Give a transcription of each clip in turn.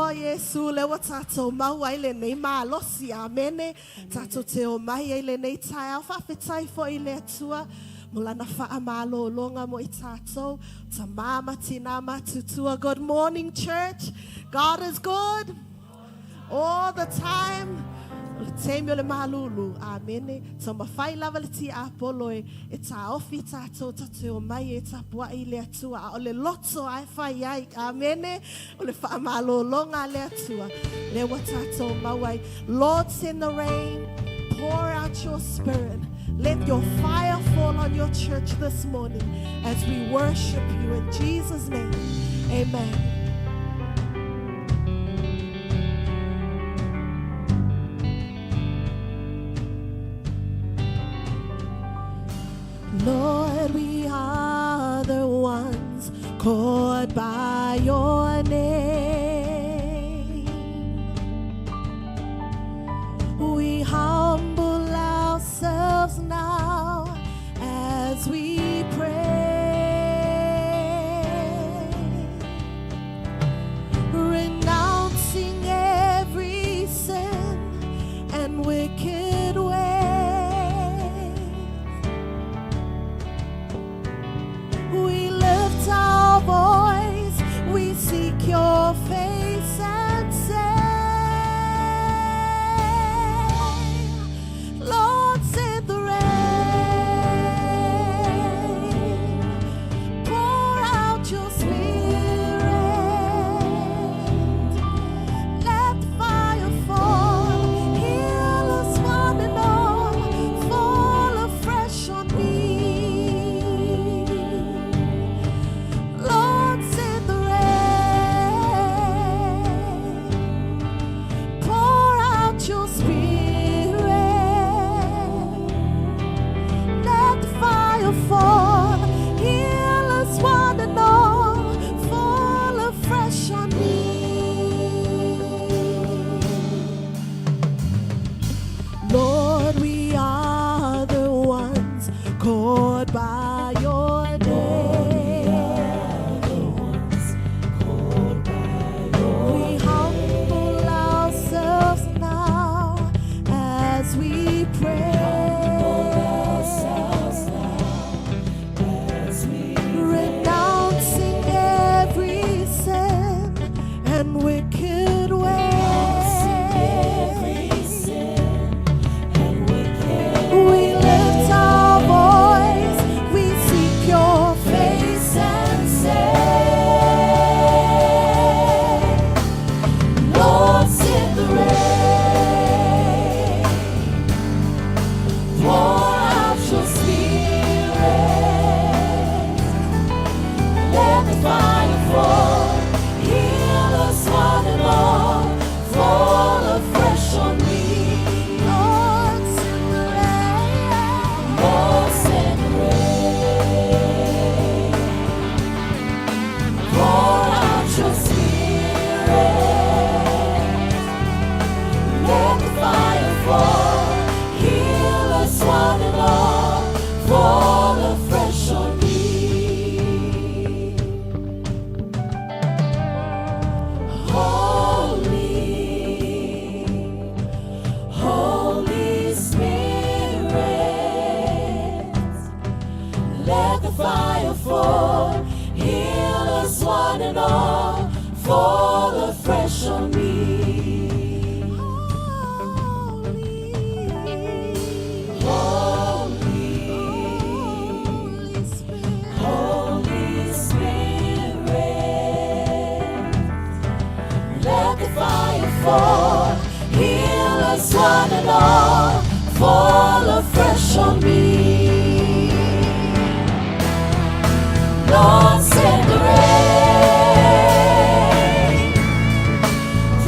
Iesu le ua tātou mau ai lenei malosi. Amene. Tātou te o mai ai lenei taeao. Faafetai foi i le Atua. Mo lana faamalologa mo i tātou. Ta mama tina matutua. Good morning, church. God is good all the time. O le taimi o le malulu. Amene. Taumafai lava le tiapolo e e taofi tātou tatou o mai e tapuai i le Atua. A o le loto ae fai ai. Amene. O le faamalologa a le Atua. Le ua tātou mau ai. Lord, send the rain. Pour out your spirit. Let your fire fall on your church this morning as we worship you in Jesus' name. Amen. Lord, we are the ones called by your name. We humble ourselves now as we pray, renouncing fall, heal us one and all, fall afresh on me. Holy, Holy, Holy Spirit, Holy Spirit, let the fire fall, heal us one and all, fall afresh on me. Lord, send the rain,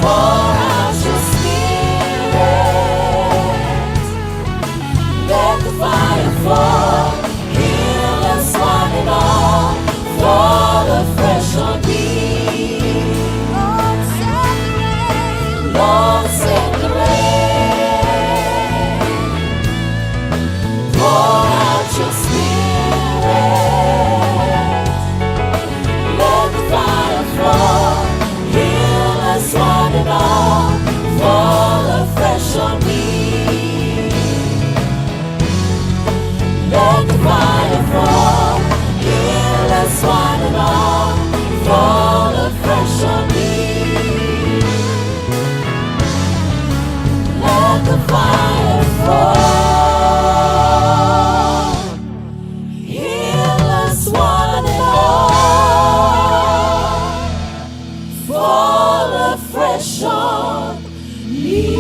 pour out your spirit, let the fire fall, heal us one and all, fall afresh on me. Lord, send the rain. Lord, send the rain. Pour out your spirit. Let the fire fall. Heal us one and all. Fall afresh on me. Let the fire fall. Heal us one and all. Fall afresh on me. Let the fire fall. Heal us one and all. Fall afresh on me.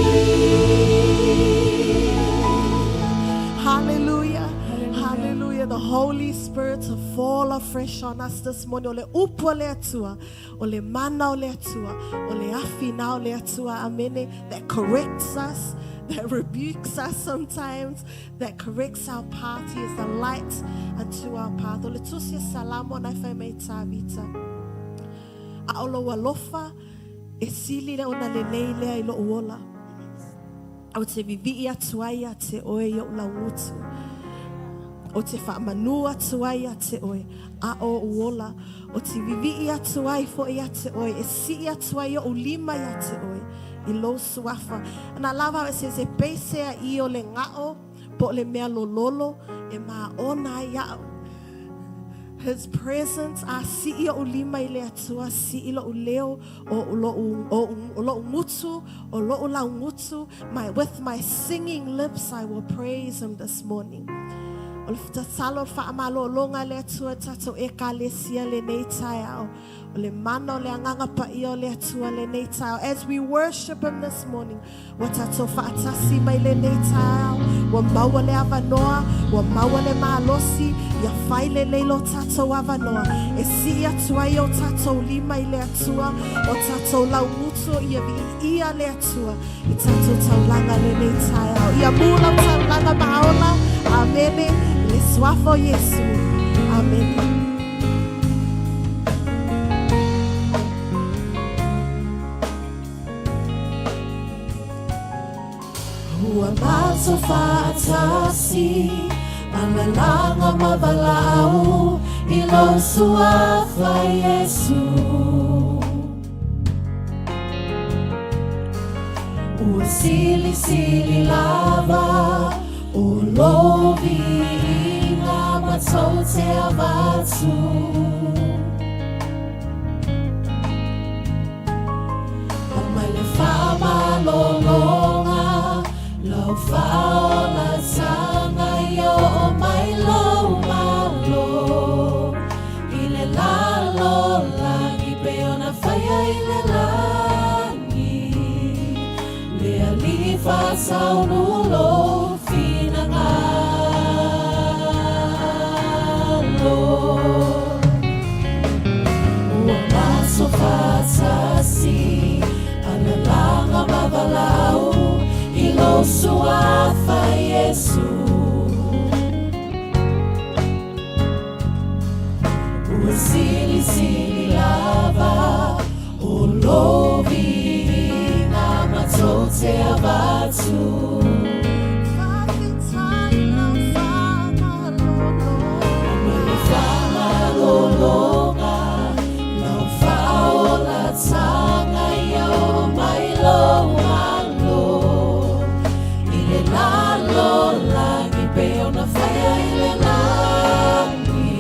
Hallelujah. Hallelujah. The Holy Spirit to fall afresh on us this morning. O le upu o le Atua. O le mana o le Atua. O le afi na o le Atua. Amen. That corrects us, that rebukes us sometimes, that corrects our path. He is the light unto our path. O le tusi e salamo na whai mei tāvita. A o lo alofa e sili le ona le lei lea i lo uola. Au te vivi atu ai a te oe i o laugutu. O te whaamanu atu ai a te oe a o uola. O te vivi atu ai fo i a te oe. E si atu ai o lima i a te oe. I lo suafa. And I love how it says, e pese a i o le ngao, po le mea lololo, e ma ona ai au. His presence, a si i o lima i le atua, si i lo leo, o lo o lo ngutu, o lo lau ngutu, my, with my singing lips I will praise him this morning. O le tatalo whaamalolonga le atua tato e ka le sia le nei taeao. O le mana o le anganga pa ia o le atua le nei taeao. As we worship him this morning, wa tato whaatasi mai le nei taeao, wa maua le avanoa, wa maua le malosi, ia whai le leilo tato avanoa. E si atua i o tato lima i le atua, o tato laugutu ia vi ia le atua, i tato taulanga le nei taeao. Ia mula taulanga maola, amene, le suafo Yesu. Amen. Ua mato whaatasi, alalanga mawalau, i lo suafa Yesu. Ua sili sili lava, o lovi inga matou te avatu. O mai le whaamalolonga, lau whaola tanga i o mai lo malo. I le lalo langi pe ona whaia i le langi. Le alifa saunulo finangalo. Ua maso whaatasi, alalanga mawalau, i lo suafa Yesu. Ua sili sili lava, o lovi ngā matou te avatu. Mai le whaamalolonga, lau whaola tanga ia o mai lo malo. I le lalo langi pe ona whaia i le langi.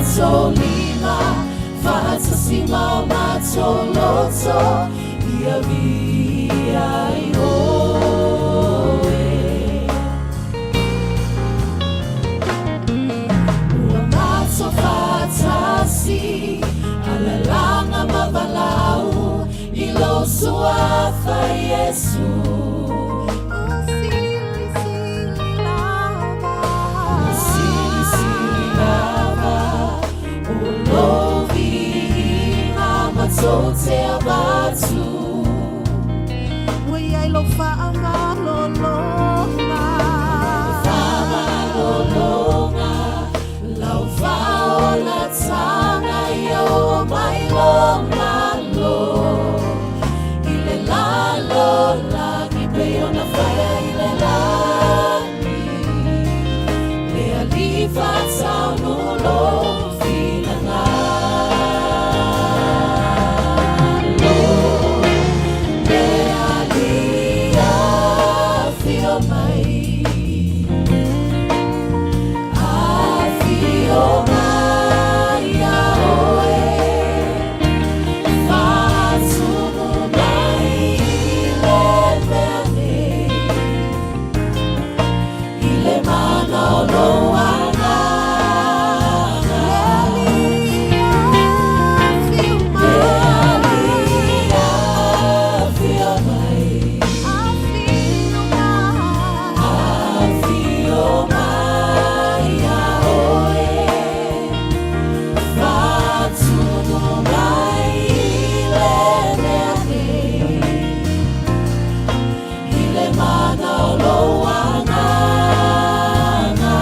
matou lima, faatasi ma o matou loto, ia viia ai oe. Ua matou faatasi, alalaga ma valaau, i lou suafa Iesu. Ua silisili lava, ua silisili lava, o lou viiga matou te avatu. Ua i ai lou faamalologa, faamalologa, lau faaolataga ia oo mai lou malo. I le lalolagi pei ona faia i le lagi. Le Alii faataunu lou finagalo. Le Alii afio mai. Afio mai ia oe. Faatumu mai i le mea nei. I le mana o lou agaga. Le Alii afio mai. Le Alii afio mai. Afio mai. Afio mai ia oe. Faatumu mai i le mea nei. I le mana o lou agaga.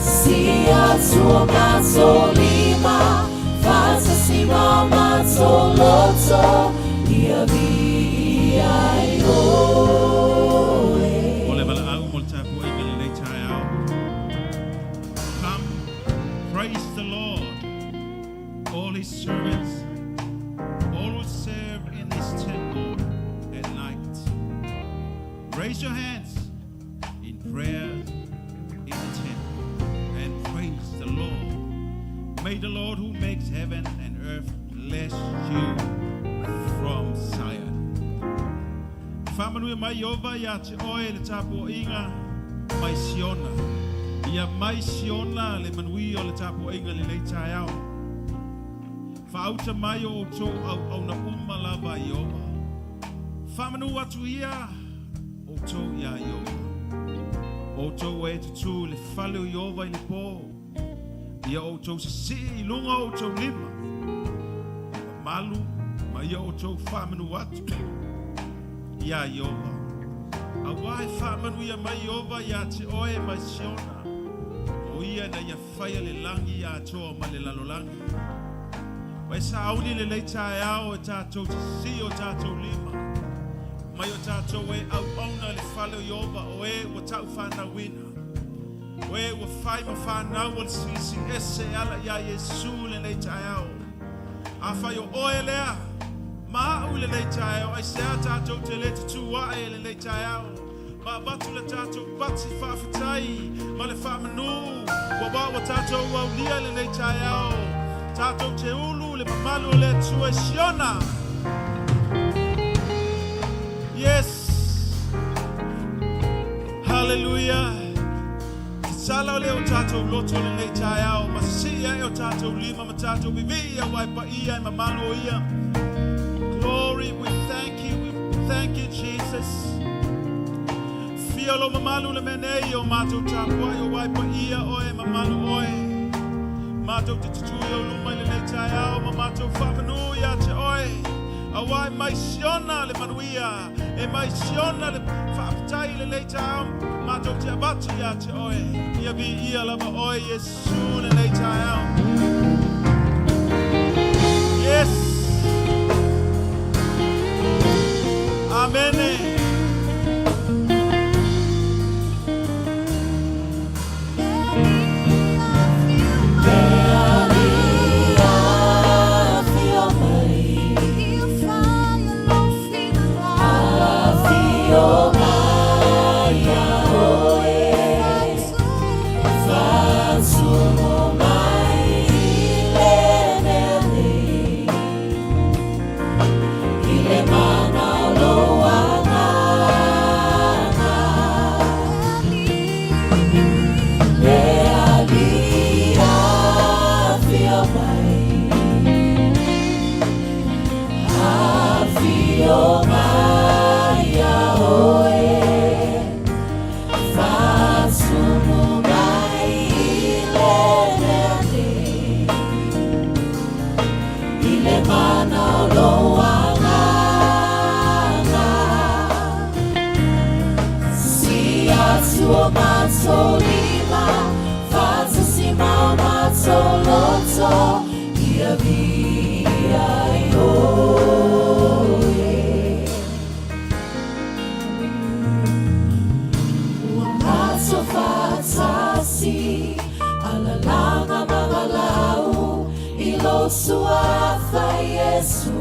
Si atu o matou lima, faatasi ma o matou loto, ia viia ai oe. O le valaau mo le tapuaiga lenei taeao. Come, praise the Lord, all his servants, all who serve in his temple at night. Raise your hands in prayer in the temple and praise the Lord. May the Lord who makes heaven and earth bless you from Zion. Faamanuia mai Iova ia te oe le tapuaiga mai Siona. Ia mai Siona le manuia o le tapuaiga lenei taeao. Faauta mai o outou auauna uma lava Iova. Faamanu atu ia outou ia Iova. Outou e tutū i le fale o Iova i le pō. Ia outou sisii i luga o outou lima. Mamalu ma ia outou faamanu atu. Ia Iova. Auā e faamanuia mai Iova ia te oe mai Siona. O ia na ia faia le lagi atoa ma le lalolagi. Ua e sauni lenei taeao e tatou sisii o tatou lima. Mai o tatou e auauna le fale o Iova o e ua taufanauina. O e ua fai ma fanau o le Silisili Ese e ala ia Iesu lenei taeao. Afai o oe lea, ma au lenei taeao, aisea tatou te le tutū ae lenei taeao. Ma avatu le tatou pati faafetai ma le faamanu ua wa ua tatou aulia lenei taeao. Tatou te ulu le mamalu o le Atua i Siona. Yes. Hallelujah. Tatala o le o tatou loto lenei taeao, ma sisii ae o tatou lima ma tatou vivii auā e paia e mamalu o ia. Glory, we thank you, we thank you, Jesus. Fia lo mamalu le mea nei o matou tapuai auā e paia oe mamalu oe. Matou te tutū i ou luma i lenei taeao ma matou faamanu ia te oe. Auā e mai Siona le manuia, e mai Siona le faafetai i lenei taeao, matou te avatu ia te oe. Ia viia lava oe Iesu lenei taeao. Yes. Amene. Le Alii afio mai. Afio mai ia oe. Faatumu Faasumu mai i le mea nei, i le mana o lou agaga. Si atu o matou lima, faatasi ma o matou loto, ia viia ai oe. Ua matou faatasi, alalaga ma valaau, i lou suafa Iesu.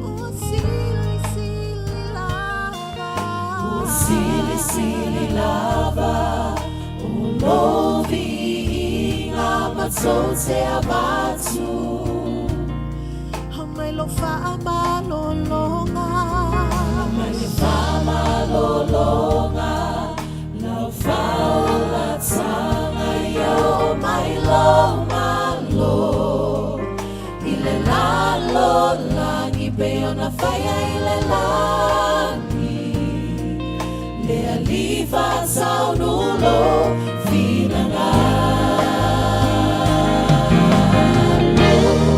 Ua silisili lava. Ua silisili lava, o lou viiga matou te avatu. Aumai lou faamalologa. Aumai le faamalologa, lau faaolataga ia oo mai lou malo. I le lalolagi pei ona faia i le lagi. Le Alii faataunu lou finagalo.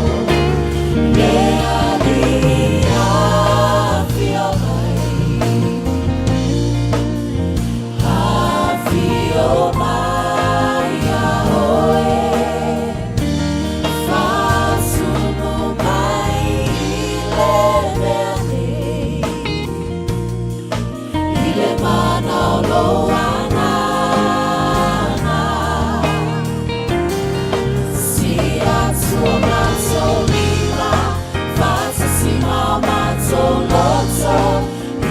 Le Alii afio mai. Afio mai ia oe. Faasumu mai i le mea nei, i le mana o lou agaga. Si atu o matou lima, faatasi ma o matou loto,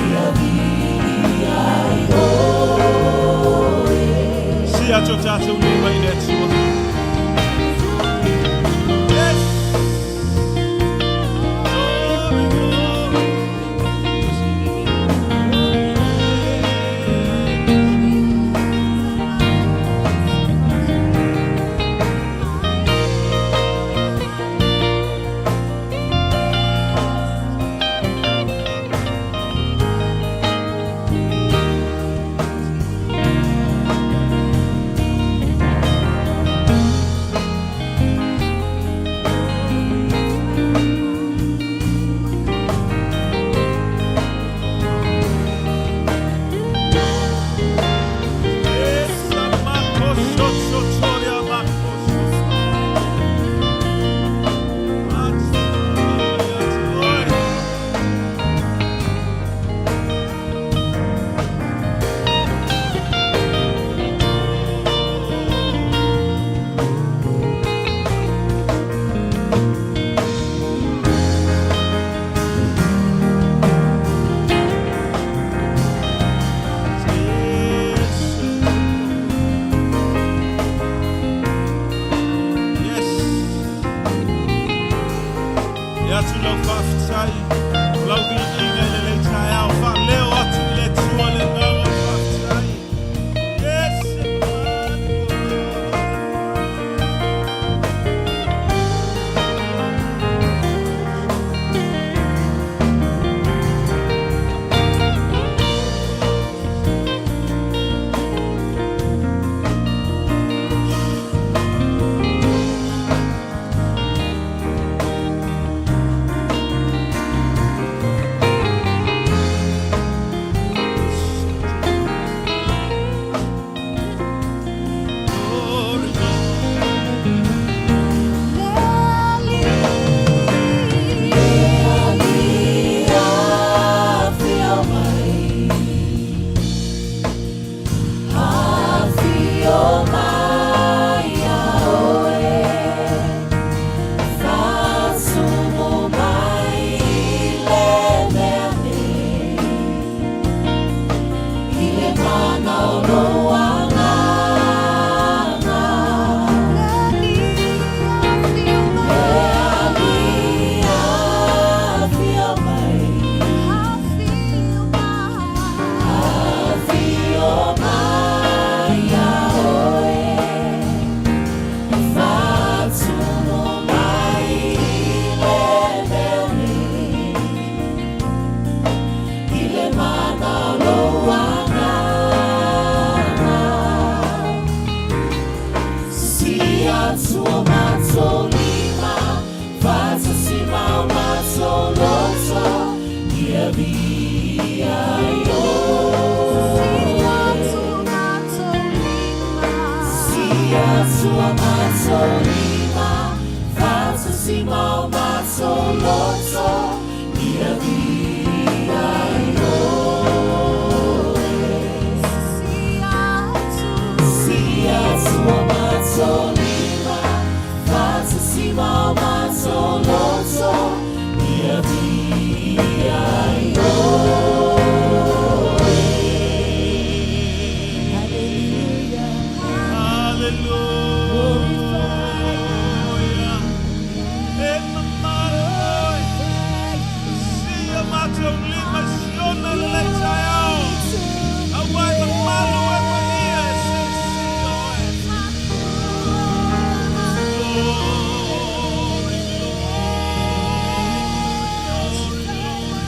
ia viia ai oe. Si atu o tatou lima i le Atua. Yes! Glory, glory. Yes, Makosotsotoria, makosotso. Oi. Yes. E atu lau faafetai, o lau viiga i lenei taeao, faaleo atu i le Atua le agaga o le faafetai. Yes. atua matou lima, faatasi ma o matou loto, ia viia ai Oe. Sii atua matou lima, faatasi ma o matou loto, ia viia ai Oe. Hallelujah. Hallelujah. E mamalu oe. Sii o matou lima siona lenei taeao. Aua e mamalu e paia e silisili oe. Glory, glory, glory.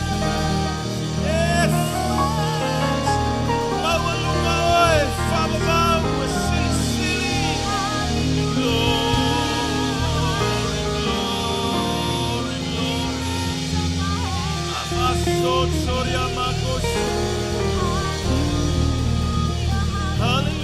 Yes. Maualuga oe, faavavau e silisili. Glory, glory, glory. Amaso soria makoso. Hallelujah.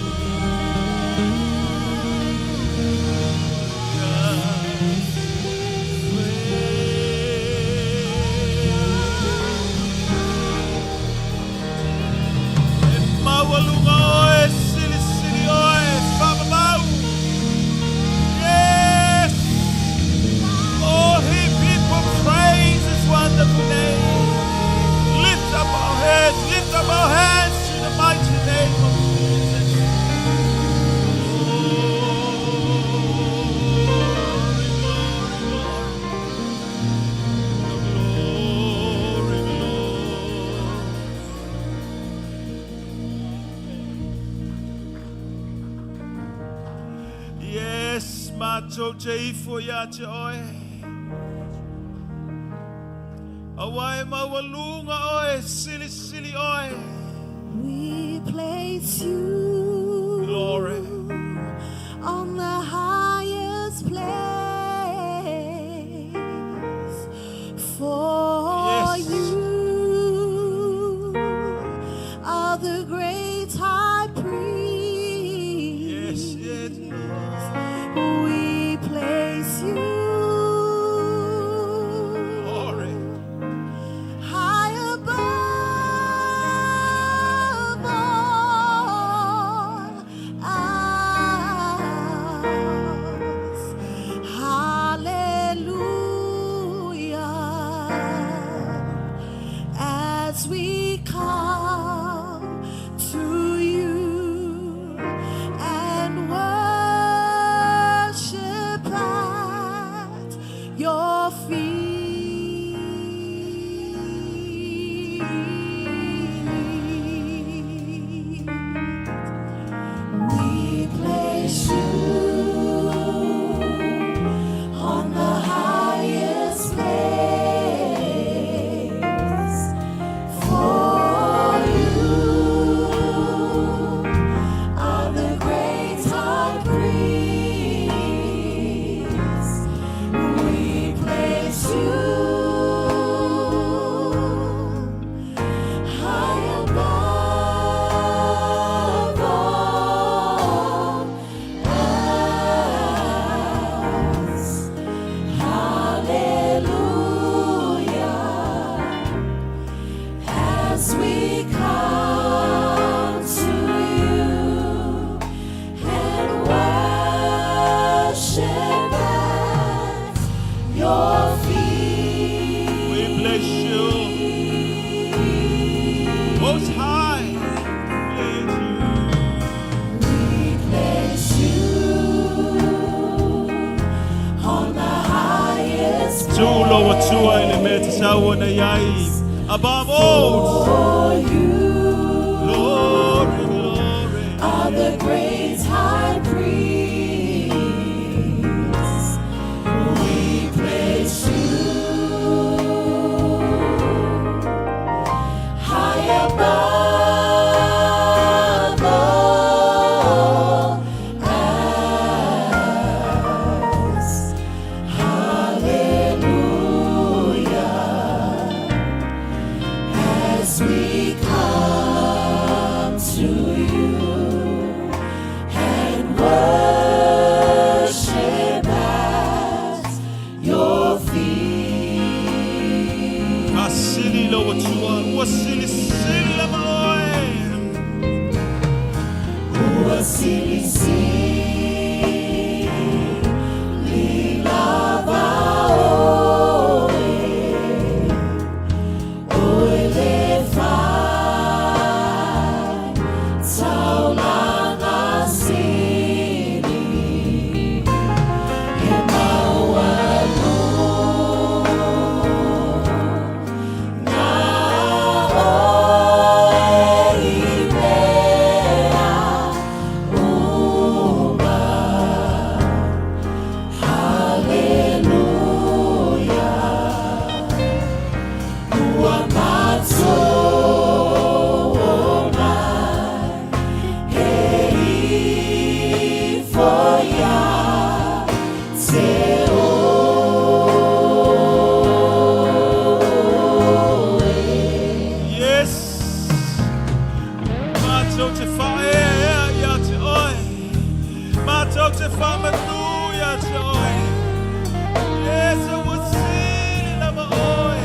E maualuga oe, silisili oe, faavavau. Yes! All he people praise his wonderful name. Lift up our heads, lift up our hands to the mighty name of Jesus. Glory, glory, glory. Glory, glory. Yes, matou te ifo ia te oe. Aua e maualuga oe, silisili oe. We place you Glory. On the highest place, for you are the great high priest. Yes, Lord. We place you Glory. High above all else. Hallelujah. As we come to you and worship at your feet. We place you on the highest place, for you are the great high priest. We place you high above all else. Hallelujah. As we come to you and worship at your feet. We bless you. Most High. Bless you. We place you on the highest Tulo wa tua i le mea tatau ona i ai. Above all. For you Glory, glory. Are the great high priest. We place you high above all else. Hallelujah. As we come Silisili lava oe, oe le fai taulaga sili, he maualuga oe i mea uma. Haleluya, ua matou omai e ifo ia te oe. Yes. Matou te faaeaea ia te oe. Matou te faamanu ia te oe. Yes, ua sili lava oe.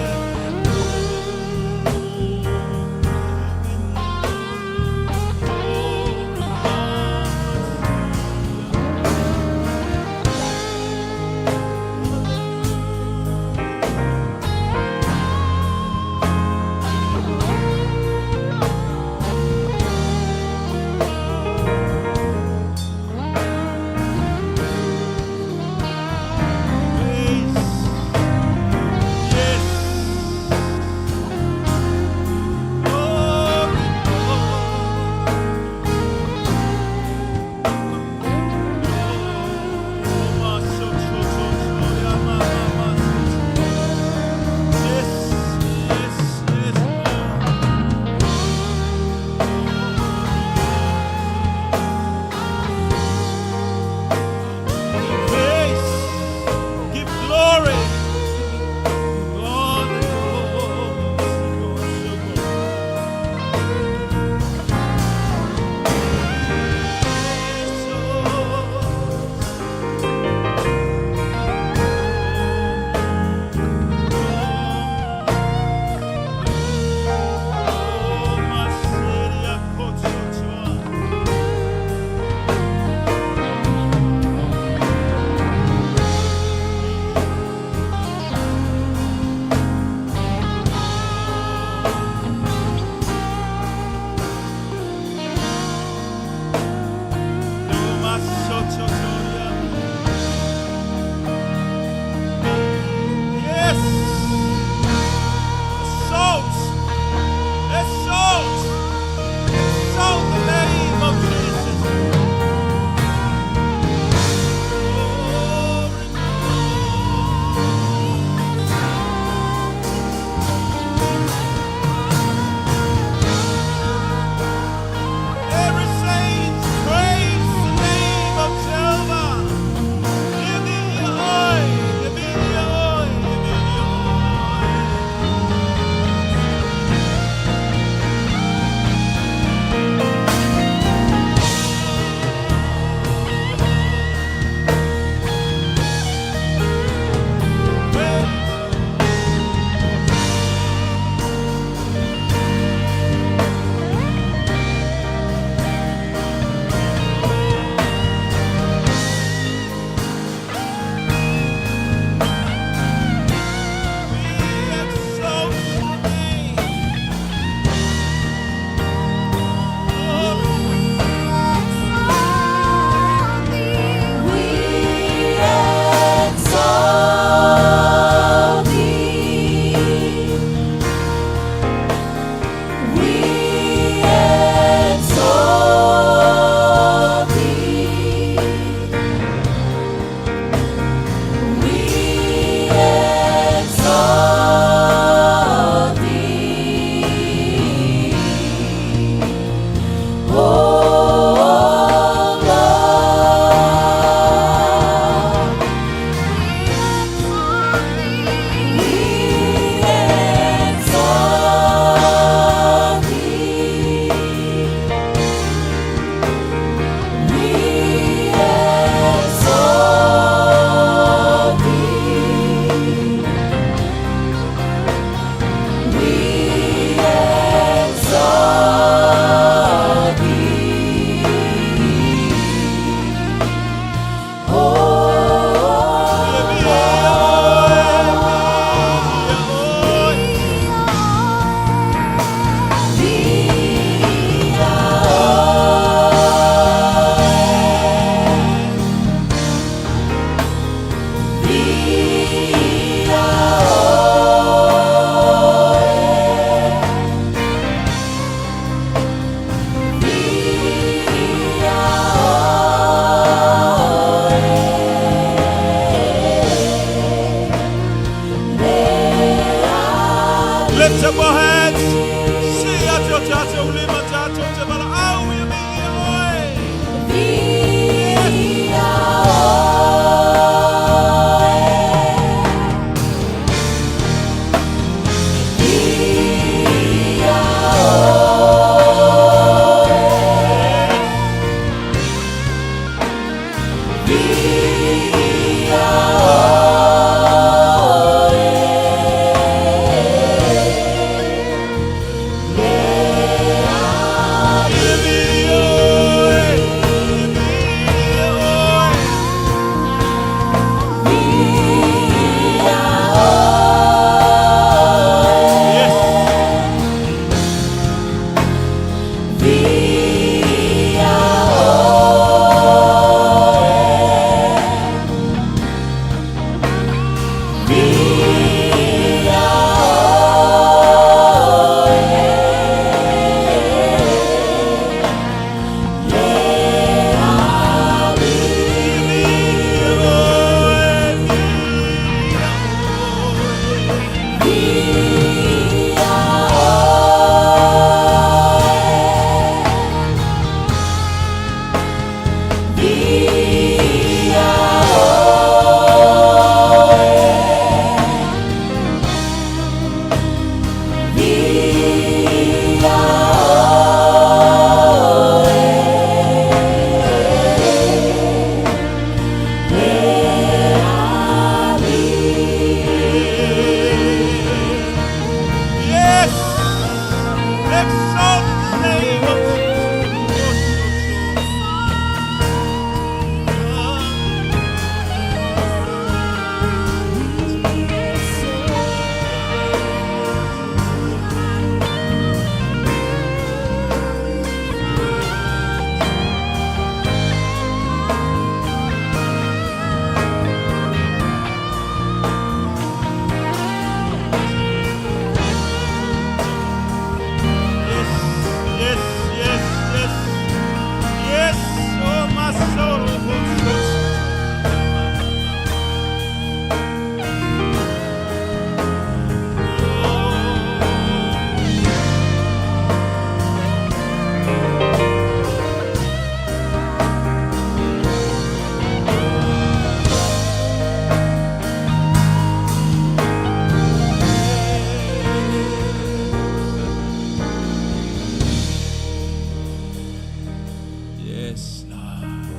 Yes, Lord.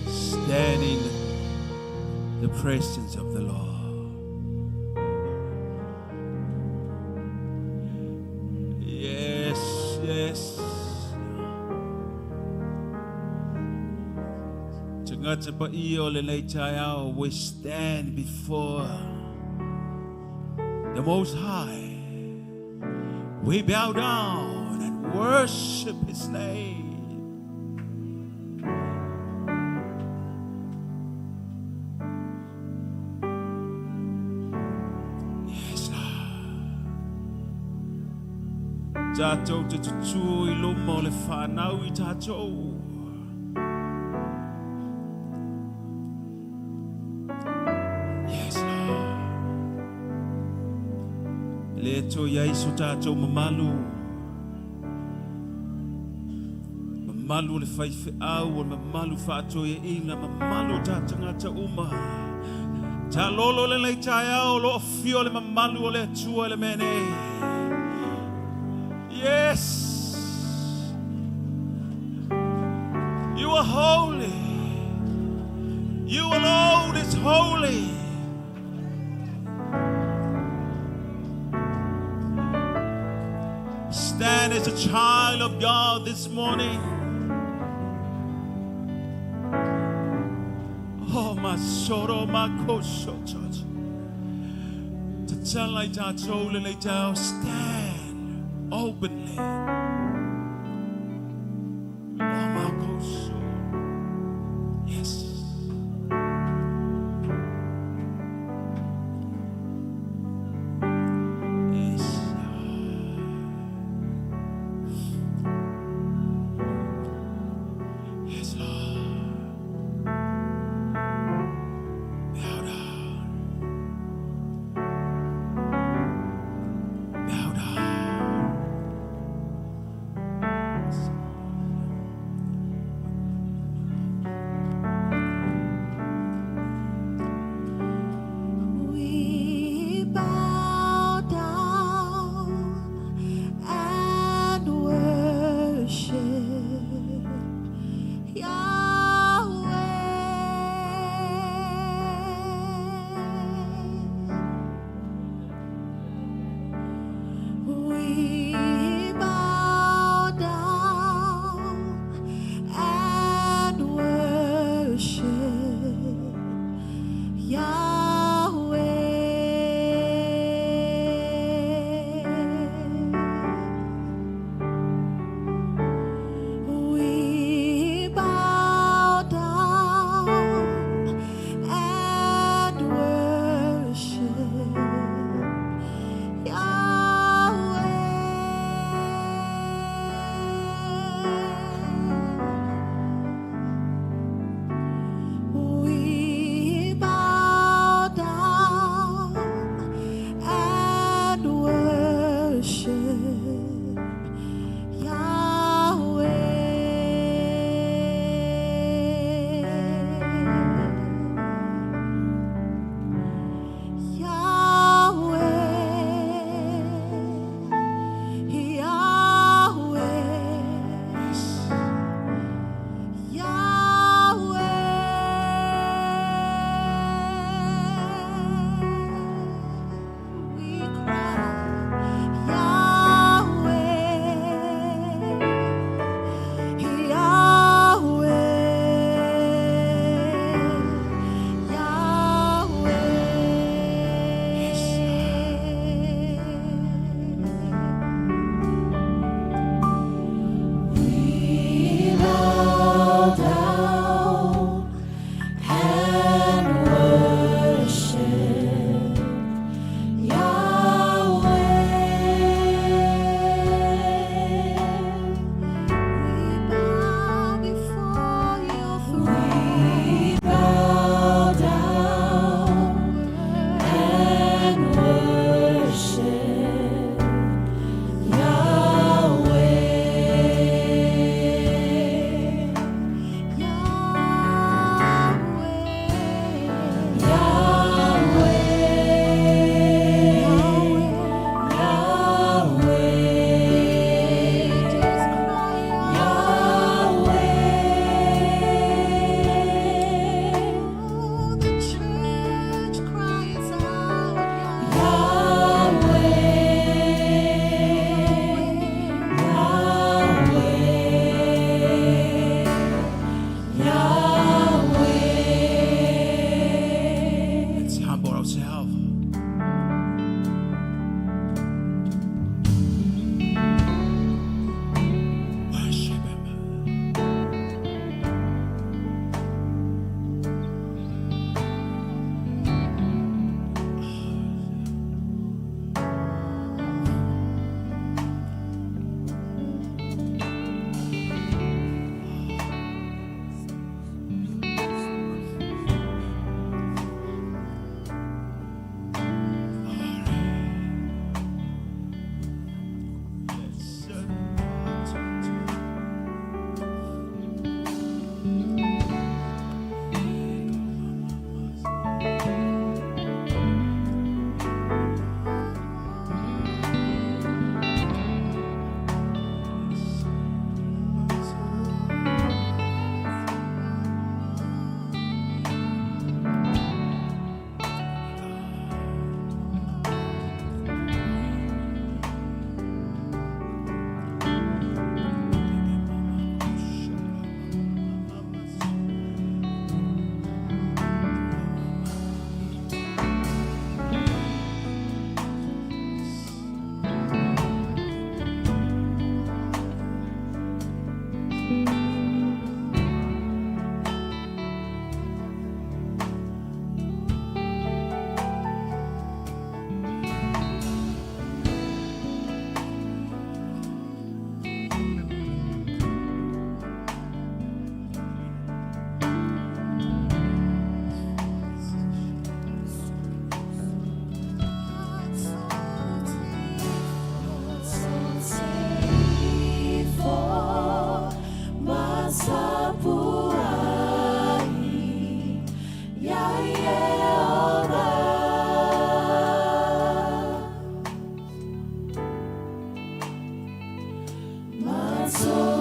Stand in the presence of the Lord. Yes, yes. Tagata paia o lenei taeao, we stand before the Most High. We bow down and worship His name. Yes, Lord. Tātou te tutū i luma o le whānau i tātou. Yes, Lord. Le atua i ai so tātou mamalu. Mamalu o le faifeau, o le mamalu faatoeaina, mamalu o tā tagata uma. Tā lolo lenei taeao, o lo o afio le mamalu o le Atua i le mea nei. Yes! You are holy. You alone is holy. Stand as a child of God this morning. Oh, my soro, my kosho, church. To tell like tātou lenei taeao, stand openly. Oh, my kosho. Yes. Yes. Yes, Lord. Bow down. Bow down.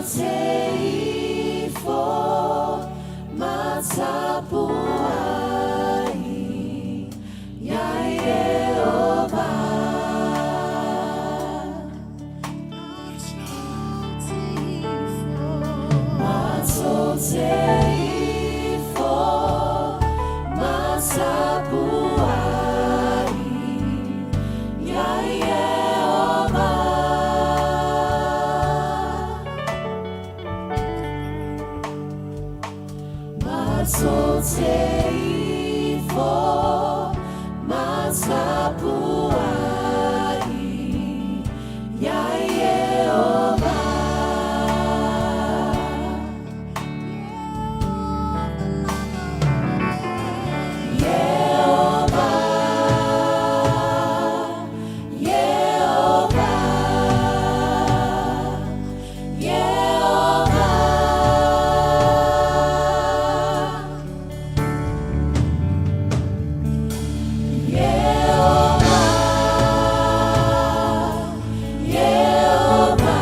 te ifo matapuai ia Ieova. Matou te ifo matapuai ia Ieova. Matou te ifo matapuai ia Ieova. Ieova, Ieova, Ieova. Ieova, Ieova,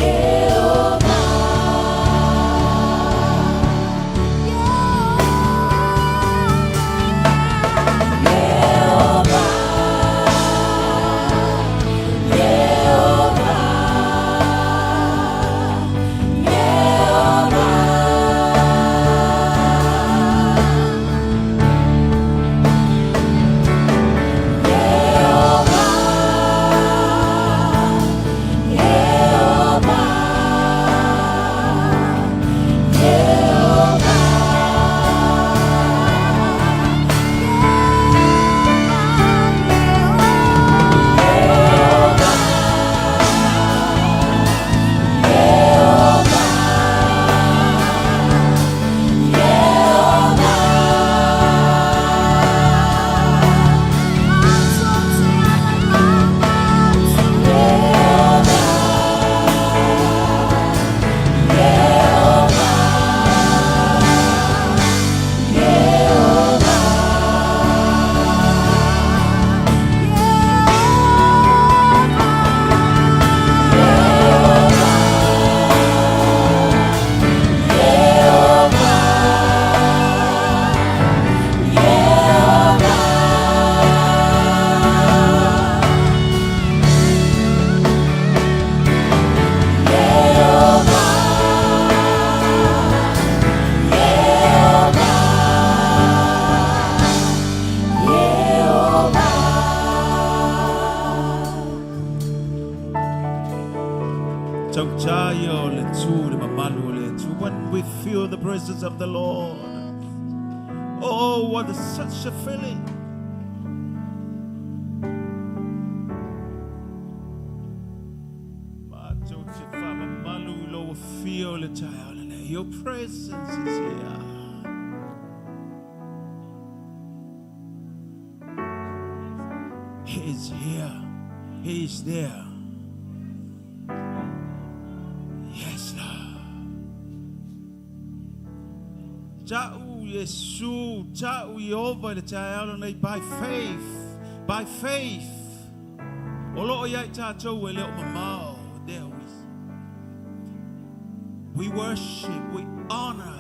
Ieova. Ieova, Ieova, Ieova. Ieova, Ieova, Ieova. Ieova, Ieova. Ieova, Ieova. Ieova, Ieova. Ieova, Ieova, Ieova. Tautaia o le tu le mamalu o le Atua. When we feel the presence of the Lord. Oh, what is such a feeling. Matou te whamamalu i lou afio le taeao lenei. Your presence is here. He is here. He is there. Yes, Lord. Ta'u Yesu, ta'u Ieova le taeao lenei by faith, by faith. O loo ia i tātou e le o mamao. There we worship, we honor.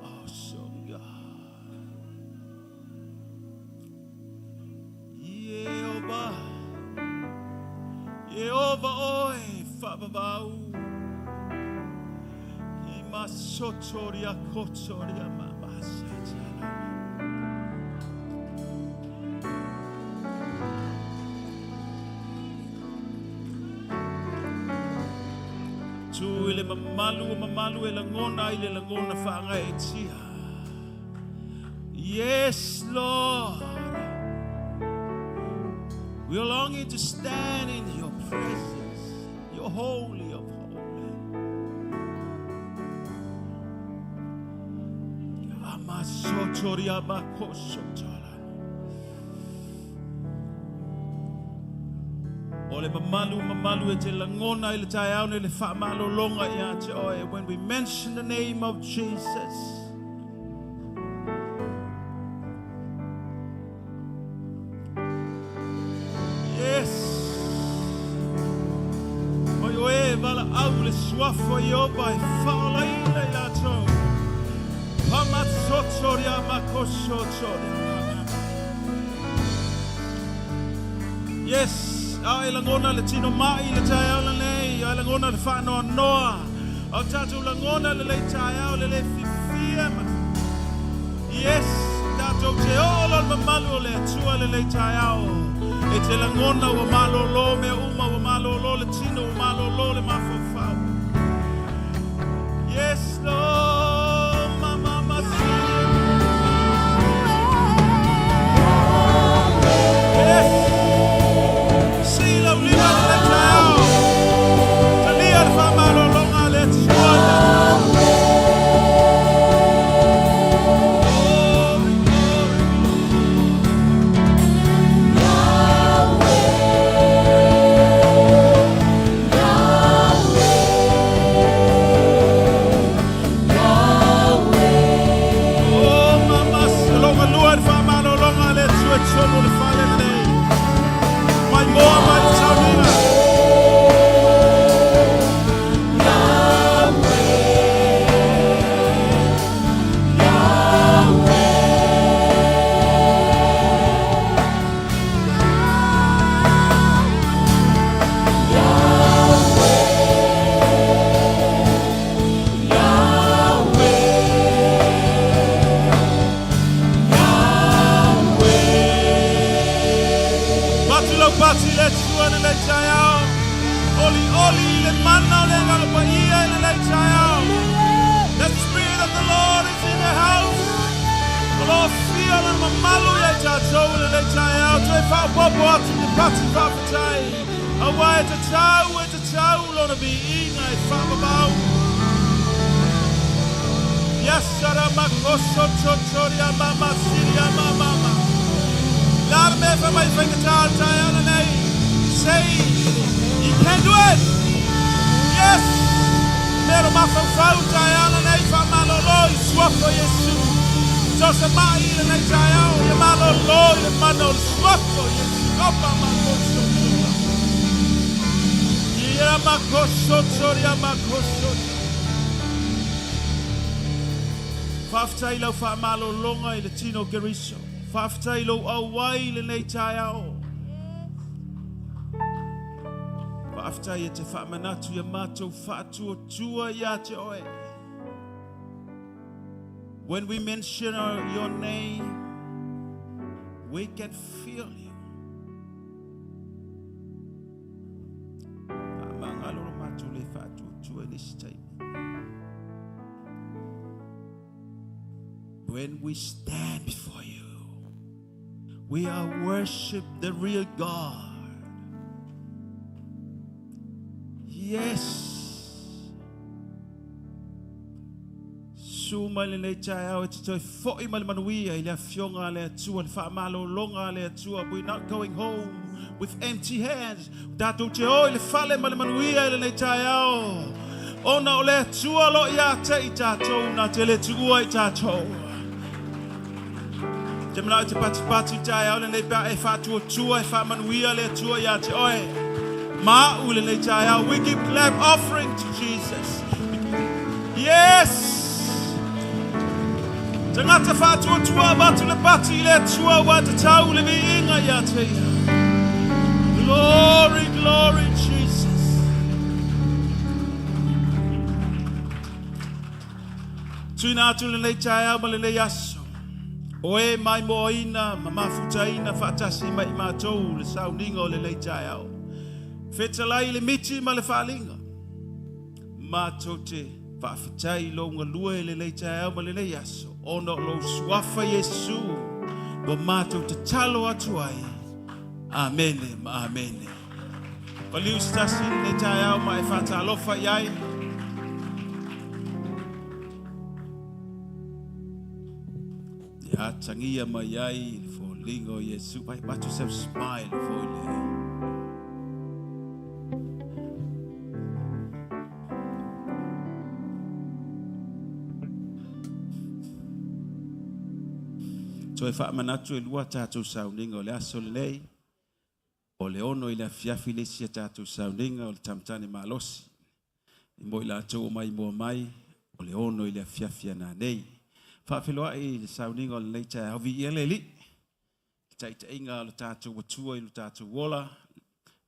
Awesome God. Ieova, Ieova oe, whaavavau. I masotoria kotoria mamasatara. Tu i le mamalu o mamalu e langona i le langona whaanga e tia. Yes, Lord. We are longing to stand in your presence, your holy of holy. Amasotoria makosotora. O le mamalu mamalu e te langona i le taeao nei le faamalologa ia te oe. When we mention the name of Jesus, yes. Mai o e vala au le suafo i opa e whaolaina i lātou. Pamatsotoria makosotoria. Yes, a e langona le tino mai le taeao lenei, a e langona le whaanoa noa. Au tātou langona le lei taeao le le fifia. Yes, tātou te olo le mamalu o le atua le lei taeao. E te langona ua malolo mea uma, ua malolo le tino, ua malolo le mafaufau. Yes, Lord, mama masiri. Yes. Sila ulima le lei taeao. Talia le whamalolonga le atua. Glory, glory, Oh, mama, longa lua le whamalolonga le atua tonu le whale lenei. Mai moa mai le taunina. Patu lau pati le atua le lei taeao. Oli oli le mana o le ngalo pa ia i le lei taeao. The Spirit of the Lord is in the house. O lo fia le mamalu ia i tātou le lei taeao. Toe whaopopo atu te pati whawhatai. Aua e te tau, e te tau, lona vi inga e whaamamau. Yasara makoso totoria mama siria mama. Lara me fa mai whaikata taeao nei. Say, you can do it. Yes. Mero mafaufau taeao nei whamalolo i suafo Yesu. Tosa mai le nei taeao ia malolo i le mana o le suafo Yesu. Kopa makoso totoria. Ia makoso totoria makoso. Whawhitai lau whaamalolonga i le tino Keriso. Whawhitai lau auai le nei taeao. Whawhitai e te whaamanatu ia mātou whaatua tua ia te oe. When we mention your name, we can feel you. Whaamangalo lo mātou le whaatua tua i nisi taimi. When we stand before you, we are worship the real God. Yes. Su mai le nei taeao e te toi foi mai le manuia i le afioga le atua, le faamalologa le atua. We're not going home with empty hands. Tātou te o i le fale ma le manuia i le nei taeao. Ona o le atua lo ia te i tātou, nā te le tuua i tātou. Te mana o te patipati taeao le nei pea e whaatua e whaamanuia le atua ia te oe. Ma'u le nei taeao. We give clap offering to Jesus. Yes! Tangata whaatuatua batu le pati i le atua wa te tau le viinga ia te ia. Glory, glory, Jesus. Tuina atu le nei taeao ma le nei aso. O e mai moaina, ma mafutaina whaatasi mai mātou le sauninga o le nei taeao. Whetalai le miti ma le whaalinga. Mātou te whaawhitai lo ngalua i le nei taeao ma le nei aso. Ona o lo suafa Yesu, wa mātou te talo atu ai. Amene ma amene. Paliu stasi le nei taeao ma e whaatalofa iai. Ia tangia mai ai le fōlinga o Yesu. Vai batu seu smile fo le. Toe faamanatu e lua tatou sauniga o le aso lenei, o le 6 i le afiafi le isi a tatou sauniga o le tamatane malosi. I mo i latou o maimoa mai, o le 6 i le afiafi ana nei. Faafeiloai i le sauniga o lenei taeao, viia le Alii, le taitaiga o le tatou Atua i lo tatou ola,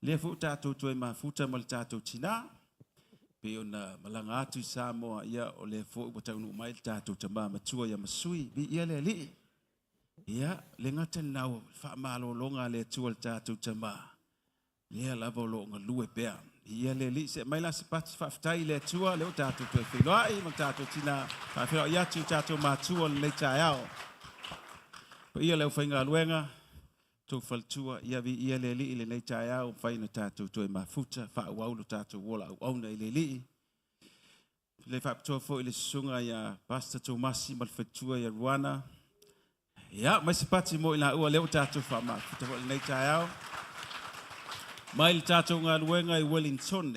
lea foi ua tatou toe mafuta ma le tatou tinā, pei ona malaga atu i Samoa, ia o lea foi ua taunuu mai le tatou tama matua ia Masui, viia le Alii. Ia, le gata i lena ua faamalologa a le Atua i le tatou tama, lea lava o lo o galue pea. Viia le Alii, se aumai la se pati faafetai i le Atua, lea ua tatou toe feiloai ma le tatou tina, faafeiloai atu i tatou matua o lenei taeao. Paia i le aufaigaluega, tou faletua, ia viia le Alii i lenei taeao, ua mafai ona tatou toe mafuta, faaauau lo tatou ola auauna i le Alii. Le faapitoa foi i le susuga ia Pastor Tomasi ma le faletua ia Ruana. Ia, mai se pati mo i laua lea ua tatou faamafuta foi i lenei taeao. Mai le tatou galuega i Wellington,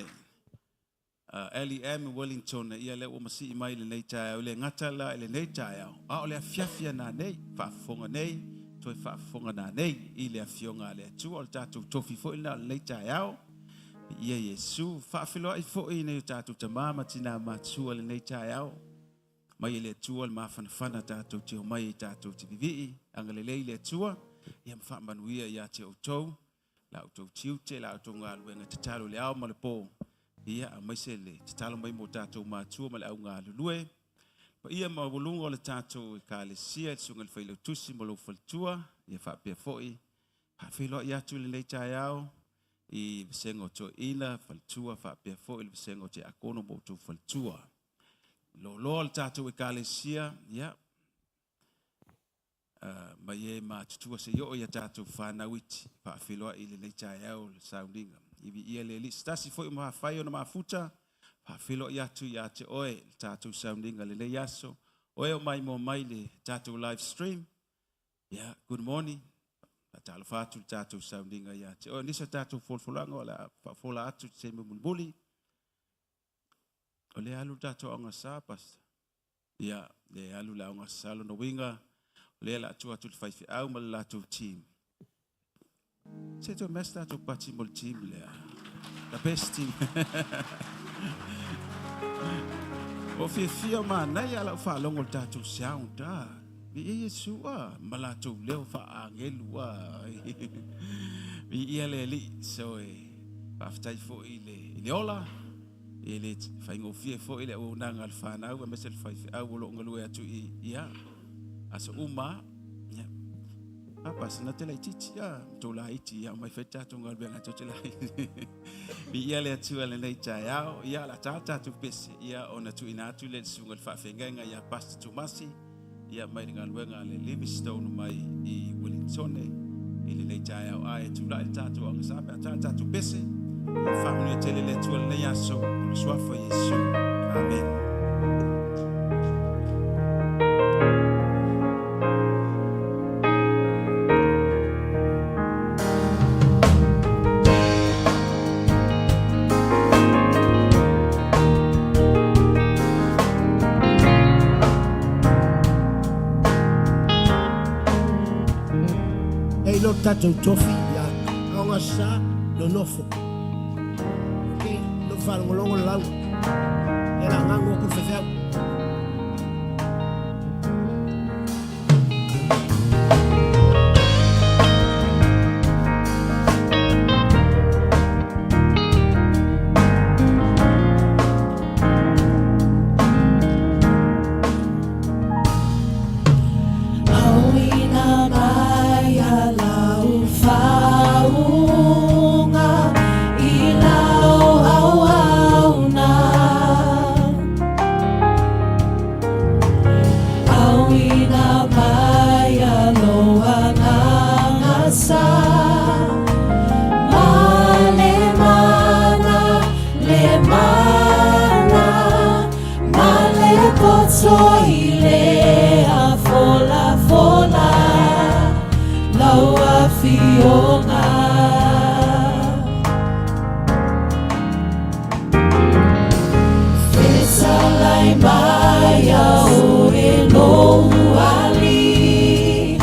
LEM Wellington, ia lea ua masii mai lenei taeao, i le gata la i lenei taeao, a o le afiafi ana nei, faafofoga nei, toe faafofoga na nei i le afioga a le Atua, o le tatou tofi foi lena o lenei taeao. Ia Iesu, faafeiloai foi i nei o tatou tama ma tina matua lenei taeao. Mai e le Atua le mafanafana tatou te omai i tatou te vivii, agalelei le Atua, ia ma faamanuia ia te outou, la outou tiute, la outou galuega tatalo i le ao ma le po, ia aemaise le tatalo mai mo tatou matua ma le au galulue. Paia maualuga o le tatou ekalesia, le susuga i le Failautusi ma lou faletua, ia faapea foi, faafeiloai atu i lenei taeao, i vasega o toeaina, faletua, faapea foi le vasega o tiakono ma outou faletua. Loaloa le tatou ekalesia, ia, mai e matutua se i oo ia tatou whānau iti, faafeiloai i lenei taeao le sauniga. I viia le Alii, se tasi foi o mafai ona mafuta, faafeiloai atu ia te oe le tatou sauniga lenei aso. Oe o maimoa mai le tatou live stream. Yeah, good morning. Faatalofa atu le tatou sauniga ia te oe. Nisi o tatou folafolaga o le a faafola atu se mulimuli. O le alu le tatou aogasa, Pastor. Ia, le alu le aogasa lona uiga, o lea la atu atu le faifeau ma le latou team. Se toe mea se tatou pati mo le team lea. The best team. O fiafia o manaia lau faalogo le tatou sound. Ah. Viia Iesu ah, ma latou leo faaagelu ah. Viia le Alii. So e faafetai foi i le ola, e le faigofie foi le auaunaga a le whanau, aemaise le faifeau o loo galue atu i ia aso uma. Ia. Papa, se na te laitiiti, ah, tō laiti, ia, mai whai tātou galuega tō te laiti. Viia le Atua lenei taeao, ia, la tā tātou pese, ia, ona tuuina atu le susuga i le faafeagaiga ia Pastor Tomasi, ia, mai le galuega a le Livingstone mai i Wellington, i lenei taeao. Ae tulai le tātou aogasa pe a tā tātou pese, ia faamanuia tele le Atua lenei aso, o le suafa o Iesu. Amen. Ei lo tatou tofi ia aogasa nonofo. Okay, lo faalogologo le lauga. E la ngago aku le faifeau. Auina mai a lau faauuga i lau auauna. Auina mai a lou agaga sa. Ma le mana, le mana, ma le poto i le afolafola lau afioga. Fetalai mai a oe lou alii,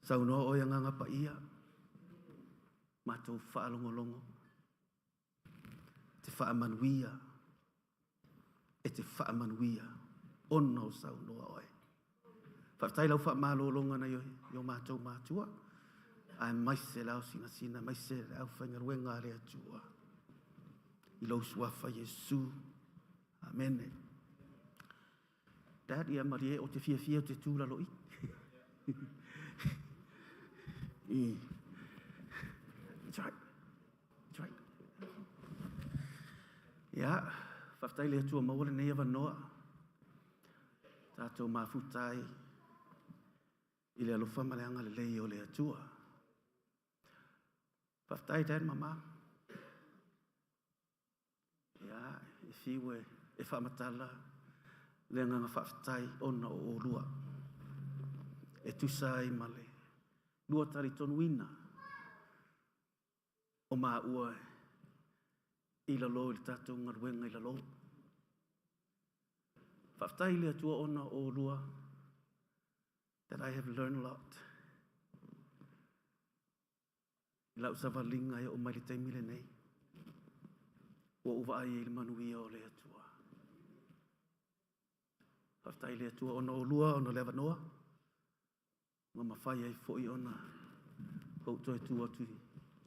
Saunoa oe Agaga Paia, matou faalogologo, te faamanuia, e te faamanuia ona o saunoa oe. Faafetai lau faamalologa nai i o matou matua, aemaise le aosinasina, aemaise le aufaigaluega a le Atua. I lou suafa Iesu. Amene. Dad, ia malie o te fiafia o te tū lalo i. I. That's right. That's right. Ia, faafetai le Atua maua lenei avanoa. Tatou mafuta ai i le alofa ma le agalelei o le Atua. Faafetai Dad ma Ma. Ia, e fiu e faamatala le agaga faafetai ona o oulua. E tusa ai ma le lua talitonuina o maua i lalo i le tatou galuega i lalo. Faafetai i le Atua ona o oulua that I have learned a lot. I lau savaliga e oo mai le taimi lenei, ua ou vaai ai i le manuia o le Atua. Faafetai i le Atua ona o oulua, ona o le avanoa, ua mafai ai foi ona ou toe tu atu i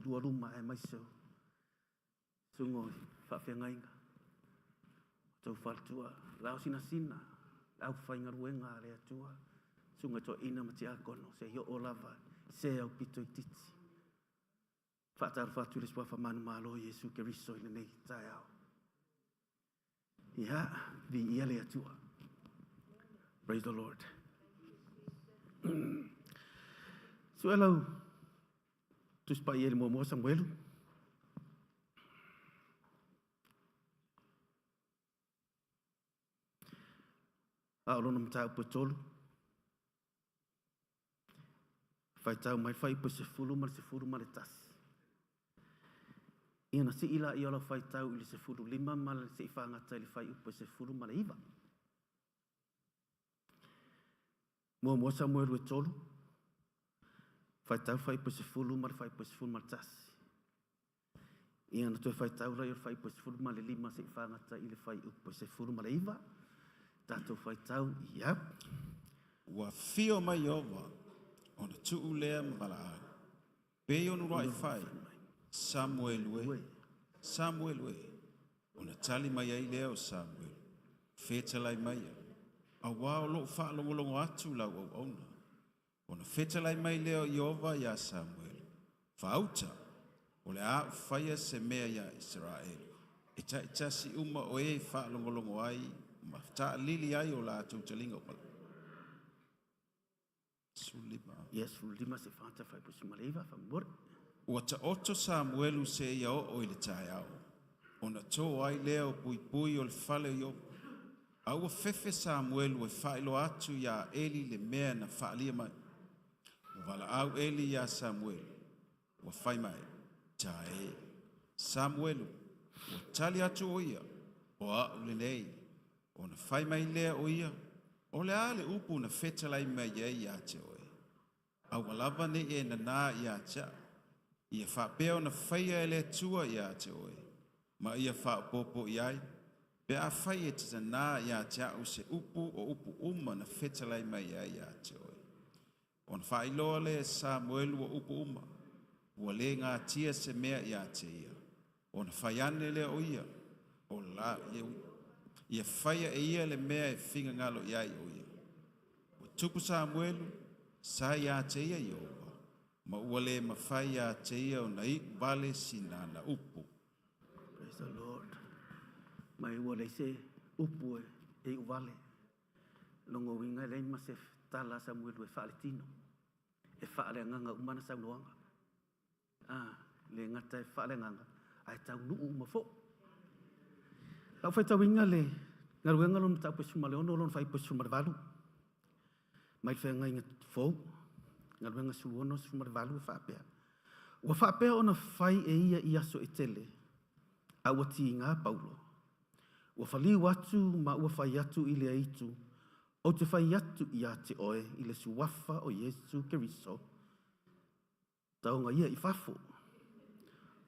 lua luma aemaise o susuga i faafeagaiga, o tou faletua, le aosinasina, le aufaigaluega a le Atua, susuga i toeaina ma tiakono, seia oo lava i se aupito itiiti. Faatalofa atu i le suafa manumalo o Iesu Keriso i lenei taeao. Ia, viia le Atua. Praise the Lord. Sue lau Tusi Paia i le muamua Samuelu. A o lona mataupu e tolu, faitau mai le fuaiupu e 10 ma le 11. Ia ona sii lea o lau faitau i le 15 ma le seia fagata i le fuaiupu e 19. Muamua Samuelu e 3, faitau fuaiupu e 10 ma le fuaiupu e 11. Ia ona toe faitau lea o le fuaiupu e 15 seia fagata i le fuaiupu e 19. Tatou faitau, ia. Ua afio mai Ieova, ona tuu lea ma valaau. Pei ona uluai fai, Samuelu e, Samuelu e. Ona tali mai ai lea o Samuelu, Fetalai maia, auā o loo faalogologo atu lau auauna. Ona fetalai mai lea o Ieova iā Samuelu, Faauta, o le a ou faia se mea iā Isaraelu, e taitasi uma o e faalogologo ai ma taalili ai o latou taliga o pala. 15. Ia, 15 seia fagata fuaiupu 19, faamolemole. Ua taoto Samuelu seia oo i le taeao, ona to ai lea o puipui o le fale o Ieova. A ua fefe Samuelu e faailoa atu iā Eli le mea na faalia mai. Ua valaau Eli iā Samuelu, ua fai mai, Tae, Samuelu. Ua tali atu o ia, O au lenei. Ona fai mai lea o ia, O le a le upu na fetalai mai ai ia te oe? Aua lava ne i e nanā ia te au. Ia faapea ona faia e le Atua ia te oe, ma ia faaopoopo i ai, pe afai e te nanā ia te au se upu o upu uma na fetalai mai ai ia te oe. Ona faailoa lea e Samuelu o upu uma, ua le gatia se mea ia te ia. Ona fai ane lea o ia, o la, ia, ia faia e ia le mea e finagalo i ai o ia. Ua tupu Samuelu, sa ia te ia Ieova, ma ua le mafai ia te ia ona iu vale sina ana upu. Praise the Lord. Mai ua leai se upu e iu vale. Lona uiga e leai ma se tala a Samuelu e faaletino, e faaleagaga uma ana saunoaga. A, le gata e faaleagaga, ae taunuu uma foi. Lau faitauina le galuega lona mataupu e 16 lona fuaiupu e 18, mai le feagaiga fou, galuega 16, 18 e faapea. Ua faapea ona fai e ia i aso e tele, a ua tiga Paulo. Ua faliu atu ma ua fai atu i le aitu, ou te fai atu ia te oe i le suafa o Iesu Keriso, Taoga ia i fafo.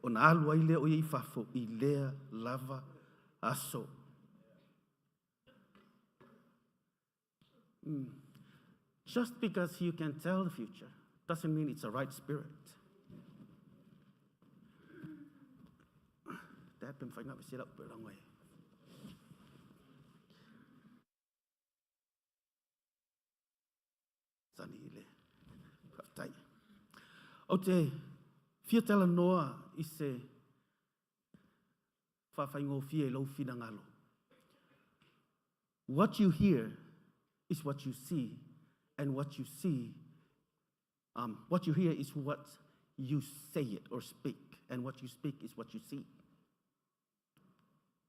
Ona alu ai lea o ia i fafo i lea lava aso. Just because you can tell the future doesn't mean it's the right spirit. Dad pe mawhai ngā wese lau pe rango e. Sani i le whaatai. O te fia tala noa i se whawhaingofia i lau whina ngalo. What you hear is what you see, and what you see, what you hear is what you say it or speak, and what you speak is what you see.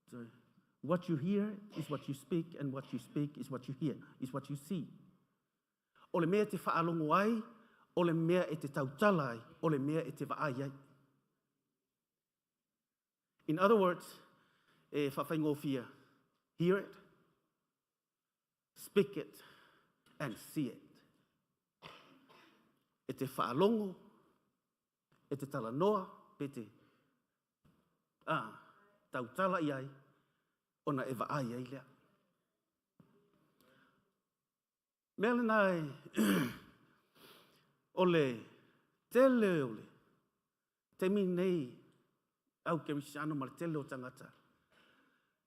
So, what you hear is what you speak, and what you speak is what you hear, is what you see. O le mea te whaalongo ai, o le mea e te tautala ai, o le mea e te vaai ai. In other words, e whawhaingofia, hear it, speak it, and see it. E te whaalongo, e te talanoa, pe te tautala i ai, ona e vaai ai lea. Mea lena e o le tele o le taimi nei au kerisiano ma le tele o tangata.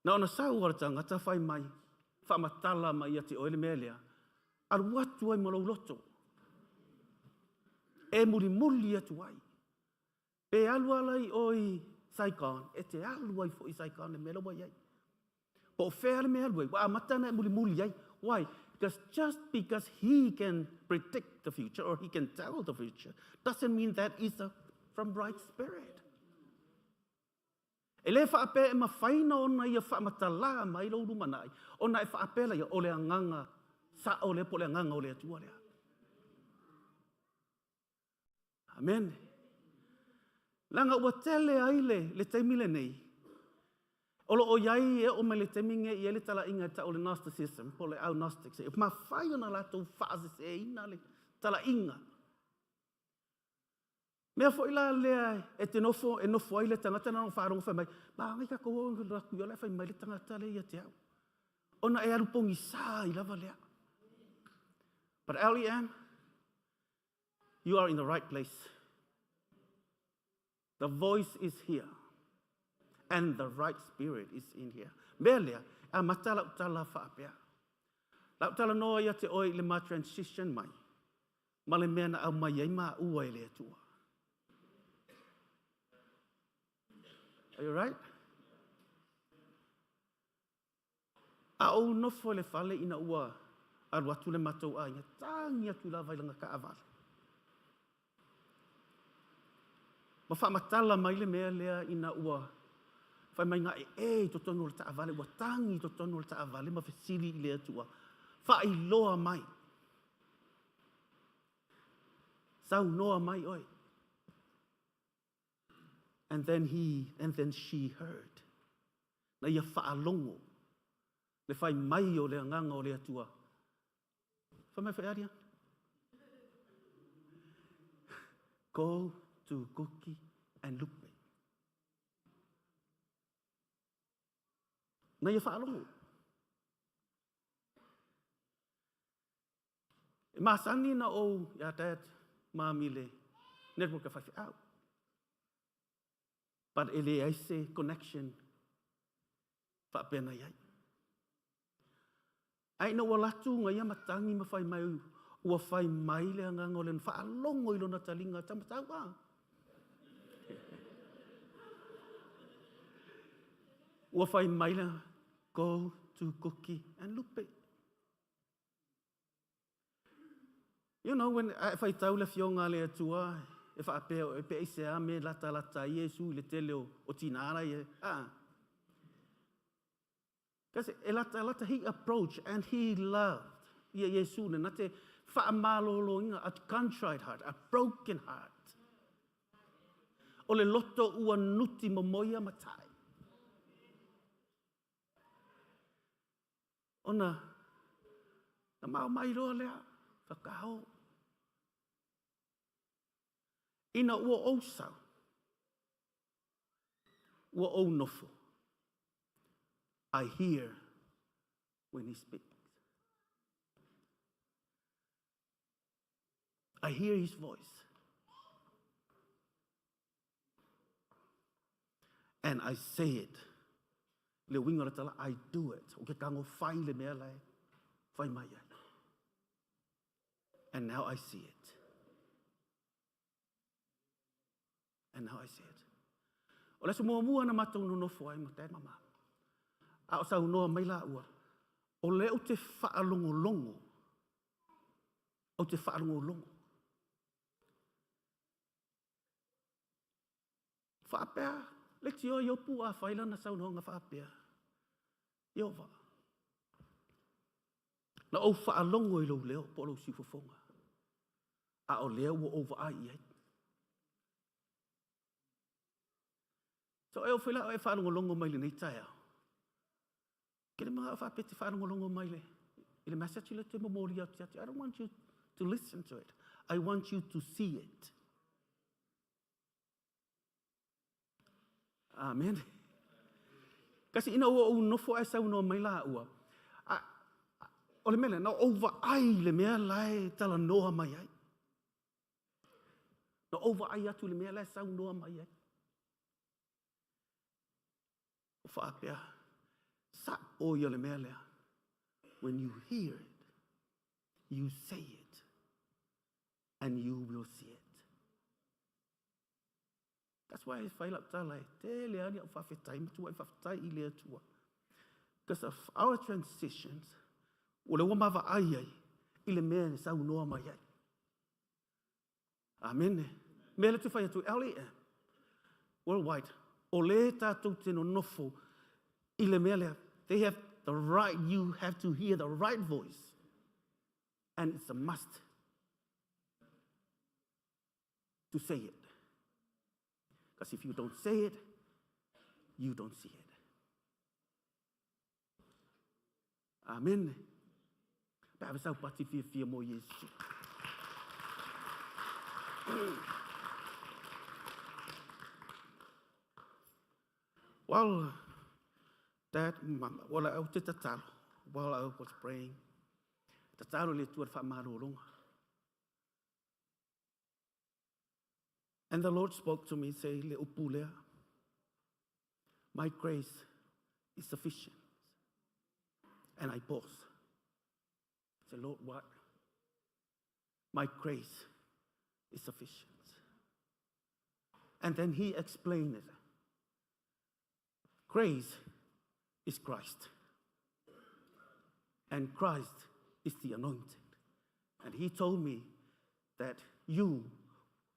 Na ona sau o le tangata whai mai, whaamatala mai ia te oe le mea lea, alu atu ai ma lou loto. E muri muri atu ai. Pe alu ala i oi Saigon, e te alu ai fo i Saigon le mea la wai ai. Po o whea le mea alu ai, wa amata na e muri muri ai. Why? Because just because he can predict the future or he can tell the future doesn't mean that is a from right spirit. E le whaape e mawhaina ona ia whaamatala mai lo ruma nai, ona e whaapela ia o le anganga sa o le po le anganga o le atua lea. Amen. Langa ua tele ai le taimi le nei. O lo o iai e o mai le taimi nge i ele tala inga ta o le Gnosticism, po le au Gnostics. E mawhai ona latou whaasese e ina le tala inga. Mea foi la lea e te nofo, e nofo ai le tangata na whaarongo whai mai. Ma ngai ka koho raku i ola e whai mai le tangata le ia te au. Ona e aru pongi sa i lava lea. But LEM, you are in the right place. The voice is here. And the right spirit is in here. Mea lea, a mata lau tala whaapea. Lau tala noa ia te oi le ma transition mai. Ma le mea na au mai ai ma ua e le atua. Are you right? A o nofo le fale ina ua alu atu le matou aiga, tangi atu lava i langa kaavale. Ma whaamatala mai le mea lea ina ua whai mai ngā e e i totonu o le taavale, ua tangi i totonu o le taavale ma fesili i le atua. Whailoa mai. Sau noa mai oi. And then he, and then she heard. Na ia whaalongo. Le whai mai o le anganga o le atua. Whai mai whai aria. Go to Kuki and Lupe. Na ia whaalongo. E masani na o ia dad, mami le network a whai au. But e le ai se connection whaapena iai. Ai na ua latu nga ia matangi ma whai mai, ua whai mai le anganga o le whaalongo i lona talinga tamatau a. Ua whai mai le, go to Kuki and Lupe. You know, when I whai tau le fionga le atua, e whaapea, e pe ise a me lata lata Iesu i le tele o tinara i e, ah. Kasi e lata lata he approached and he loved ia Iesu ne na te whaamalolo inga, a contrite heart, a broken heart. O le loto ua nuti momoia matai. Ona, na mao mai roa lea, whakao. Ina ua ou sau, ua ou nofo. I hear when he speaks. I hear his voice. And I say it. Le uiga o le tala, I do it. O ke tago fai le mea lae, fai mai ai. And now I see it. And now I see it. O le aso muamua na matou nonofo ai ma Dad ma Mama. A o saunoa mai laua, o lea ou te faalogologo, ou te faalogologo. Faapea, le tio Iopu a fai lana saunoaga faapea, Ieova, na ou faalogo i lou leo po o lou siufofoga, a o lea ua ou vaai i ai. So e oo foi la o e faalogologo mai lenei taeao, ke le manao faapea e te faalogologo mai i le message lea ou te momoli atu ia te oe. I don't want you to listen to it. I want you to see it. Amen. Kasi ina ua ou nofo ae saunoa mai laua, a, a, o le mea lea, na ou vaai i le mea la e talanoa mai ai. Na ou vaai atu i le mea la e saunoa mai ai. O faapea, sa'o ia le mea lea. When you hear it, you say it, and you will see it. That's why e fai lau tala e tele lava ni au faafetai, matuai faafetai i le Atua. Because of our transitions, o lea ua maavaai ai i le mea e saunoa mai ai. Amene. Mea lea ou te fai atu, LEM, worldwide, o lea tatou te nonofo i le mea lea. They have the right, you have to hear the right voice. And it's a must to say it. Because if you don't say it, you don't see it. Amen. Pe ave sau pati fiafia mo Iesu. Well, Dad, Mama, wala au te tatalo, while I was praying, tatalo le Atua le faamalologa. And the Lord spoke to me, say, le upu lea, my grace is sufficient. And I pause. I said, Lord, what? My grace is sufficient. And then he explained it. Grace is Christ. And Christ is the anointed. And he told me that you,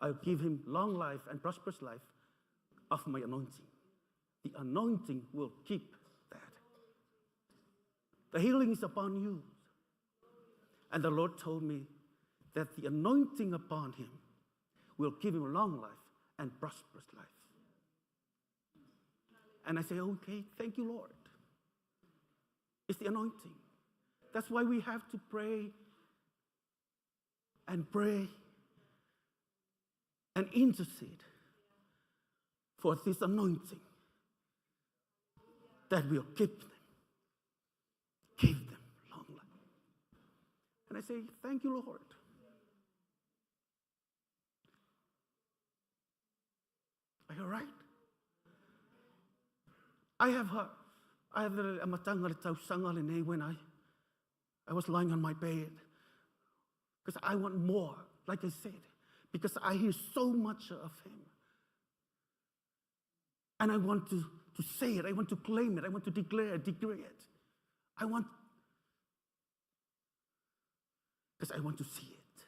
I'll give him long life and prosperous life of my anointing. The anointing will keep that. The healing is upon you. And the Lord told me that the anointing upon him will give him long life and prosperous life. And I say, okay, thank you, Lord. It's the anointing. That's why we have to pray and pray and intercede for this anointing that will keep them, give them long life. And I say, thank you, Lord. Are you all right? I have heard, I have the amataga le tausaga lenei when I was lying on my bed because I want more, like I said, because I hear so much of him. And I want to say it, I want to claim it, I want to declare it, decree it. I want, because I want to see it.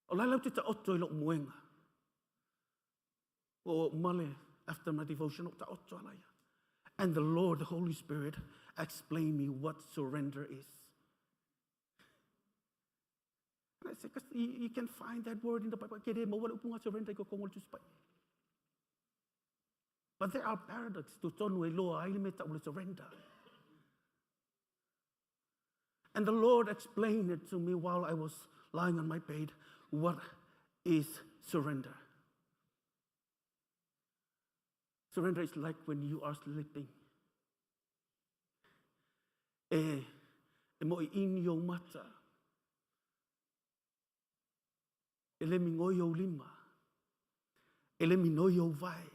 O la lau te taoto i lou moega. Ua ou male after my devotion, o taoto ala ia. And the Lord, the Holy Spirit, explained me what surrender is. And I said, because you can find that word in the Bible. Ke re maua le upu nga surrender i ko kongo le Tusi Paia. But there are paradox to tonu e loa ai le mea tau le surrender. And the Lord explained it to me while I was lying on my bed what is surrender. Surrender is like when you are sleeping. E, e mo i ini o mata. E le mingoi ou lima. E le minoi ou vae.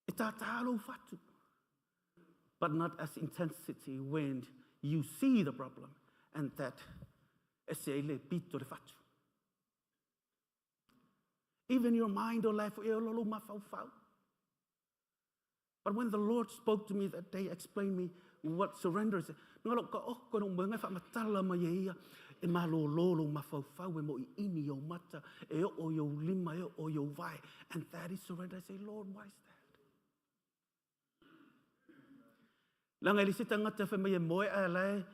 E tātā lou fatu. But not as intensity when you see the problem and that e se le pito le fatu. Even your mind or life, e lolo mafaufau. But when the Lord spoke to me that day, explained me what surrender is. Nga ka oko no mwenga wha matala ma ye ia, e malololo mafaufau e mo i ini o mata, e o o lima, e o o vai. And that is surrender. I say, Lord, why is that? Langa e le se tangata wha mai e moe a lae,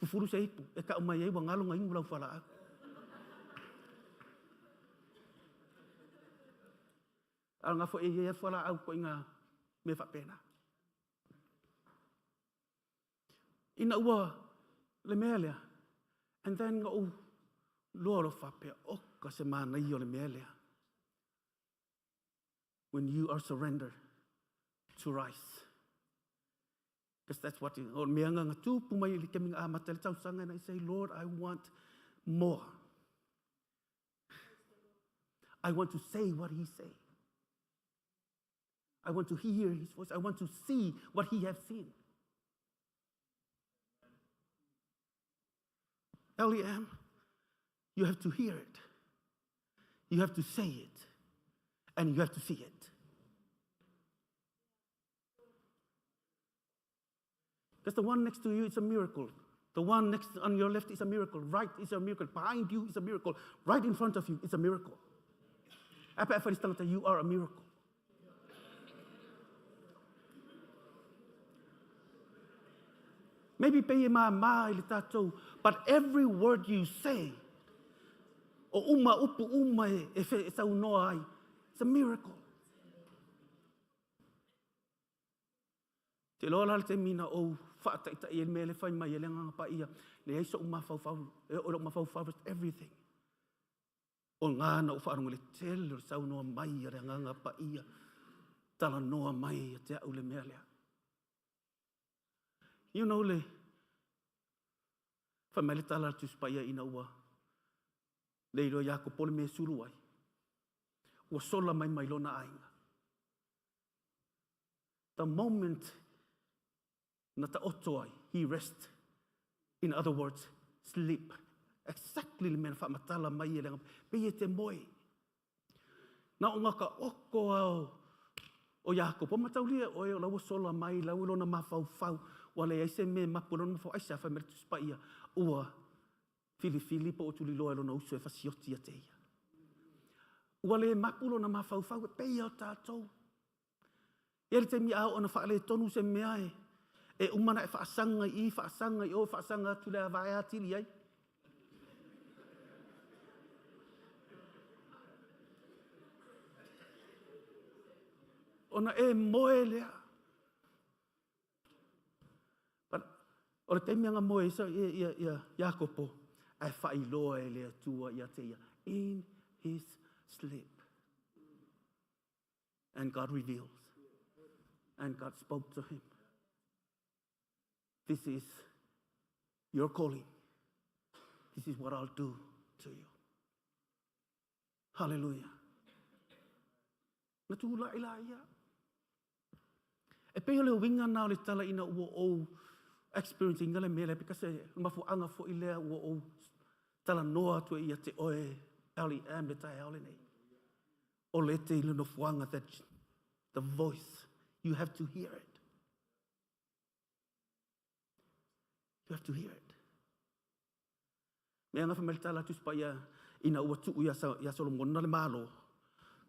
fufuru se ipu, e ka umai e wa ngalo nga ingu lau whala au. A ngā fo e e whala au ko inga me whapena. Ina ua le mea lea, and then ngā u loa lo whapea, o ka se mana i o le mea lea. When you are surrendered to rise. Because that's what o mea ngā ngā tūpu mai i le kemi ngā amata le tausanga, and I say, Lord, I want more. I want to say what he say. I want to hear his voice. I want to see what he has seen. L.E.M., you have to hear it. You have to say it. And you have to see it. Because the one next to you is a miracle. The one next on your left is a miracle. Right is a miracle. Behind you is a miracle. Right in front of you is a miracle. You are a miracle. Maybe pay ma ma i le tātou, but every word you say, o uma upu uma e e e saunoa ai, it's a miracle. Te loa la le taimi na ou whaataitai e le mea le whai mai e le nganga pa ia, le ai so mafaufau, e o lo mafaufau with everything. O ngā na o whaarongo le tele o saunoa mai a le nganga pa ia, tala noa mai a te au le mea lea. You know le, whai mai le tala atu spa ia ina ua, le iloa ia ko pole me suru ai. Ua sola mai mai lona ainga. The moment na ta oto ai, he rest. In other words, sleep. Exactly le mea na whaamatala mai e le pe e te moe. Na o ngaka oko au o Iakopo, mataulia oe o lau sola mai, lau lona mafaufau, ua le ai se mea mapu lona mafau, ai se awhai mere tuspa ia, ua filifili po o tuliloa e lona uso e fasioti ia te ia. Ua le mapu lona mafaufau e peia o tātou. Ia le taimi au ona whaale tonu se mea e, e umana e whaasanga i, whaasanga i o, whaasanga atu le avae atili ai. Ona e moe lea. But, o le taimi anga moe isa ia, ia, ia Iakopo, ai whailoa e le atua ia te ia. In his sleep. And God reveals. And God spoke to him. This is your calling. This is what I'll do to you. Hallelujah. Na tū la ila ia. E pei o le winga nā o le tala ina ua ou experiencing le mele, because e mafu anga fo i lea ua ou tala noa atu e ia te oe L.E.M. le tae aole nei. O le te i le nofuanga that the voice, you have to hear it. You have to hear it. Mea ngā whamele tala atu spa ia ina ua tuu ia, ia Solomon na le malo.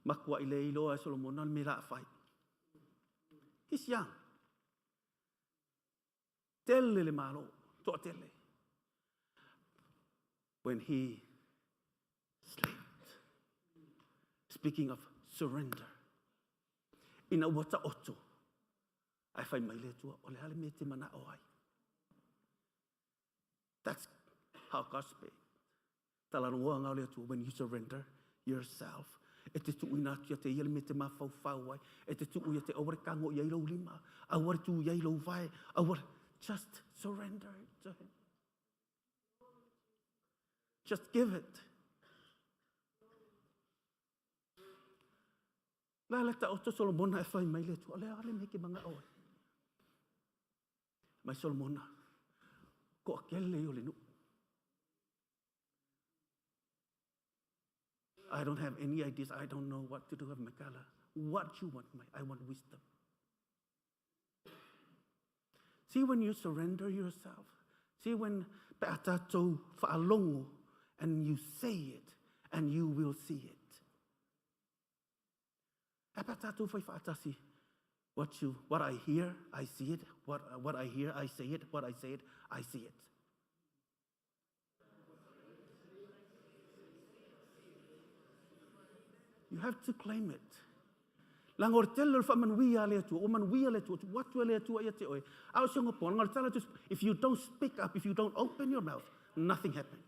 Makua i le iloa e Solomon na le mea la whai. He's young. Tele le malo, toa tele. When he slept. Speaking of surrender. Ina ua ta oto. Ai whai mai le atua, o le ale me te mana o ai. That's how God speaks. Talalogoa o le Atua, when you surrender yourself, e te tuuina atu ia te ia le mea e te mafaufau ai, e te tuu ia te aua le kago i ai lou lima, aua le tu i ai lou vae, aua le, just surrender it to him. Just give it. La le ta oto Solomona e fai mai le Atua, le ale me ke manga oe. Mai Solomona, ko akele i o le nuu. I don't have any ideas. I don't know what to do with Makala. What you want, my? I want wisdom. See when you surrender yourself. See when pe a tātou whaalongo and you say it and you will see it. E pe a tātou whai whaatasi. What, you, what I hear, I see it. What, what I hear, I say it. What I say it, I see it. You have to claim it. Langa o le tele o le faamanuia a le Atua, ua manuia le Atua, tuu atu e le Atua ia te oe. A o se ogapoa, langa o le tala atu, if you don't speak up, if you don't open your mouth, nothing happens.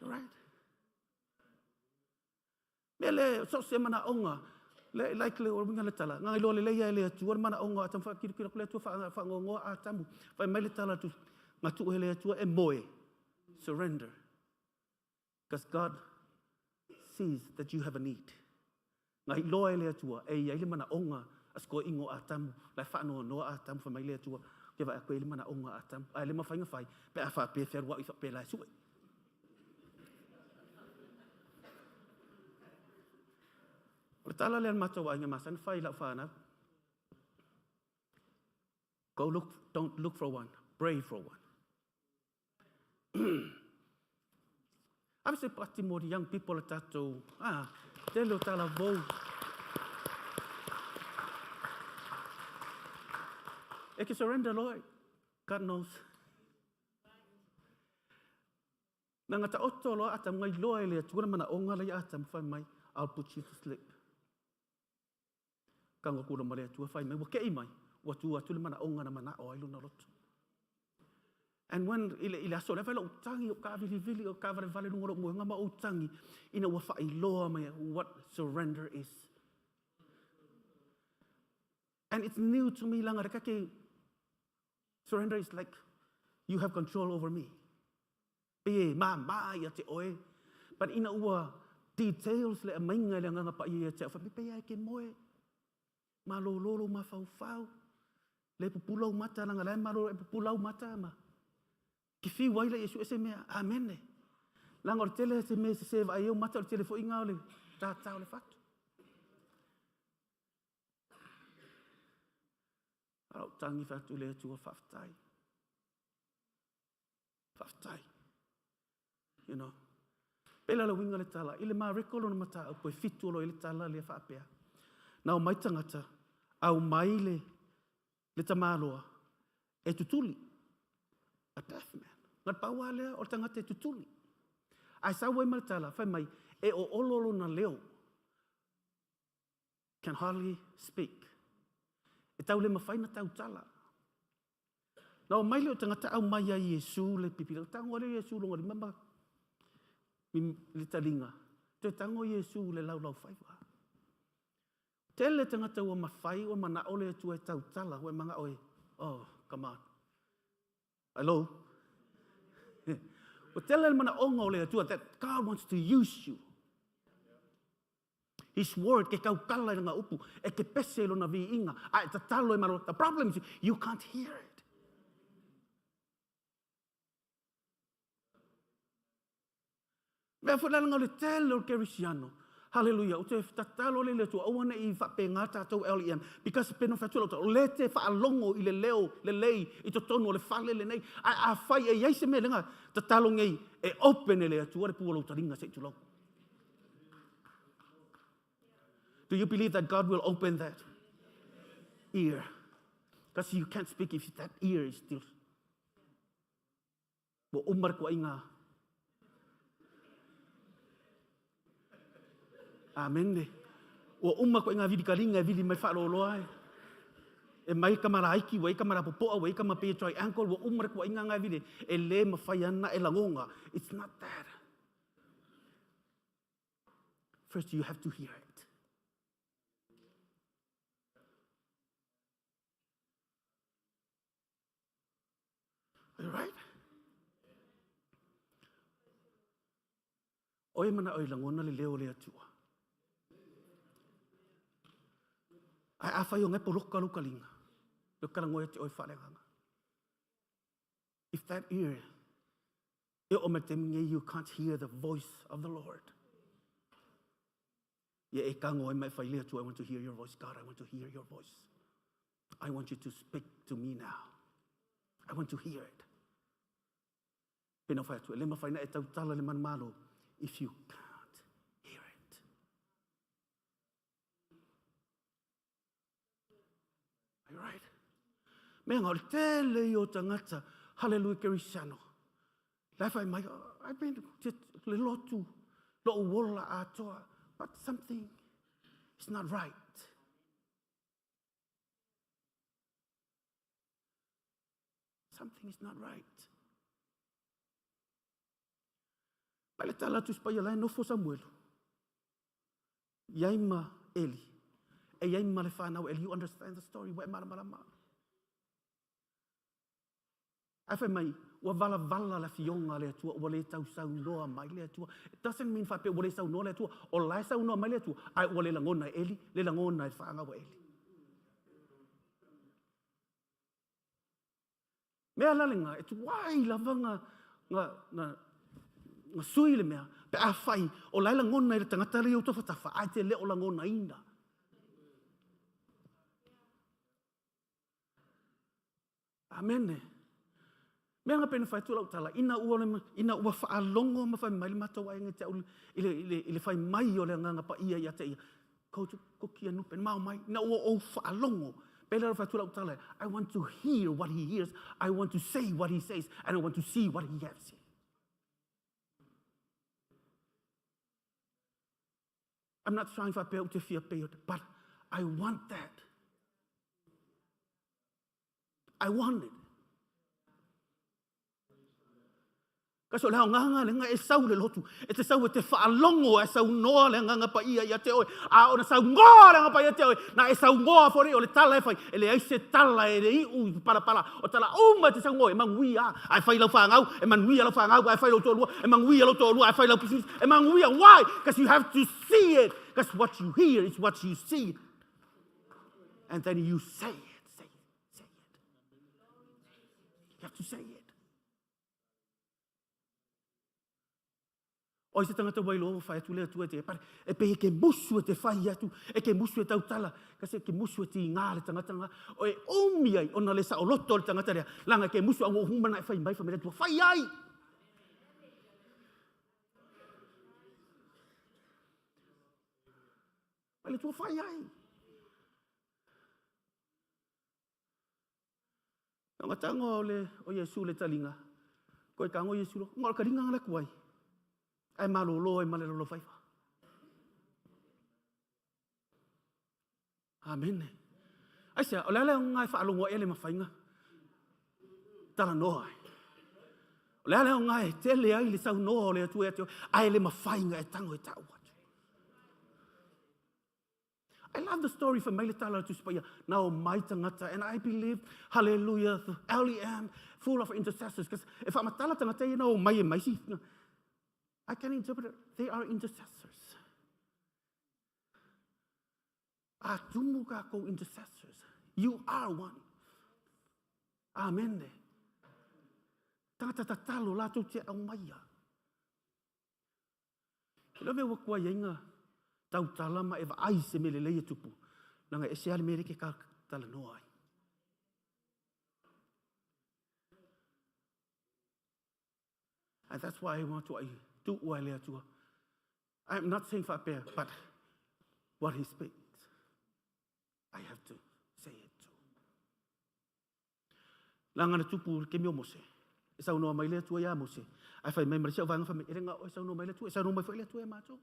Right? Mea le, so se manaʻoga, le, like le, o winga le tala, ngai loa le leia e le Atua le manaʻoga o Atamu, whaakirikira ku le Atua, whaangongoa Atamu, whai mai le tala atu, ngā tuu he le Atua e moe, surrender. Because God sees that you have a need. Ngai loa e le Atua, e ia i le manaʻoga a se koe ingo Atamu, lai whaanoa Atamu, whai mai le Atua, ke vai koe i le manaʻoga Atamu, ai le mawhainga whai, pe a wha pe wherua i wha pe lai sue. O le tala lea a le matou aiga masani fai i lau fanau. Go look, don't look for one, pray for one. Ave se pati mo the young people a tātou. Ah, tele o tala vou. E ke surrender, Lord. God knows. Na nga taoto loa Atamu ngai loa e le Atua le manaoga la ia Atamu fai mai, I'll put you to sleep. Kago kula ma le Atua fai mai, ua kei mai, ua tu atu le manaoga na manao ai lona loto. And when, i le, i le aso lea, fai lou tangi, o kavilivili, o kavalevale lunga o lou moega ma ou tangi, ina ua faailoa mai what surrender is. And it's new to me, langa le kake, surrender is like, you have control over me. Pe e māmā ia te oe, but ina ua details le amainga i le agaga paia ia te au, wha pe ia e ke moe, malōlō lou mafaufau, le pupula u mata, langa lae malo e pupula u mata ma ke whiu ai le Iesu e se mea, amene. Langa o le tele se mea se se vaai au mata o le tele foi ngā o le tātā o le whatu. Arau tangi whatu le Atua whawhetai. Faafetai. You know. Pela le winga le tala, i le mareko lona mataupu e fitu o lo i le tala lea faapea. Na o mai tangata, au mai le, le tamaloa, e tutuli. A deaf man. Nga paua lea o le tangata e tutuli. Ai sau ai ma le tala, fai mai, e o olo lona leo. Can hardly speak. E tau le mawhai na tau tala. Na o mai le o tangata au mai a Iesu le pipira. Tango le Iesu longa lima ma le talinga. Toe tango Iesu le laulau whaiwa. Tele tangata ua mawhai ua mana ole atu e tau tala ua manga oe. Oh, come on. Hello? O tele le mana onga o le atua that God wants to use you. His word ke kaukala i nga upu, e ke pese i lona viiga, a e tatalo e malo. The problem is you can't hear it. Mea foi lala le tele o le kerisiano. Hallelujah. O te tatalo le le atua, aua ne i whaapengā tātou LEM. Because pena whatua lau o le te whaalongo i le leo le lei i totonu o le fale le nei. A, a whai e iai se mea lenga, tatalo ngei e open e le atua le pua lou taringa se i tulou. Do you believe that God will open that ear? Because you can't speak if that ear is still. Ua uma le kuaiga. Amen. Ua uma kuaiga vili kalinga e vili mai whaaloloa ai. E mai ka malaiki, ua i ka malapopoa, ua i ka mapia triangle, ua uma le kuainga ngai vile, e le mawhai ana e langonga. It's not that. First you have to hear it. Are you right? Oe mana oi langona le leo le atua. Ai a whai o ngai poloka lo kalinga. Lo kala ngoe te oi whareanga. If that ear, e o me te you can't hear the voice of the Lord. Ia e ka ngoe mai whai le atua, I want to hear your voice. God, I want to hear your voice. I want you to speak to me now. I want to hear it. Pena whai atu, e le mawhai na e tautala le manumalo, if you can't hear it. Are you right? Mea ngā o le tele i o tangata, hallelujah, kerisano. Lai whai mai, oh, I've been to le lotu, lo uola atoa, but something is not right. Something is not right. Mai le tala atu sipaia lai nofo Samuelu. Iai ma Eli. E iai ma le whanau Eli. You understand the story. Wa e mala mala ma. Ai whai mai, ua vala vala le fionga le atua, ua le tau saunoa mai le atua. It doesn't mean whape ua le saunoa le atua. O lai saunoa mai le atua, ai ua le langona e Eli, le langona e whaangawa Eli. Mea la lenga, e tuai lava nga, nga, nga, nga sui le mea, pe a whai, o lai langona i le tangata le i o tawhatafa, ai te leo langona ina. Amene. Mea nga pena whai atu lau tala, ina ua, ina ua whaalongo ma whai mai le matou ai ngai te au i le, i le, i le whai mai o le anganga pa ia ia te ia. Ko ko kia nupe mao mai, ina ua ou whaalogo. Pele lau whai atu lau tala, I want to hear what he hears, I want to say what he says, and I want to see what he has seen. I'm not trying whapea u te fia pei, but I want that. I want it. Ka so le aoga le nga e sau le lotu. E te sau e te whaalongo e sau noa le nganga pa ia ia te oe. A ona sau ngoa le nganga pa ia te oe. Na e sau ngoa fore o le tala e whai. E le aise tala e le iu i pala pala. O tala uma te sau ngoa e mangui a. Ai whai lau whangau, e manuia lau whangau, ai whai lau tōlua, e manguia lau tōlua, ai whai lau pisipisi, e manguia. Why? Because you have to see it. Because what you hear is what you see. And then you say it. Say it. Say it. You have to say it. Oi se tangata wailoa ua whai atu le atua e te pare. E pehe ke musu e te whai atu, e ke musu e tautala, ka se ke musu e ti ngā le tangata ngā. O e umi ai, ona le sa o loto le tangata rea, langa ke musu au o humana e whai mai whamere atua, whai ai! Mai le tua whai ai. Nga tango o le o Yesu le talinga. Ko e kango Yesu lo. Ngo ka ringa ngala kuai. Ai malolo ai malelo lo faifa. Amen. Ai se o le ale ngai whaalongo e le mawhainga. Tala noa ai. O le ale ngai tele ai le sau noa o le atu e atu. Ai le mawhainga e tango e tau atu. I love the story for mai le tala atu sipaia. Na o mai tangata. And I believe, hallelujah, the LEM, full of intercessors. Because e whaamatala tangata ia na o mai e mai si. I can interpret it. They are intercessors. A tumu kākou intercessors. You are one. Amen. Tangata tatalo lātou te au maia. Ke love ua kua ia inga tautala ma e vaai se mele lei e tupu. Nanga e se ale mere ke ka tala noa ai. And that's why I want to ai tu ua le atua. I'm not saying whapea, but what he speaks, I have to say it too. Langa na tupu le kemi o Mose. E saunoa mai le Atua iā Mose. Ae fai mai ma le isi au vaega fai mai, e le gao e saunoa mai le Atua, e saunoa mai foi le Atua ia matou.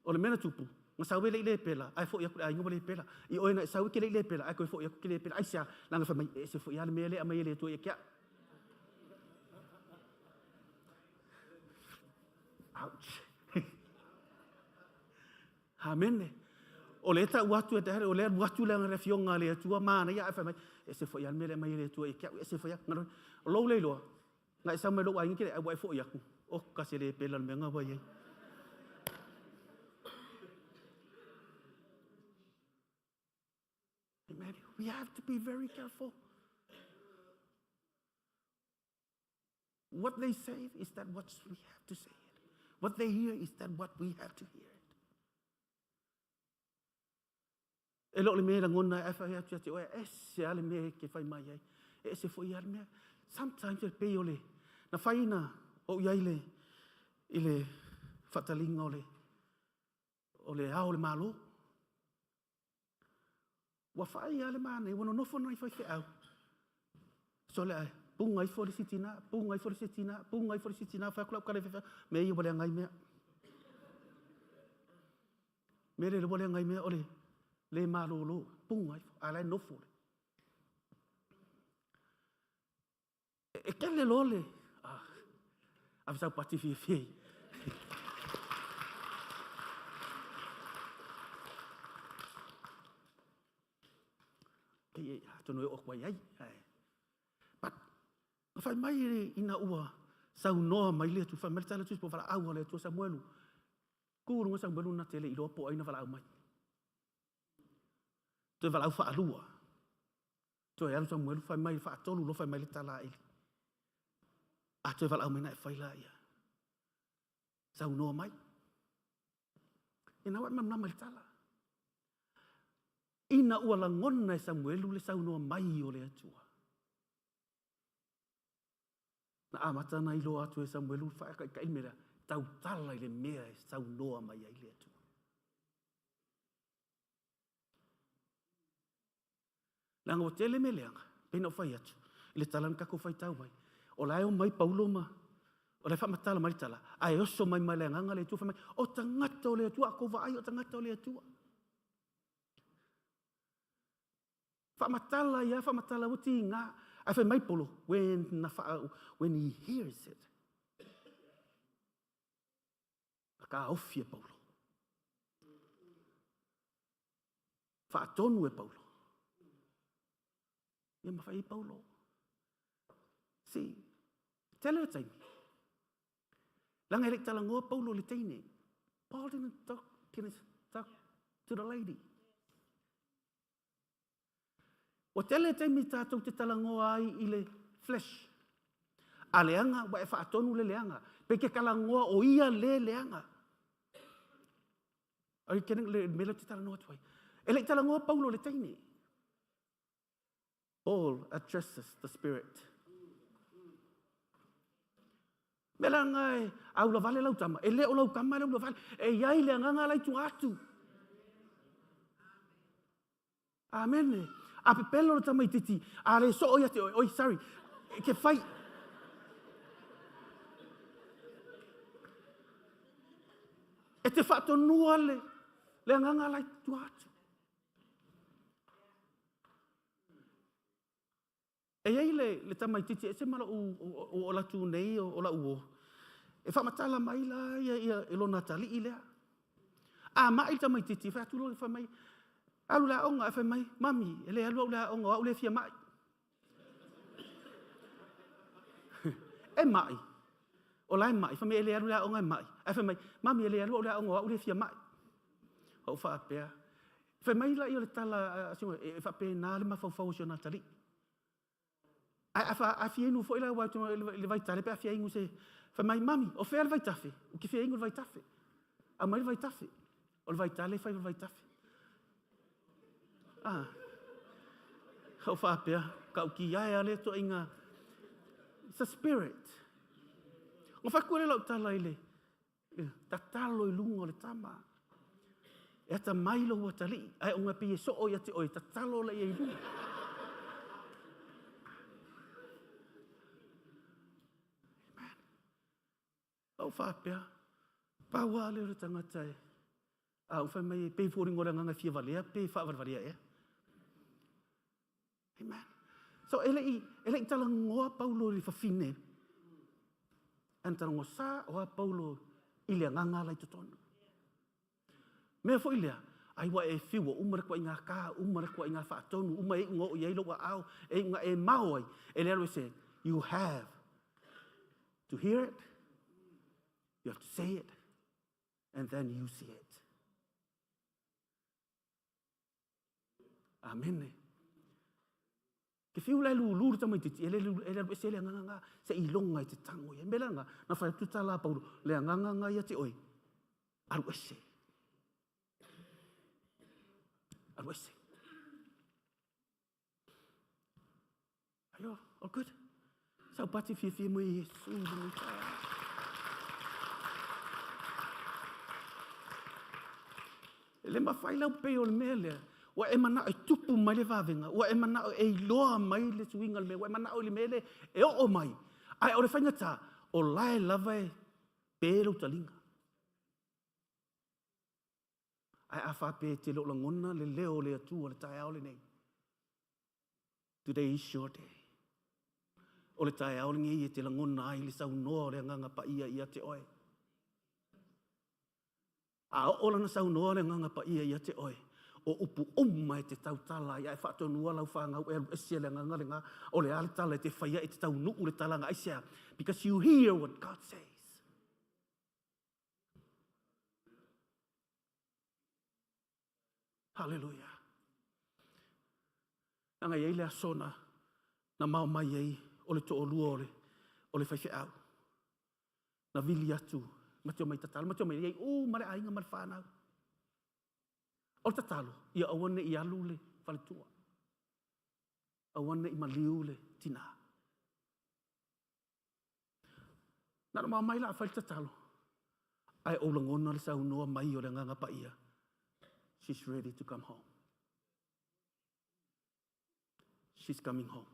O le mea na tupu, Na sau e le i le pela, ae fo'i atu i le aiga ua le pela. I oe na e sau e te le i le pela, ae toe fo'i atu e te le pela. Aisea? Leaga fai mai, e ese foi lava le mea lea e aumai e le Atua ia te au. Ouch. Amene. O lea e tau atu e te o lea alu atu le le afioga a le Atua, manaia ae fai mai, e ese foi lava le mea lea e aumai e le Atua ia te au, e ese foi lava. O lou le iloa, na e sau mai lou aiga ke le ai ua e fo'i atu, oka se le pela o le mea lena ua i ai. Amen. We have to be very careful. What they say is that what we have to say it. What they hear is that what we have to hear it. E le o le mea e lagona ai ae fai atu ia te oe, e ese lava le mea e te fai mai ai, e ese foi lava le mea. Sometimes e pei o le, na fai na ou i ai i le, i le faataliga o le, o le Ao o le Malo. Ua fai lava le manaia, ua nonofo nai faifeau. Sole ae, puga ifo le isi tina, puga ifo le isi tina, puga ifo le isi tina, fai atu lau tala i faifeau, mea ia ua leaga ai mea. Mea lea ua leaga ai mea o le le malolo, puga ifo, a o la e nofo. E tele loa le, ah, ave sau pati fiafia i. Atonu e oo atu ai ai. But, na fai mai ina ua saunoa mai le Atua, fai mai le tala Tusi po valaau a le Atua Samuelu. Ku luga Samuelu na te le iloa po o ai na valaau mai. Toe valaau faalua. Toe alu Samuelu fai mai faatolu loa fai mai le tala a Eli. A toe valaau mai na e fai laia. Saunoa mai. Ina ua e malamalama i le tala. Ina ua lagona e Samuelu le saunoa mai o le Atua. Na amata ona iloa atu e Samuelu le faataitai mea lea, tautala i le mea e saunoa mai ai le Atua. Leaga ua tele mea leaga, pei ona ou fai atu, i le tala na tatou faitau ai. O la e omai Paulo ma, o la e faamatala mai le tala, ae oso mai ma le agaga le Atua fai mai, o tagata o le Atua, a outou vaai o tagata o le Atua. Faamatala ai lava, faamatala ua tiga. Ae fai mai Paulo, when, na faa, when he hears it, na taofi e Paulo. Faatonu e Paulo. Ia ma fai ai Paulo. See, tele le taimi. Leaga e le i talanoa Paulo i le teine. Paul didn't talk, didn't talk to the lady. Ua tele taimi tatou te talanoa ai i le flesh. A leaga, ua e faatonu le leaga. Pe ke talanoa o ia le leaga. Are you getting le mea lea ou te talanoa atu ai? E le i talanoa Paulo i le teine. Paul addresses the spirit. Mea leaga e a ulavale lau tama, e le o lau tama le ulavale, e i ai le agaga la i tua atu. Amene. A pepelo le tamaititi, a le soo ia te oe, oi, sorry, e ke fai. E te faatonua le, le agaga la i tua atu. E i ai le, le tamaititi ese ma lou, o, o latu nei o, o lau uo, e faamatala mai la ia, ia i lona atalii lea. A mai le tamaititi, fai atu loa, fai mai, alu i le aoga, ae fai mai, mami, e le alu au i le aoga, o au lea e fia mai. E mai. O la e mai, fai mai e le alu i le aoga e mai. Ae fai mai, mami e le alu au i le aoga o au lea e fia mai. Ou faapea, fai mai laia o le tala a si e faapena le mafaufau o si ona atalii. Ae a fia inu foi la aua i le vaitale pe a fia inu se, fai mai, mami, o fea le vaitafe? Ou te fia inu i le vaitafe. Aumai le vaitafe. O le vaitale e fai ma vaitafe. Ah. Ou faapea, ta'utia e a lea ituaiga. It's a spirit. Na fai atu ai lea o lau tala i le, tatalo i luga o le tama. E atamai lou atalii, ae ona e pei e soo ia te oe, tatalo laia i luga. Amen. Ou faapea, pau lava lea o le tagata e A ou fai mai, e pei foliga o le agaga e fia valea pe faavalevalea ea. Amen. So e le i, e le i talanoa Paulo i le fafine. Ae na talanoa sa o a Paulo i le agaga la i totonu. Mea foi lea, ai ua e fiu ua uma le tuaiga ka, uma le tuaiga faatonu, uma e iuga oo i ai lou aao, e iuga e mao ai, e le alu e se, you have to hear it, you have to say it, and then you see it. Amene. Ke whiu la e lūlū le tamaititi, e le, e le alu ese le anganga ngā, se i longa i te tango ia. Mea la na whai atu tā la Paulo, le anganga ngā ia te oe, alu ese. Alu ese. Are you all good? Sau pati fia fia mo Iesu. E le mafai lau pei o le mea lea. Ua e manao e tupu mai le vavenga, ua e manao e iloa mai le suiga o le mea, ua e manao i le mea lea e oo mai. Ae o le faigata, o lae lava e pe lou taliga. Ae a faapea e te le o lagona le leo o le Atua i le taeao lenei, today is your day. O le taeao lenei e te lagona ai le saunoa o le Agaga Paia ia te oe. A oo lana saunoa le Agaga Paia ia te oe, o upu uma e te tautala ai, ae faatonua lau fanau e alu ese le agaga lena, o le a le tala e te faia e te taunuu le talaga aisea? Because you hear what God says. Haleluia. Leaga e i ai le aso na, na mao mai ai o le toalua o le, o le faifeau. Na vili atu, ma te omai tatalo, ma te omai ai uma le aiga ma le whanau. O le tatalo, ia aua ne i alu le faletua. Aua ne i maliu le tinā. Na ona mao mai la a fai le tatalo, ae ou lagona le saunoa mai o le Agaga Paia, She's ready to come home. She's coming home.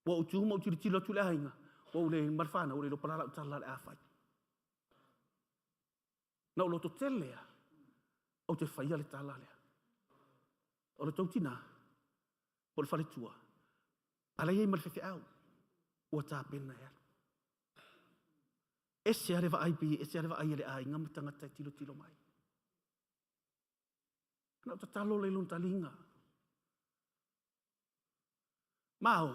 Ua ou tu ma ou tilotilo atu i le aiga, ua ou le ma le whanau, ua le iloa po o le a lau tala o le a fai. Na ou loto tele a, ou te faia le tala lea. O le tou tinā, po o le faletua, a la e i ai ma le faifeau, ua tapena e alu. Ese lava le vaai pei e ese lava le vaai a le aiga ma tagata e tilotilo mai. Na ou tatalo lea i lona taliga. Mao,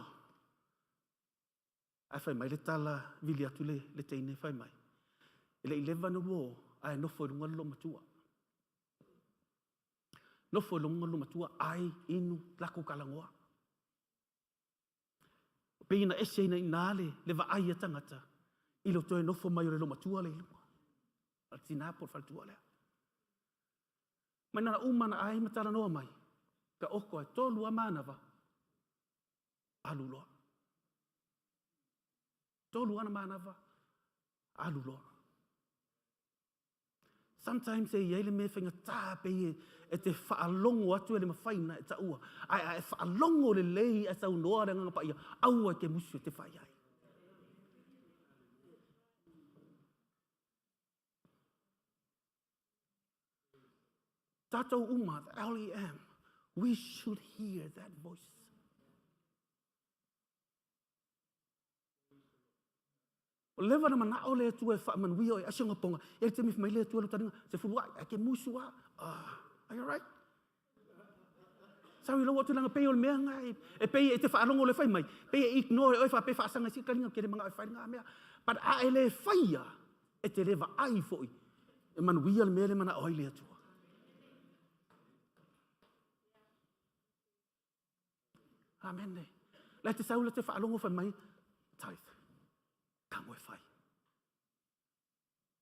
ae fai mai le tala, vili atu le, le teine fai mai. E le i leva na uo, ae nofo i luga le loomatua. Nofo i luga le loomatua, ai, inu, lakou talanoa. Pei na ese ina ina le, le vaai a tagata i le toe nofo mai o le loomatua le i luga. A le tina po o le faletua lea. Mai na uma na ai ma talanoa mai, ka oko ai, tolu a manava, alu loa. Tolu ana manava, alu loa. Sometimes e i ai le mea faigata pei e, e te faalogo atu e le mafai ona e taua. Ae a e faalogo lelei ae saunoa le Agaga Paia, aua e te musu e te fai ai. Tatou uma, the LEM, we should hear that voice. Ua leva na manao le Atua e faamanuia oe, ai si ona poga, e le taimi fai mai le Atua lo taliga, se fulu ai, ai ke musu a, ah, are you alright? Sorry, lau atu langa pei o le mea nga e, e pei e te faalogo le fai mai, pei e ignore oe faapea faasaga i si taliga, ke le manao e fai nga mea. But a e le faia, e te le vaai foi, e manuia le mea le manao ai le Atua. Amene. La te sau la te faalogo fai mai, tithe, tango e fai.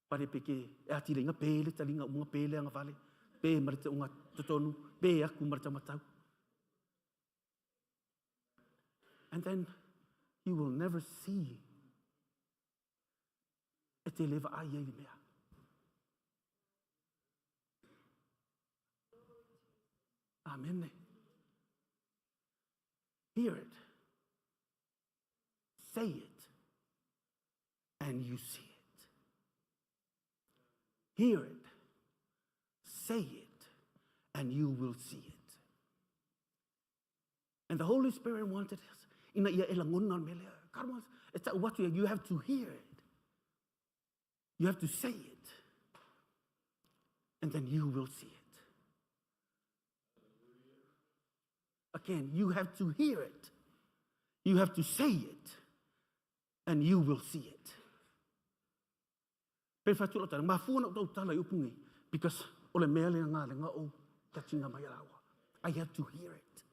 Pare pe ke e atile inga pe le talinga umunga pe le angavale, pe ma le te unga totonu, pe aku ma le taumatau. And then you will never see e te le vaai ai le mea. Amene. Hear it. Say it. And you see it. Hear it. say it and you will see it. And the Holy Spirit wanted us, ina ia e lagona le mea lea. God wants, e tau atu ia, you have to hear it. You have to say it. And then you will see it. Again, you have to hear it. You have to say it. And you will see it. Pe whatu lo tala, mafua na o tau tala i upu nei, because o le mea le ngā le ngā o tatinga mai a I have to hear it.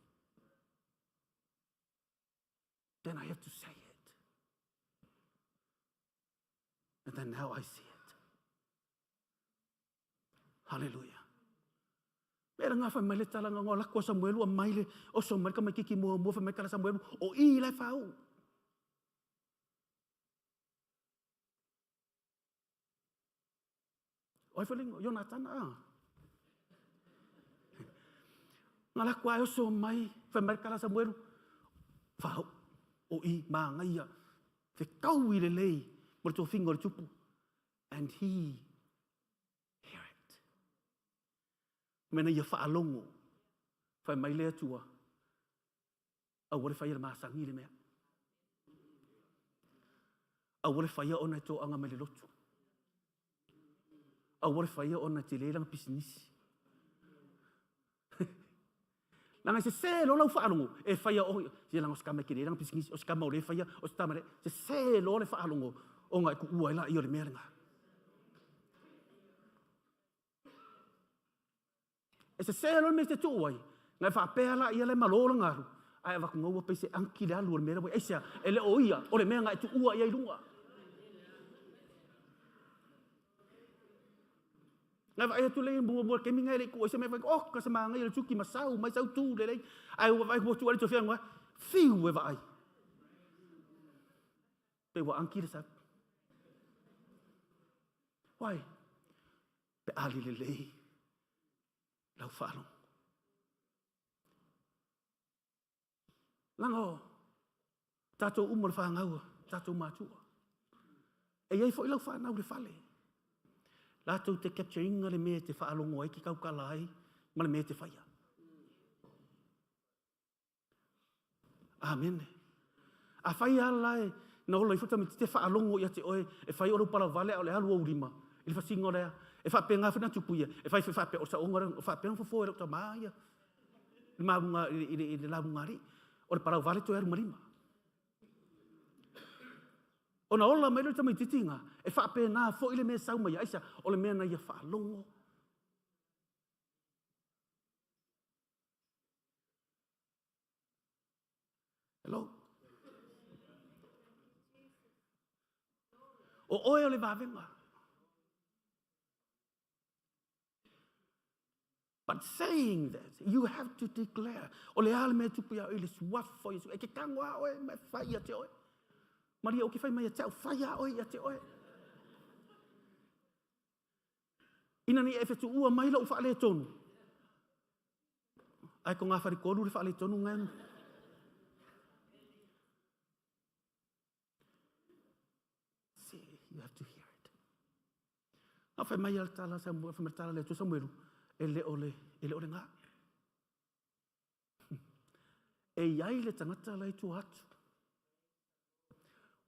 Then I have to say it. And then now I see it. Hallelujah. Mea ngā whai mai le tala ngā ngā lako Samuelu a mai le oso mai ka mai kiki mua mua whai mai kala Samuelu o i lai whau. O ai whalingo, Jonathan, a. Ngā lako ai oso mai, whai mai kala Samuelu, whau, o i mā ngaia, te kau i le lei, mo le tō finga o le tupu. And he hear it. Mena ia whaalongo, whai mai le atua, aua le whaia le masangi le mea. Aua le whaia ona e tō mai le lotu. Aua le whaia ona te le pisinisi. Langa se se lo lau whaalongo, e whaia o, se langa o se kama ke le langa pisinisi, o se kama o le whaia, o se tamare, se se lo le whaalongo, o ngai ku ua ila i o le mea lenga. E se se lo le mea te tuu ai, ngai whaapea la ia le malo la ngaru, ai avaku ngaua pe se anki le alu o le mea e sea, e le o ia, o le mea ngai tu ua ia i lunga. Ngai vai atu le mua mua kemi ngai le ku se me vai oh ka se manga le tuki masau mai sau tu le le ai ua vai tu ale to fianga fiu e vai pe ua anki le sa wai pe ali le lei lau whaalongo. Langa o, tātou uma le whangaua, tātou mātua. E iai foi lau whanau le whale. Lātou te capturinga le mea te whaalongo ai ki kaukala ai, ma le mea te whaia. Amen. A whai ala e, na ola i futa me te whaalongo ia te oe, e whai ora upala vale o le alu o urima. I le whasinga o lea, e whape ngā whina tupu ia, e whai whape o sa onga, o whape ngā fofo e rau tamā ia. I maunga, i le launga ri, o le parau vale toe aru marima. Ona ola mai le tamaitiiti ngā, e whape nā fo i le mea sau mai aisa, o le mea na ia whaalongo. Hello? O oe o le vavenga. But saying that, you have to declare. O le ale mea tupu ia i le suafa o Iesu. E ke kango a oe, me whai ia te oe. Maria o ke whai mai ia te au, whai a oe ia te oe. Ina ni e whetu ua mai lau whaale tonu. Ai ko ngā whare kōru le whaale tonu ngai. See, you have to hear it. Ngā whai mai al tala, whai mai tala le tu Samuelu, e le o le, e le o le ngā. E iai le tangata lai tu atu.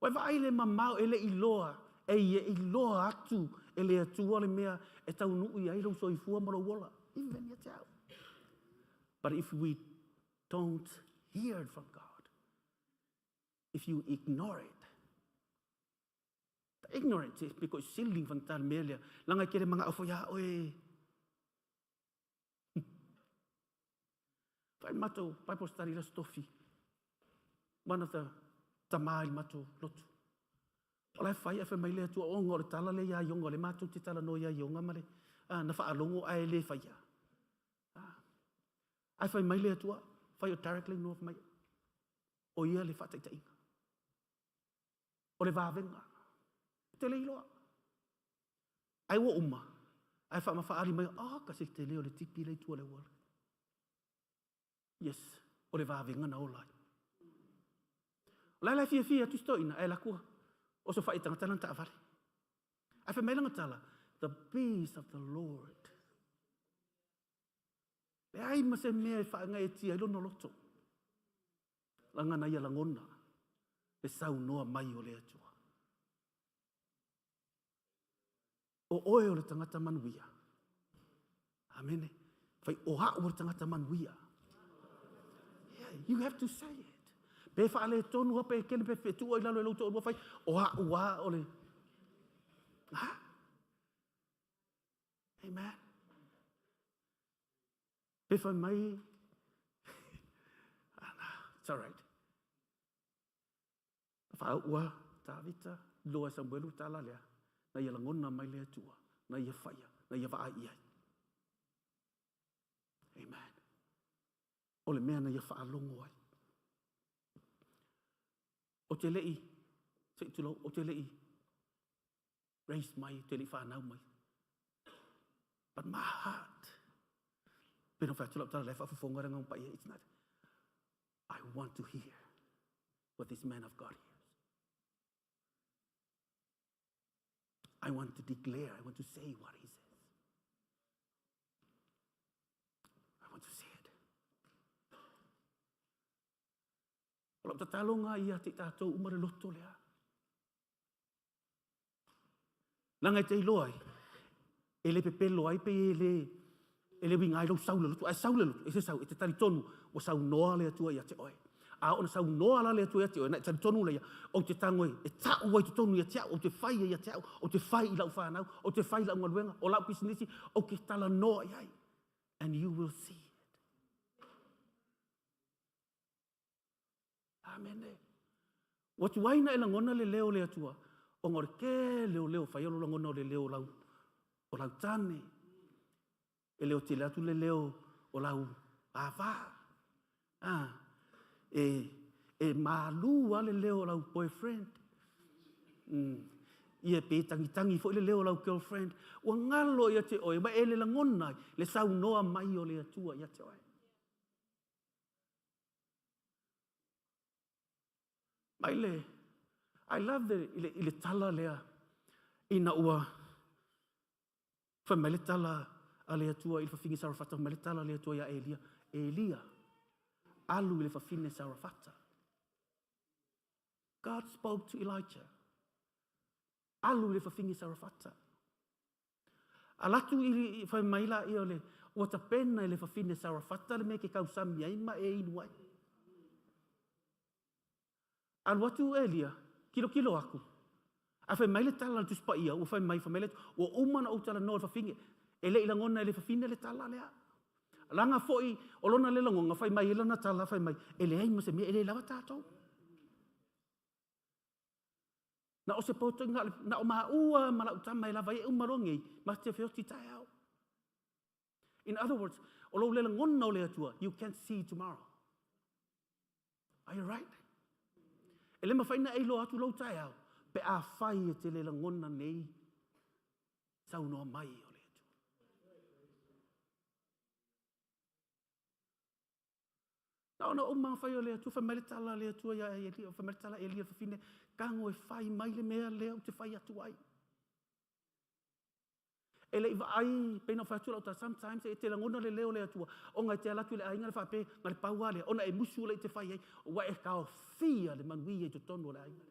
Wai vai le mamao e le iloa, e i e iloa atu, e le atua le mea, e tau nui ai lau soifua ma lou ola. Even ia te au. But if we don't hear it from God, if you ignore it, the ignorance is because siling van tal melia, langa kere mga afo ya oe. Whai matou Bible study la stofi. One of the tama i matou lotu. O lai whai a whai mai le atua onga o le tala le ia ionga o le matou te tala no ia ionga ma le na whaalongo a e le whai ia. Ai whai mai le atua, whai o directly no mai. O ia le whataitainga. O le vavenga. Te le iloa. Ai ua uma. Ai wha ma mai, ah, ka se te leo le tipi le tua le wala. Yes, o le vavenga na o lai. O lai lai fia fia tu sto ina, ai lakua. O so whai tangata lan ta'avale. Ai whai mai langa tala, the peace of the Lord. Leai ma se mea e faagaeetia ai lona loto. Laga na ia lagona le saunoa mai o le Atua. O oe o le tagata manuia. Amene. Fai o a'u o le tagata manuia. Yeah, you have to say it. Pe faaletonu a pe kele pe fetua i lalo e lou toalua fai o a'u a o le Ha? Amen. Pe fai mai ah, it's all right. Faaua Tavita loa e Samuelu tala lea na ia lagona mai le Atua na ia faia na ia vaai i ai. Amen. O le mea na ia faalogo ai. O te lei, se i tulou, o te lei raise mai, te lei whanau mai. But my heart, pe no whai atu lau tala le whaafofonga ranga pai, it's not, I want to hear what this man of God hears. I want to declare, I want to say what he says. I want to say it. O lau tatalo ngā ia te tātou uma le loto lea. Langa e te iloa ai, e le pepelo ai pe e le, e le winga ai lou sau le loto, ai sau le loto, e se sau, e te talitonu, ua saunoa le Atua ia te oe. A ona saunoa la le Atua ia te oe, na e talitonu lea, ou te tago e, e ta'u ai totonu ia te au, ou te fai ai ia te au, ou te fai i lau whanau, ou te fai i lau galuega, o lau pisinisi, ou ke talanoa i ai. And you will see it. Amene. Ua tuai na e lagona le leo o le Atua, ona o le tele o leo fai o lo lagona o le leo o lau, o lau tane. E leo tele atu le leo o lau ava. Ah, e, e malu a le leo o lau boyfriend. Ia pe tangitangi foi le leo o lau girlfriend. Ua ngalo ia te oe, ma e le lagona le saunoa mai o le Atua ia te oe. Mai le, I love the, i le, i le tala lea, ina ua fai mai le tala a le Atua i le fafine Sarafata, fai mai le tala a le Atua ia Elia, Elia, alu i le fafine Sarafata. God spoke to Elijah. Alu i le fafine Sarafata. Alatu i fai mai la ia o le ua tapena i le fafine Sarafata le mea ke kausami ai ma e inu ai. Alu atu Elia, kilo kilo aku. A fai mai le tala le Tusi Paia, ua fai mai, fai mai le, ua uma na ou talanoa i le fafine. E le i lagona e le fafine le tala lea. Laga foi o lona le lagoga, fai mai e lana tala, fai mai, e leai ma se mea, e le lava tatou. Na o se poto na, na o maua ma lau tama e lava ai e uma loa nei, ma te feoti taeao. In other words, o lou le lagona o le Atua, you can't see tomorrow. Are you right? E le mawhai na e iloa atu lou taeao, pe a fai e te le lagona nei, saunoa mai o le Atua. Na ona ou mafai o le Atua, fai mai le tala a le Atua ia Elia, fai mai le tala a Elia fafine, tago e fai mai le mea lea ou te fai atu ai. E le i vaai, pei na fai atu lau tala, sometimes e te lagona le leo o le Atua, ona e te ala atu i le aiga le faapea, na le pau lava lea, ona e musu le i te fai ai, ua e taofia le manuia i totonu o le aiga.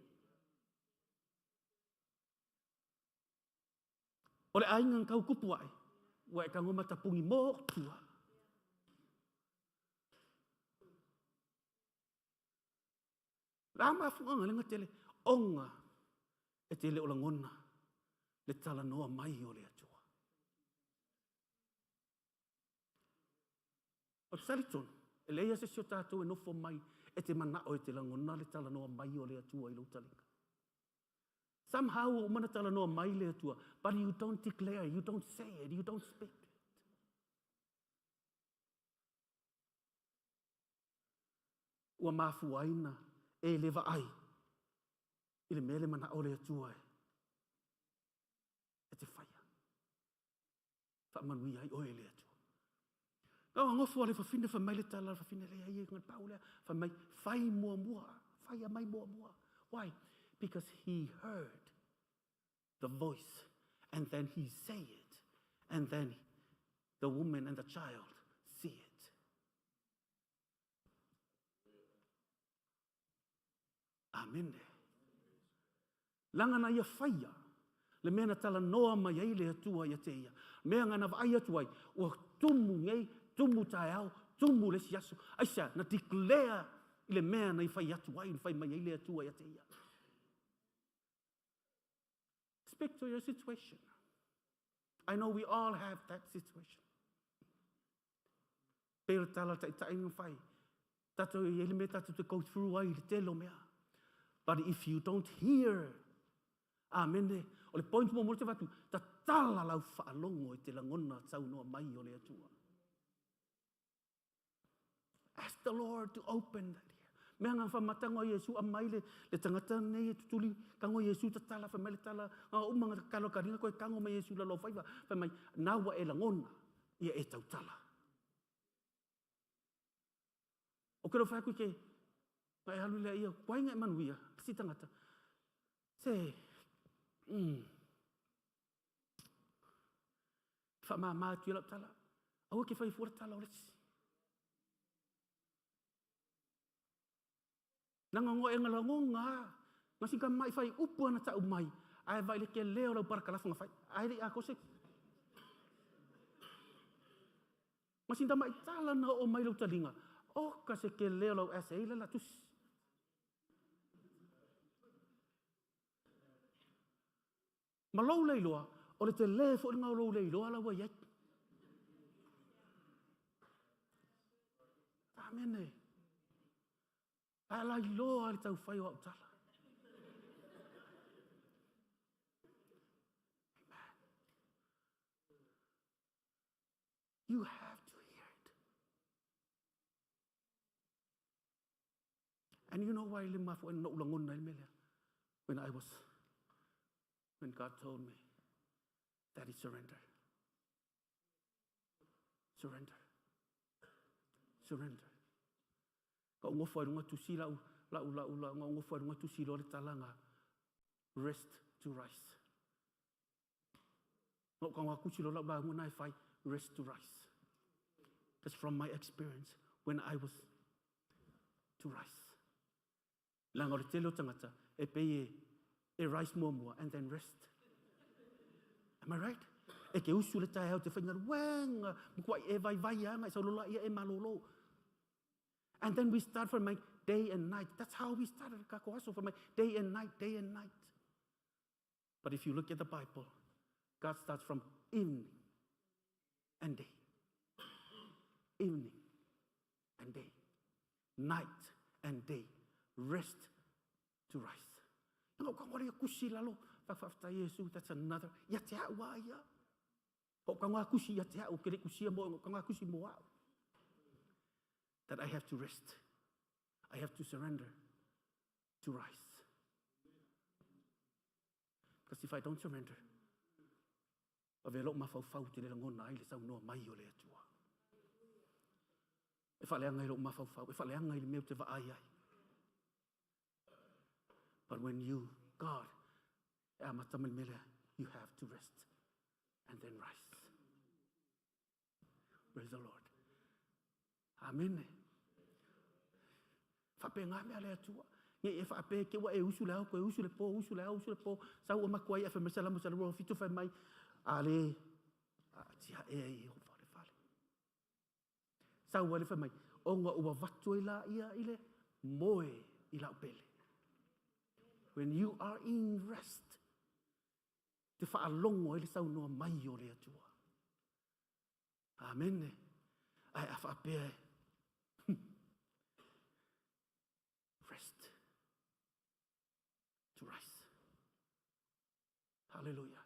O le aiga na tau tupu ae, ua e tago ma tapuni motu lava. La mafuaaga le gatele, ona e te le o lagona le talanoa mai o le Atua. O te talitonu, e leai lava se isi o tatou e nofo mai e te manao e te lagona le talanoa mai o le Atua i lou taliga. Somehow ua uma ona talanoa mai le Atua, but you don't declare, you don't say it, you don't speak it. Ua mafua ai na e le vaai i le mea le manao o le Atua e te faia. Faamanuia ai oe e le Atua. Na ona nofo a le fafine, fai mai le tala a le fafine, leai e na pau lea. Fai mai, fai muamua, fai mai muamua. Why? Because he heard the voice and then he say it and then the woman and the child see it. Amene. Laga na ia faia le mea na talanoa mai ai le Atua ia te ia. Mea nga na vaai atu ai, ua tumu nei, tumu taeao, tumu le isi aso. Aisea? Na declare i le mea na i fai atu ai, na fai mai ai le Atua ia te ia. Speak to your situation. I know we all have that situation. Pei o le tala taitai na fai. Tatou i ai le mea tatou te go through ai i le tele o mea. But if you don't hear, amene, o le point muamua te avatu, tatala lau faalogo i te lagona saunoa mai o le Atua. Ask the Lord to open that ear. Mea ngā whamatanga o Iesu a mai le, le tangata nei e tutuli, kango Iesu tatala, whai mai le tala, ngā uma ngā kalo karinga koe kango mai Iesu lalo whaiva, whai mai, nā ua e langona, ia e tautala. O ke whai ke, ngai halu lea ia, kuai ngai manuia, si tangata. Se, wha atu ia lau tala, aua ke whai fua tala o le si. Nanga ngo e ngala ngonga, ngasi ka mai whai upu ana tau mai, ai vai le ke leo lau parakalafa nga whai, ai le a kose. Ngasi nda mai tala na o mai lau talinga, o ka se ke leo lau ese i le la tusi. Ma lou leiloa, o le te le fo ngau lou leiloa la ua iai. Amene. Ai la iloa le tau whai o au tala. Amen. You have to hear it. And you know why le mafu no ulangona i melea? When God told me that he surrender. Surrender. Surrender. Ka ungo whai runga tusi lau, lau, lau, lau, nga ungo whai runga tusi lo le talanga. Rest to rise. Ngau ka ngā kusi lo lau lau ngai whai, rest to rise. That's from my experience when I was to rise. Langa o le tele o tangata, e pei e rise mua mua and then rest. Am I right? E ke usu le tae au te whainga wenga, mukua e vai vai a ngai saulola ia e malolo. And then we start from my day and night. That's how we started Kakoaso, from my day and night, day and night. But if you look at the Bible, God starts from evening and day. Evening and day. Night and day. Rest to rise. That's another. Ia te au a ia. O ka ngā kusi ia te au, ke le kusia mo, ka ngā kusi mo au. That I have to rest. I have to surrender to rise. Because if I don't surrender, ave lo mawhau te le langona ai le saunoa mai o le Atua. E whaleanga i lo mawhau, e whaleanga i le mea o te vaai ai. But when you, God, you have to rest and then rise. Praise the Lord. Amen. Whape ngā mea le Atua. Nge e whape ke wa e usu le au, koe usu le pō, usu le au, usu le pō. Sau o makuai e whamesa la musa le roa fitu whai mai. A le, a tia e i o whale whale. Sau a le whai mai. O ngā ua vatu i la ia i le moe i lau pele. When you are in rest, te whaalongo i le saunoa mai o le Atua. Amen. Ai a whaapea e. Rest. To rise. Hallelujah.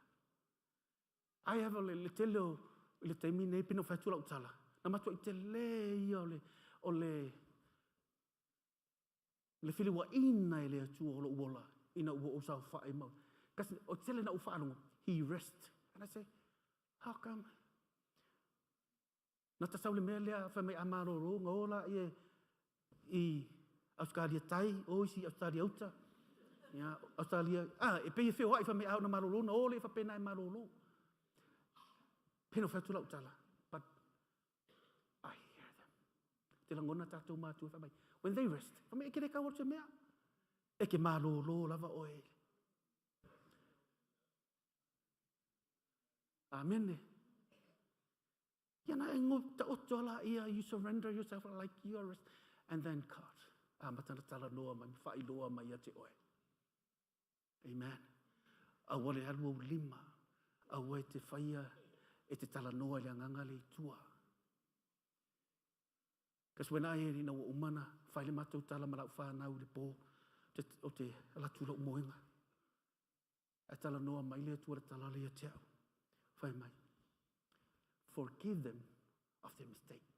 Ai have le tele o le taimi nei pina whaitu lau tala. Na matua i te le ia o le le fili wa ina e le Atua o lo uola ina ua o sau whae mau. Kasi o tele na u whaalongo, he rest. And I say, how come? Na ta sau le mea lea whai mai a maroro, ngā ola i i Australia tai, o isi Australia uta. Ia, Australia, e pei e whio ai whai mai au na maroro, na ole whapena e maroro. Pena whai lau tala. But I hear them. Te langona tātou mātua whai mai. When they rest, whai mai e kere ka te mea. E ke malōlō lava oe. Amene. Ia na e ngo ta oto ala ia, you surrender yourself like you are, and then God, a matana tala noa mai, whailoa mai ia te oe. Amen. Aua le alu au lima, aua e te whaia e te tala noa i le anganga le itua. Kasi when I ina ua umana, whai le matou tala ma lau whanau le pō, te, o te alatu lau moenga. Ae talanoa mai le Atua le tala le ia te au. Whai mai. Forgive them of their mistakes.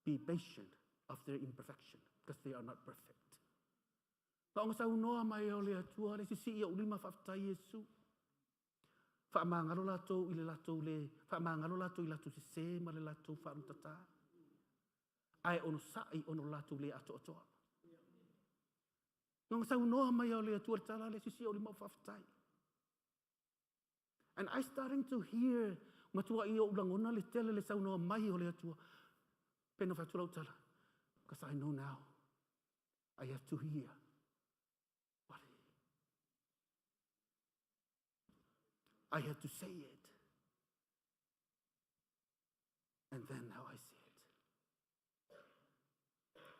Be patient of their imperfection, because they are not perfect. Paonga saunoa mai o le Atua, le sisi i ou lima whaafetai Iesu. Faamagalo latou i le latou le, faamagalo latou i latou sesē ma le latou faalutatā, ae onosai ona o le latou le atoatoa. Na saunoa mai o le Atua le tala le sisi o lima o faafetai. And I starting to hear matua i ou lagona le tele le saunoa mai o le Atua. Pena whai atu lau tala. Because I know now I have to hear what I had to say it. And then how I see it.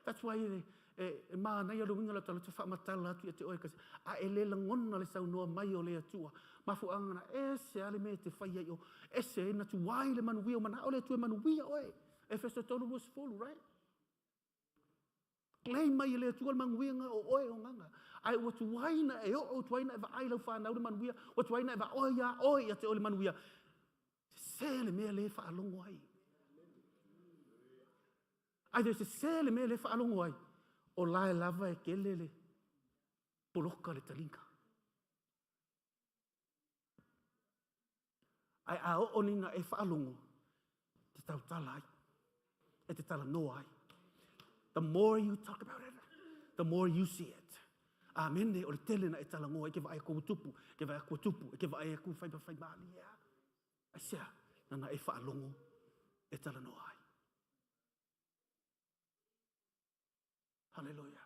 That's why e, e, e mānaia le uiga o le tala te whaamatala atu ia te oe kasi. A e le langona le saunoa mai o le atua. Mafuanga na ese ale me te whai ai o. Ese e na tuai le manuia o mana o le atua e manuia oe. Efeso 3 verse 4, right? Claim mai e le Atua le manuiaga o oe o gaga. Ae ua tuai na e oo, tuai na e vaai lau whanau le manuia, ua tuai na e vaoa ia oe ia te oe le manuia. Sese le mea le faalogo ai. Ai te sese le mea le faalogo ai, o lae lava e kele le poloka le taliga. Ae a oo ni na e faalogo, te tautala ai, e te talanoa ai. The more you talk about it, the more you see it. Amene, o le tele na e talanoa ai ke vaai aku tupu, ke vaai aku tupu, ke vaai aku whai whai maali ea. Ai sea, nana e faalogo e talanoa ai. Hallelujah.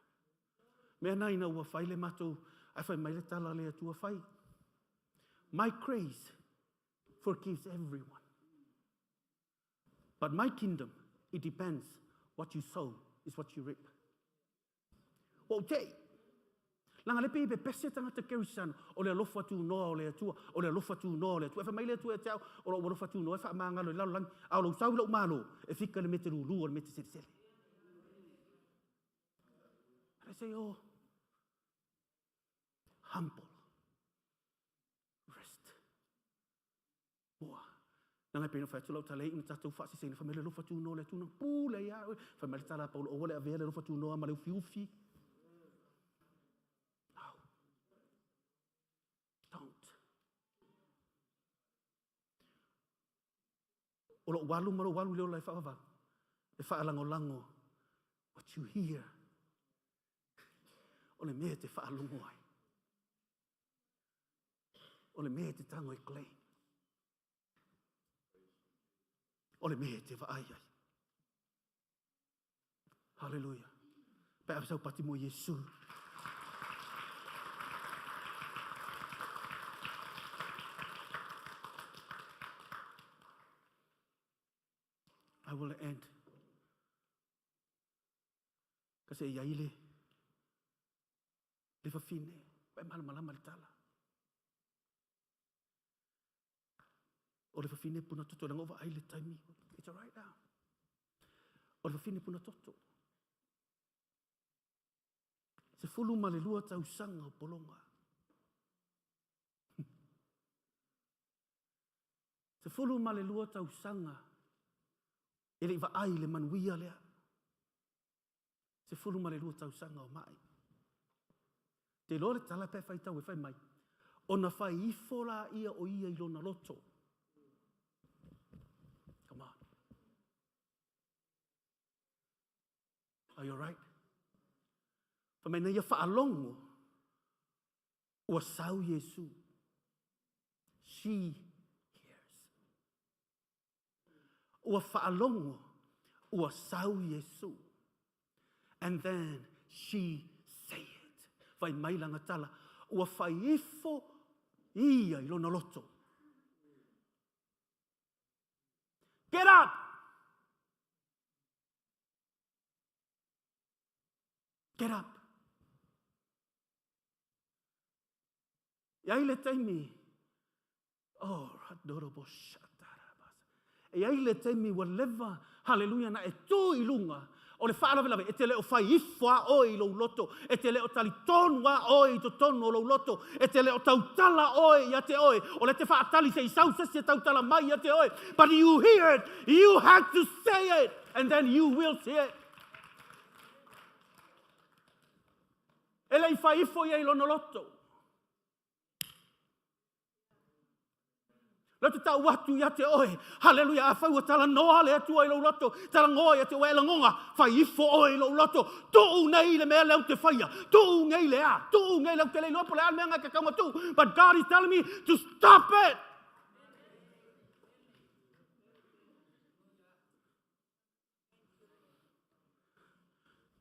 Mea na ina ua fai le matou, ai fai mai le tala le Atua fai. My grace forgives everyone. But my kingdom, it depends what you sow is what you reap. Ua ou tei. Langa le pei pepese tagata Kerisano, o le alofa tunoa o le Atua, o le alofa tunoa o le Atua. E fai mai le Atua ia te au, o lou alofa tunoa e faamagalo i lalolagi, a o lou sau i lou malo, e fika le mea te lulu o le mea te selesele. And I say, oh, humble, rest. Mua. Nanga pei na whai atu lau tala i una tātou whaasese ina whai mai le alofa tunoa le Atua na pule ia oe. Whai mai le tala a Paulo, aua le avea le alofa tunoa ma le ufiufi. No. Don't. O lou alu ma lou alu i le ola e faavavau, e faalagolago what you hear. O le mea e te faalogo ai. O le mea e te tango e claim. O le mea e te vaai ai. Hallelujah. Pe ave sau pati mo Iesu. I will end. Kasi e iai le le fafine, pa e malamalama le tala. O le fafine puna toto, langa o vaai le taimi. It's all right now. O le fafine puna toto. 12 tausaga o pologa. 12 tausaga e le i vaai le manuia lea. 12 tausaga o mai. Te iloa le tala pe faitau e fai mai, ona fai ifo la ia o ia i lona loto. Come on. Are you alright? Fai mai na ia faalogo ua sau Iesu. She hears. Ua faalogo ua sau Iesu. And then She say it. Fai mai lana tala, ua fai ifo ia i lona loto. Get up! Get up! E ai le taimi, oh, e ai le taimi ua leva, haleluia, na e tū i luga o le faalavelave, e te le o fai ifo a oe i lou loto, e te le o talitonu a oe i totonu o lou loto, e te le o tautala oe ia te oe, o le te faatali se i sau se isi e tautala mai ia te oe, but you hear it, you have to say it, and then you will see it. E le i fai ifo ia i lona loto. Lea te tau atu ia te oe. Haleluia, a fai ua talanoa le Atua i lou loto, talanoa ia te oe e lagoga, fai ifo oe i lou loto. Tuu nei le mea lea ou te faia. Tuu nei le a. Tuu nei le ou te le iloa po o le a le mea na e tatau ona tuu. But God is telling me to stop it.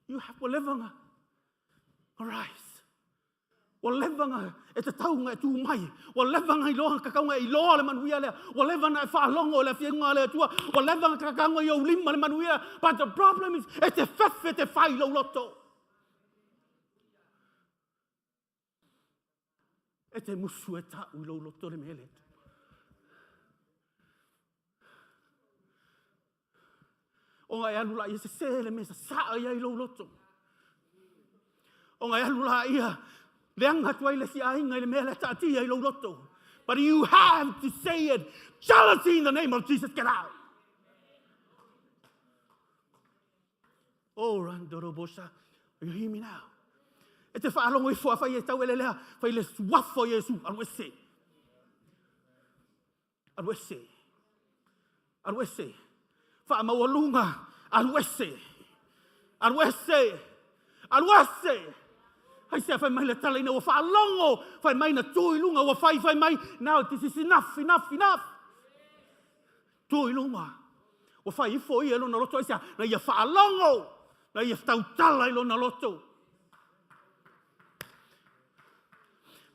You have ua leva na arise. Ua leva na e tatau na e tū mai. Ua leva na iloa tatau na e iloa le manuia lea. Ua leva na e faalogo i le afiaga a le Atua. Ua leva na tatau i ou lima le manuia. But the problem is, e te fefe te fai lou loto. E te musu e ta'u i lou loto le mea lea. Ona e alu la ia sese le mea sasaa ia i lou loto. Ona e alu la ia leaga atu ai le isi aiga i le mea lea taatia i lou loto. But you have to say it. Jealousy in the name of Jesus, get out. Oh, Randorobosa, you hear me now? E te whaalongo ifo a whai e tau ele lea, whai le suafo Iesu, alu ese. Alu ese. Alu ese. Faamaualuga, alu ese. Alu ese. Alu ese. Ai se fai mai le tala ina ua faalogo, fai mai na tu i luga, ua fai fai mai, now this is enough, enough, enough. Tu i luga. Ua fai ifo ia i lona loto, aisea, na ia faalogo, na ia tautala i lona loto.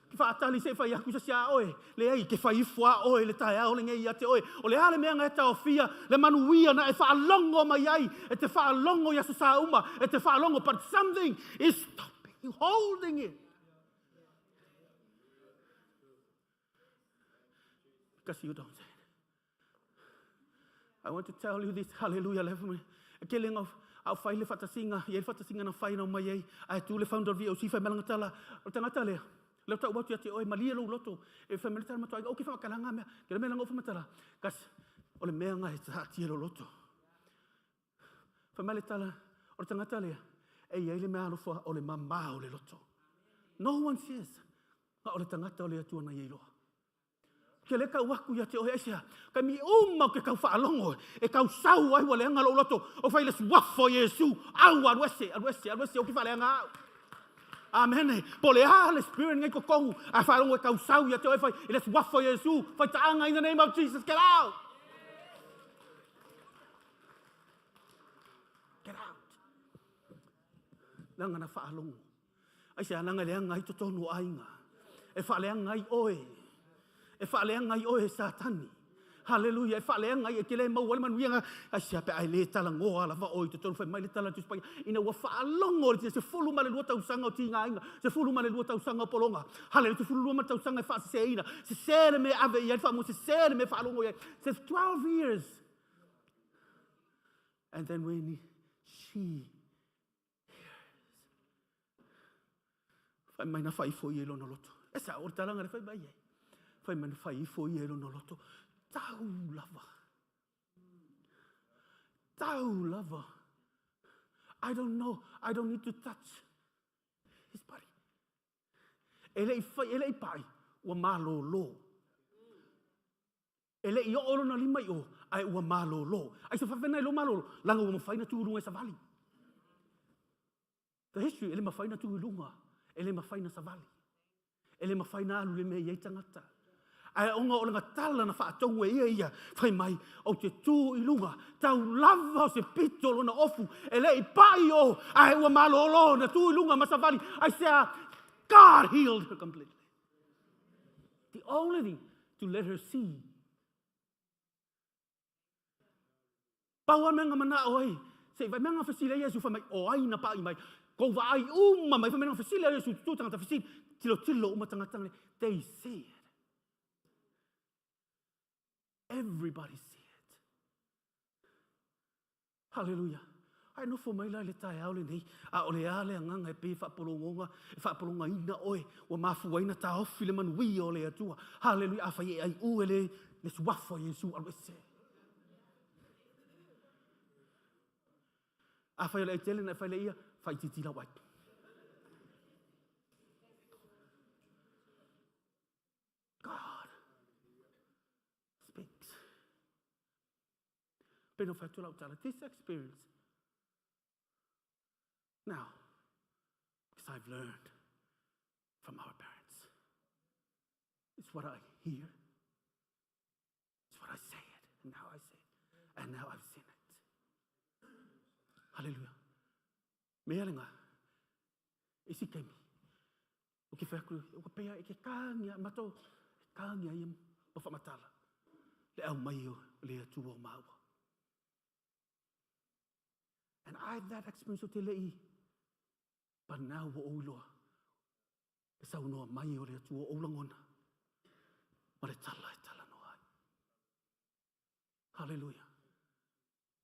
Ke faatali se i fai aku se isi a oe, leai, ke fai ifo a oe le taeao lenei ia te oe. O le a le mea na e taofia, le manuia na e faalogo mai ai, e te faalogo i aso sa uma, e te faalogo, but something is stopping you, holding it. Because you don't say it. I want to tell you this, hallelujah, le mai. E kele ngā au whai le whatasinga, i le whatasinga na whai nau mai ai, ai tu le founder VOC whai malanga tala, o tangata lea, leo tau atu ia te oe, malie lou loto, e whai mai tala matua, o ke whakala ngā mea, ke le mea langa o whamatala, kas, o le mea ngā e taatia lou loto. Whai mai le tala, o le tangata lea, e iai le mea alofa o le mamā o le loto. No one says, nga o le tangata o le Atua na iai loa. Ke le kau aku ia te oe aisea. Kai mi uma o ke kau whaalongo e kau sau ai ua leanga lou loto o whai le suafo o Iesu. Au alu ese, alu ese, alu ese o ke whaleanga au. Amen. Po le a le spirit ngai kokongu a whaalongo e kau sau ia te oe whai i le suafo o Iesu. Whai taanga in the name of Jesus. Get out. Get out. Langa na whaalongo. Aisea langa leaga ai totonu o aiga. E faaleaga ai oe. E faaleaga ai oe e Satani. Haleluia, e faaleaga ai e te le maua le manuiaga. Aisea pe a e le talanoa lava oe i totonu fai mai le tala a le Tusi Paia. Ina ua faalogo le 12 tausaga o tigaina, 12 tausaga o pologa. Haleluia, 12 ma tausaga e faaseseina. Sese le mea e ave i ai le faamoe, sese le mea e faalogo i ai. Says 12 years. And then when she Fai mai na fai ifo ia i lona loto. E sa o le talanga le fai mai ai. Fai mai na fai ifo ia i lona loto. Tau lava. Tau lava. I don't know. I don't need to touch his body. E le i fai, e le i pai, ua malōlō. E le i oo lona lima i o, ae ua malōlō. Ai se faafeina i lou malōlō, leaga ua mafai ona tu i luga e savali. The history, e le mafai ona tu i luga, e le mafai ona savali. E le mafai ona alu i le mea e i ai tagata. Ae ona o lana tala na faatonu e ia ia, fai mai, ou te tu i luga, tau lava o se pito o lona ofu, e le i pai o, ae ua malolo na tu i luga ma savali, aisea, God healed her completely. The only thing to let her see. Pau a mea na manao ai, se i vai mea na fesili ai Iesu, fai mai, o ai na pa'i mai, kou vaai uma mai, fai mai na fesili ai Iesu, tutu tagata fesili, tilotilo uma tagata nei, they see it. Everybody see it. Hallelujah. Ai nofo mai la i le taeao lenei, a o le a le agaga e pei e faapologoga, e faapologaina oe, ua mafua ai na taofi le manuia o le Atua. Hallelujah. Afai e aiu e le, le suafa o Iesu, alu ese. Afai o le aitele na e fai le ia, faaitiiti lau ai. God speaks. Pei na fai atu lau tala, this experience. Now, because I've learned from our parents. It's what I hear. It's what I say it. And now I say it. And now I've seen it. Hallelujah. Mea lenga, e si kemi. O ke whaku, o ka pea e ke kāngia, mato, e kāngia ia ma whamatala. Le au mai o le atua o maua. And I had that experience o te lei, but now ua ou iloa, e saunoa mai o le Atua o ou lagona, ma le tala e talanoa ai. Hallelujah.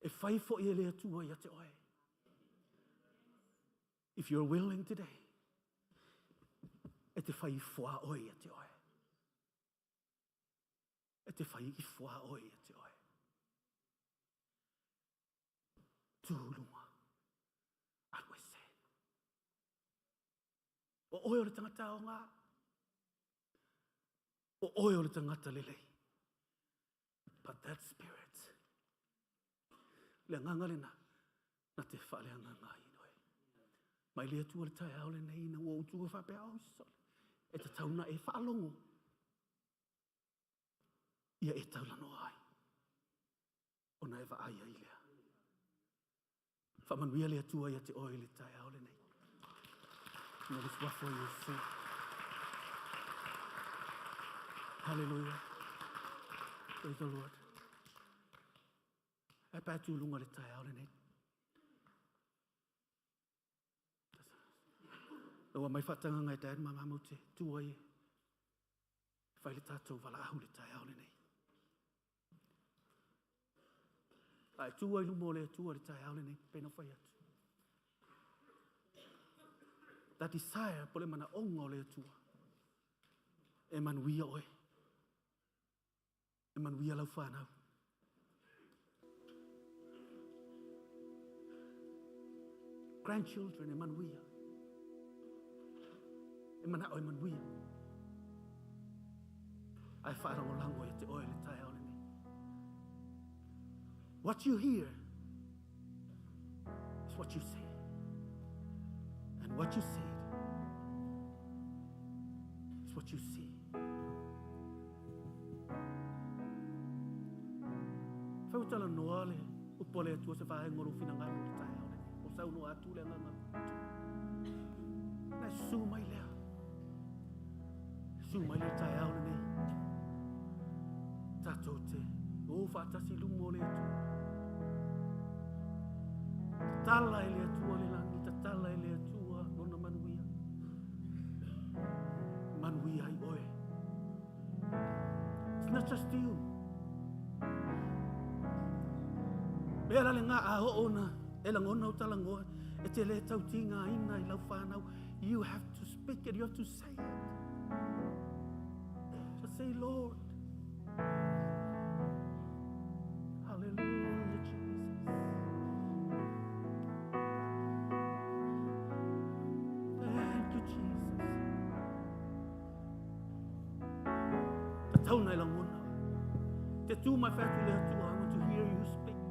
E fai foi e le Atua ia te oe. If you're willing today, e te fai ifo a oe ia te oe. E te fai ifo a oe ia te oe. Tū lunga. Alu ese. O oe o le tangata o ngā. O oe o le tangata lelei. But that spirit, le agaga lena, na te faaleagaga ai oe. Mai le Atua le taeao lenei ina ua ou tua faapea, oi sole, e tatau na e faalogo, ia e taulanoa ai, ona e vaai ai lea. Faamanuia le Atua ia te oe i le taeao lenei. Ina le suafa o Iesu. Hallelujah. Praise the Lord. E pā tū lunga le taeao lenei. Ua mai whaatanga ngai dad ma mamau te tua i whai le tātou walaahu le taeao lenei. A e tū ai luma o le Atua le taeao lenei, pena whai atu. That desire po le manaonga o le Atua. E manuia oe. E manuia lau whanau. Grandchildren, e manuia. E manao e manuia. Ai whaarangolango e te oe le taeao lenei. What you hear is what you say. And what you said is what you see. Fai o tala noa le upo le Atua se vaenga o lou finagalo i le taeao lenei. O saunoa atu le agaga tu. Na e susu mai lea. Susu mai le taeao lenei. Tātou te o faatasi luma o le Atua. Tatala e le Atua le langi, tatala e le Atua lona manuia. Manuia ai oe. It's not just you. Mea la le ngā a o ona e langona o talangoa e te le tau tīngāina i lau whānau. You have to speak it, you have to say it. Just say, Lord. Hallelujah, Jesus. Thank you, Jesus. Tatau na e langona. Te tū mai whai atu le Atua, I want to hear you speak.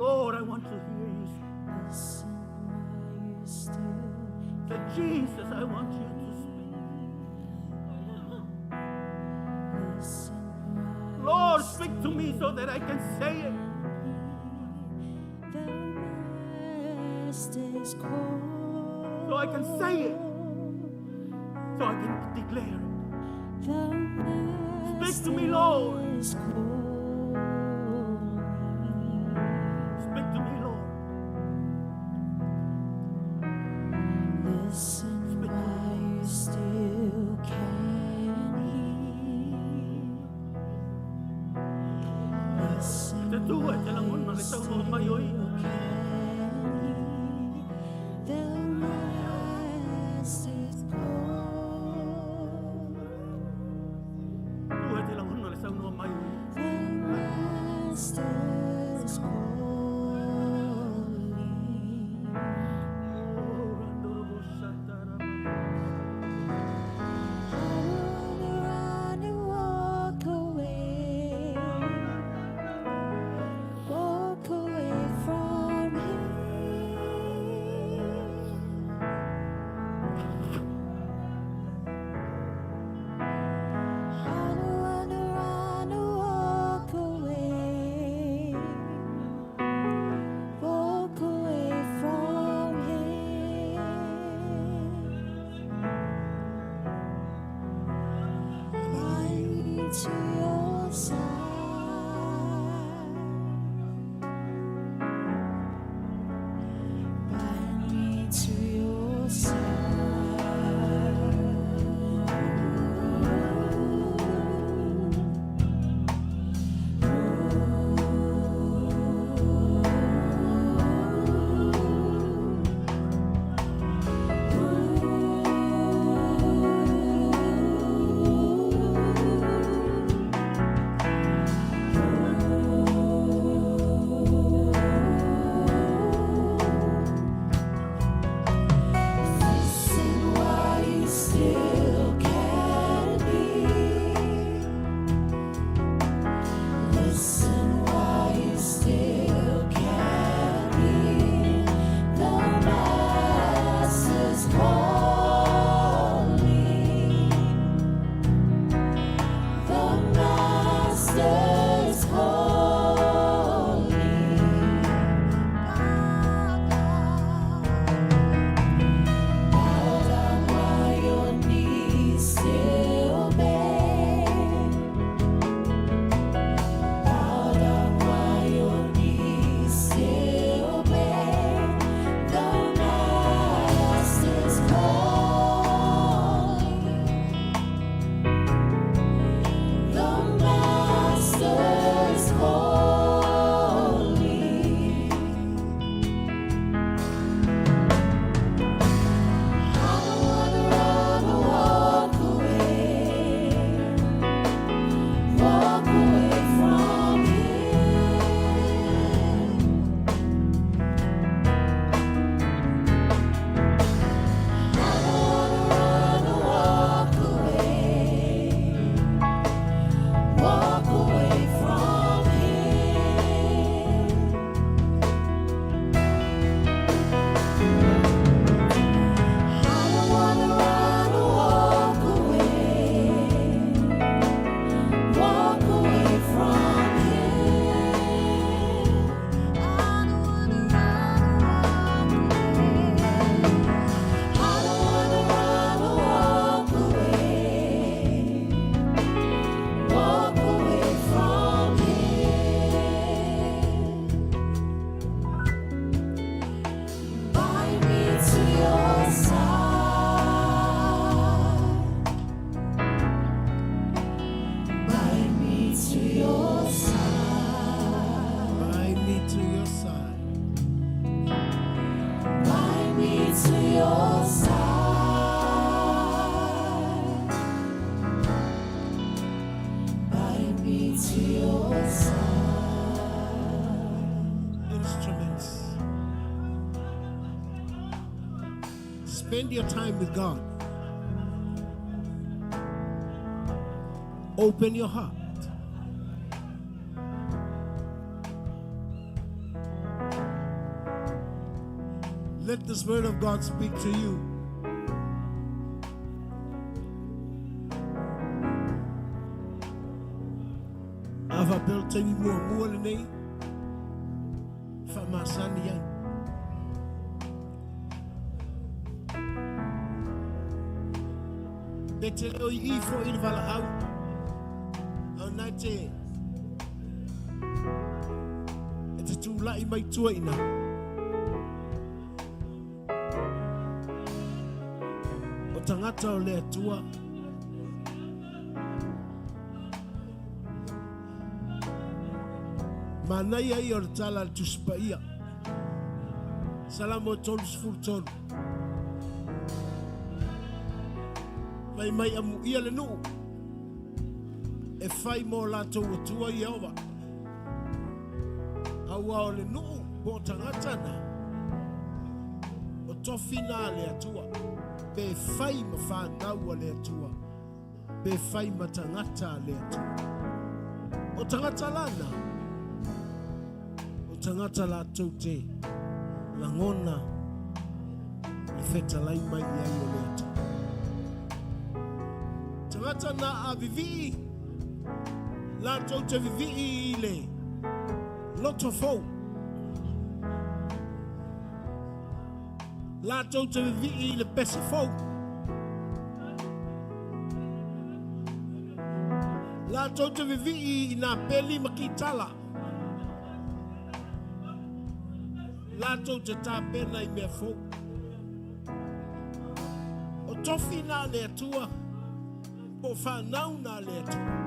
Lord, I want to hear you speak. Listen while you still Say, Jesus, I want you to speak. so that I can say it. The Master's calling. So I can say it. So I can declare it. The Speak to me, Lord. Master's calling. Speak to me, Lord. Listen Speak to me. while you still can hear. Listen Te Atua e te lagona le saunoa mai o ia. can hear. The Master's call. Atua e te lagona le saunoa mai o ia. The Master's calling. Oh, randorobo shataraba. I wanna run and walk away, walk away from him. I don't wanna run and walk away from him. Bind me to your side. Bind me to your side. Listen while you still can hear. Listen while you still can hear. The Master's calling. The Master's calling. Bow down while your knees still bend. Bow down while your knees still bend. The Master's calling. The Master's calling. I don't wanna run or walk away from him. I don't wanna run or walk away from him. I don't wanna run or walk away from him. I don't wanna run or walk away. I don't wanna run or walk away from him. Bind me to your side. Bind me to your side. Bind me to your side. Bind me to your side. Bind me to your side. Instruments. Spend your time with God. Open your heart. Let the Spirit of God speak to you. A faapea o le taimi muamua lenei, faamasani ai. Pe te le o i i foi i le valaau, a o na e te e te tulai mai tua i ina. O tagata o le Atua, Manaia ia o le tala a le Tusi Paia. Salamo 33. Fai mai amuia le nuu e fai mo latou atua Ieova. Aua o le nuu po o tagata na, o tofi na a le Atua, pe fai ma fanau a le Atua, pe fai ma tagata a le Atua. O tagata la na, o tagata latou te lagona le fetalai mai i ai o le Atua. Tagata na a vivii, latou te vivii i le loto fou. Latou te vivii i le pese fou. Latou te vivii i nā peli ma kitala. Latou te tapena i mea fou. O tofi nā le Atua, po o whanau nā le Atua.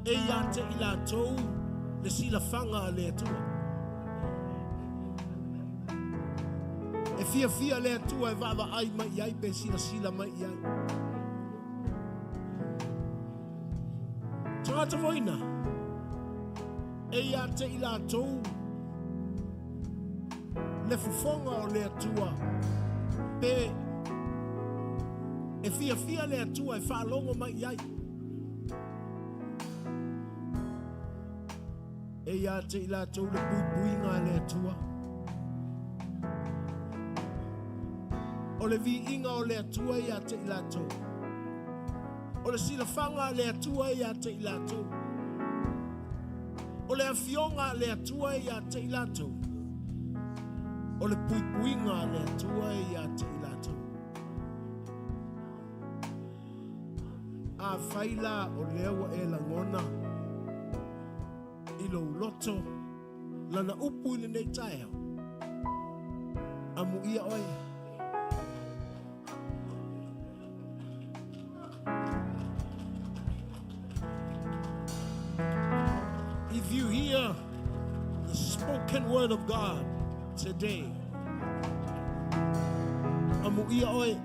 E ia te i latou le silafaga a le Atua. E fiafia le Atua e vaavaai mai i ai pe silasila mai i ai. Tagata foina, e ia te i latou le fofoga o le Atua pe e fiafia le Atua e faalogo mai i ai. E ia te i latou le puipuiga a le Atua. O le viiga o le Atua ia te i latou. O le silafaga a le Atua ia te i latou. O le afioga a le Atua ia te i latou. O le puipuiga a le Atua ia te i latou. Afai la o lea ua e lagona i lou loto lana upu i lenei taeao, amuia oe. If you hear the spoken word of God today, amuia oe.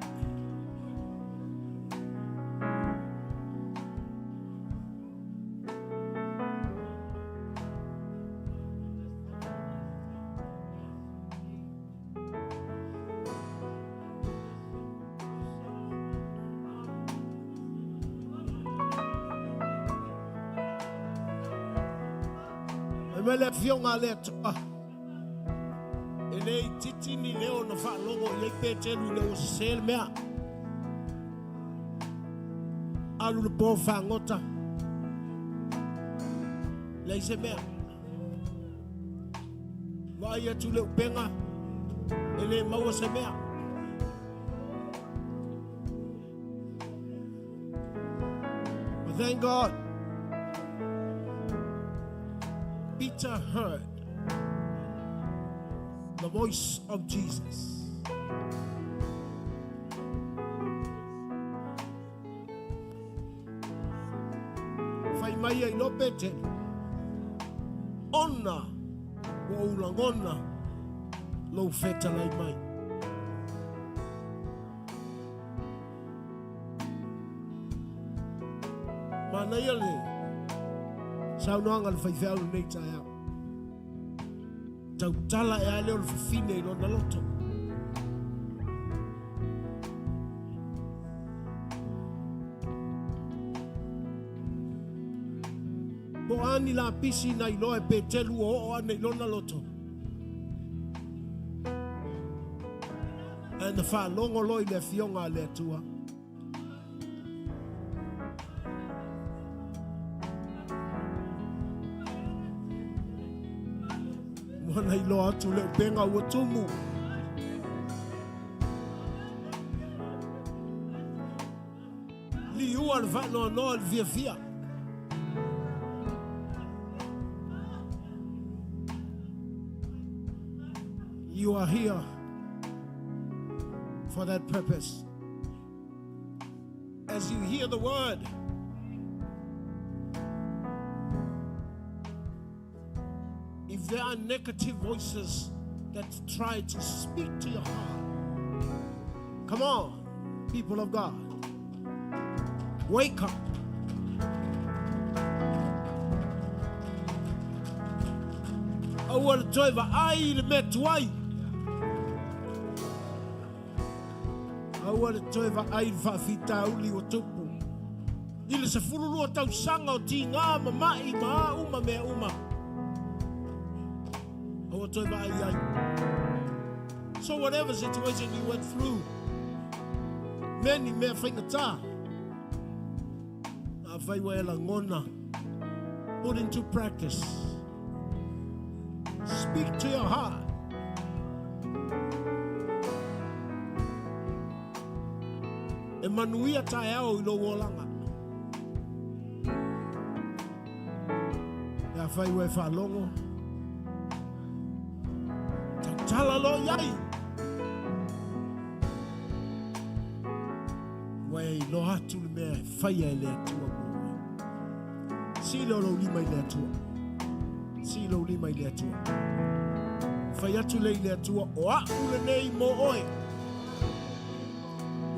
E mai le afioga a le Atua. E le itiiti ni leo na faalogo i ai Petelu ina ua sese le mea. Alu le po fagota. Leai se mea. Vaai atu le upega, e le maua se mea. But thank God, Peter heard the voice of Jesus. Fai mai ai no Petelu, Ona ua ou lagona lou fetalai mai. Manaia le saunoaga a le faifeau lenei taeao. Tautala e a lea o le fafine i lona loto. Po o a ni lapisi na iloa e Petelu ua oo ane i lona loto. Ae na faalogo loa i le Afioga a le Atua. Na iloa atu le upega ua tumu. Liua le faanoanoa i le fiafia. You are here for that purpose. As you hear the word, if there are negative voices that try to speak to your heart, come on, people of God. Wake up. Aua le toe vaai i le mea tuai. Aua le toe vaai i le faafitauli ua tupu. I le 12 tausaga o tigā ma ma'i ma a uma mea uma. Aua toe vaai i ai. So whatever situation you went through, mea ni mea faigata, afai ua e lagona, put into practice. Speak to your heart. E manuia taeao i lou olaga. Pe afai ua e faalogo, tautala loa i ai. Ua e iloa atu le mea e faia e le Atua mo oe. Sii lea o lou lima i le Atua. Sii lou lima i le Atua. Fai atu lea i le Atua, o a'u lenei mo oe.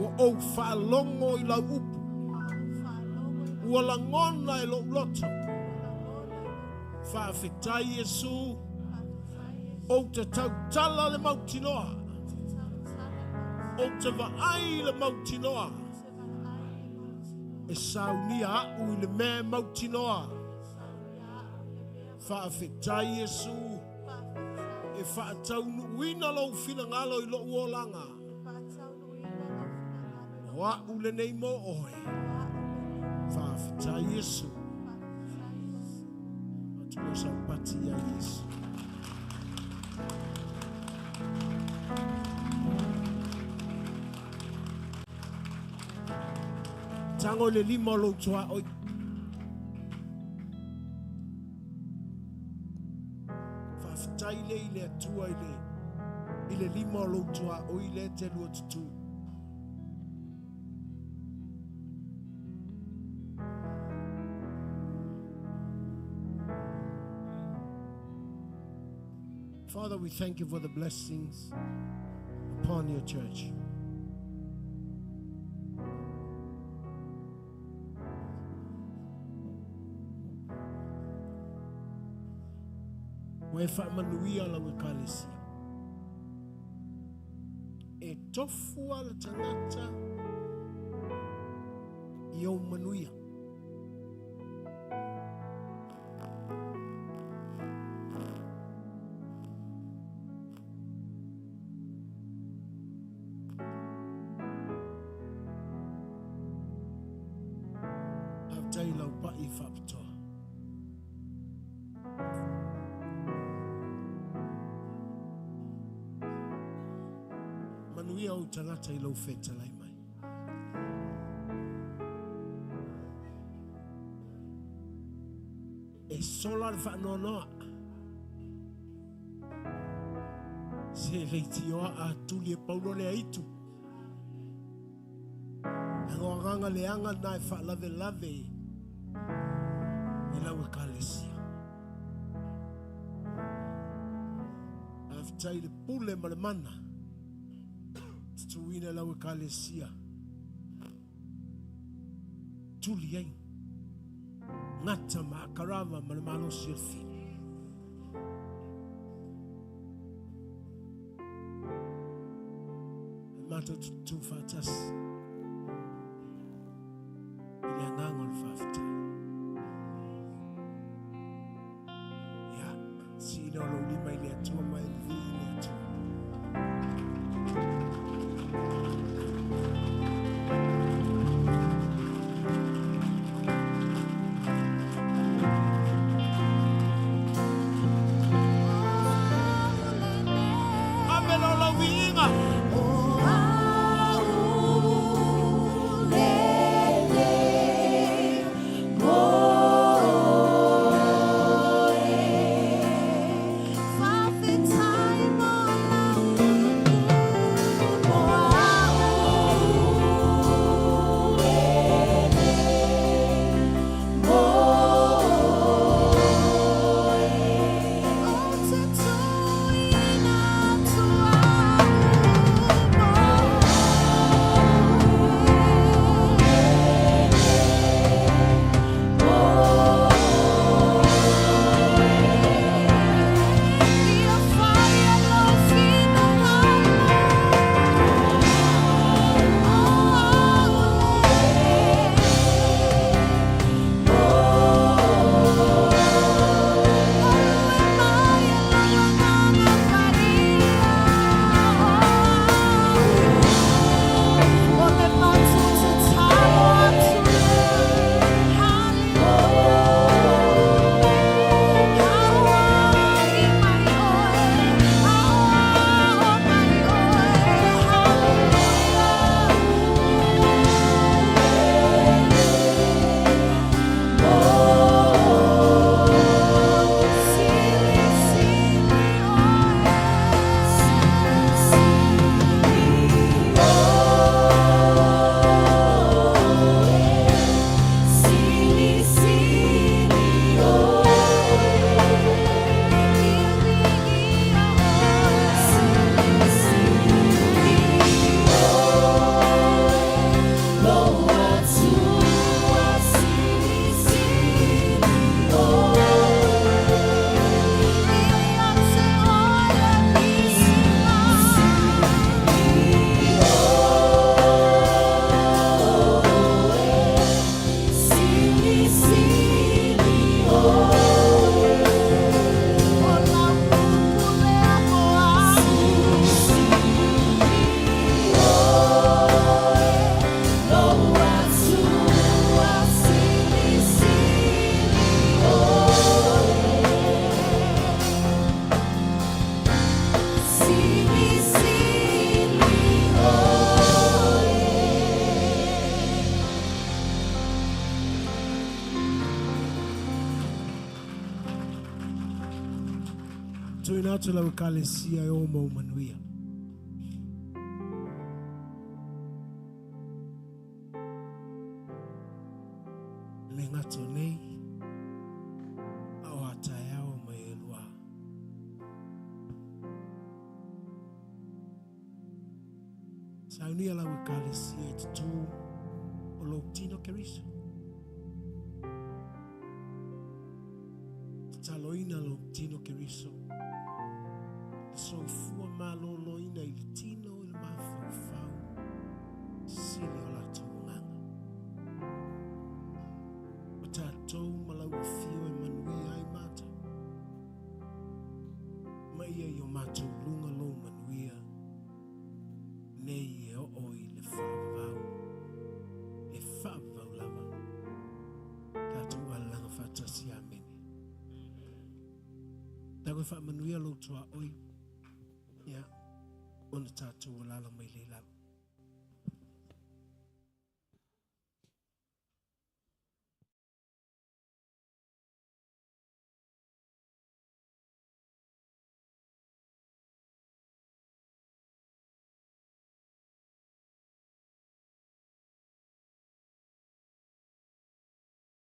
Ua ou faalogo i lau upu. Ua lagona e lou loto. Faafetai Iesu, ou te tautala le mautinoa. Ou te vaai i le mautinoa. E saunia a'u i le mea e mautinoa. Faafetai Iesu, e faataunuuina lou finagalo i lou olaga. O a'u lenei mo oe. Faafetai Iesu. Atu lea o sau pati ia Iesu. Tago i le lima o lou tuaoi. Faafetai lea i le Atua i le, i le lima o lou tuaoi lea e te lua tutū. Father, we thank you for the blessings upon your church. Ua e faamanuia lau Ekalesia. E tofu a le tagata i ou manuia. Faafetai i lau pa'i faapitoa. Manuia ou tagata i lou fetalai mai. E sola le faanoanoa. Se leitioa a tuli e Paulo le aitu. E o agaga leaga na e faalavelave i lau Ekalesia. Faafetai i le pule ma le mana tutuina i lau Ekalesia. Tuli ai gata ma akarava ma le malosi o le fili. E matou tutū faatasi i le agaga o le faafetai. Ia, sii lea o lou lima i le Atua ma e vivii i le Atua. agaga. O au lelei mo oe. Faafetai mo lau mo au lelei mo oe. Ou te tuuina atu au mo Ia fai e lou finagalo o au lelei. Olue mai e lou agaga paia o le matou tatalo atu lea. Hallelujah. Auai mai oe, auao mai oe. Hallelujah. Sili, sili oe. Sili, sili oe. Ia viia oe. Sili, sili oe. Lou Atua, sili, sili oe. Ia te oe le viiga. Sili, sili oe. O lau upu lea mo au. Sili oe. Lou Atua, sili, sili oe. Sili, sili oe. Tuuina atu lau ekalesia e o mau manuia. Le gato nei, a o a taeao ma e lua. Saunia lau ekalesia e tutū o lou tino Keriso. Tataloina lou tino Keriso. Le soifua malōlōina i le tino i le mafaufau. Sili o latou agaga. O tatou ma lau afio e manuia ai matou. Ma ia i o matou luga lou manuia. Nei e oo i le faavavau. E faavavau lava. Tatou alalaga faatasi. Amene. Tago e faamanuia lou tuaoi. Ia, ona tatou alala mai le lalo.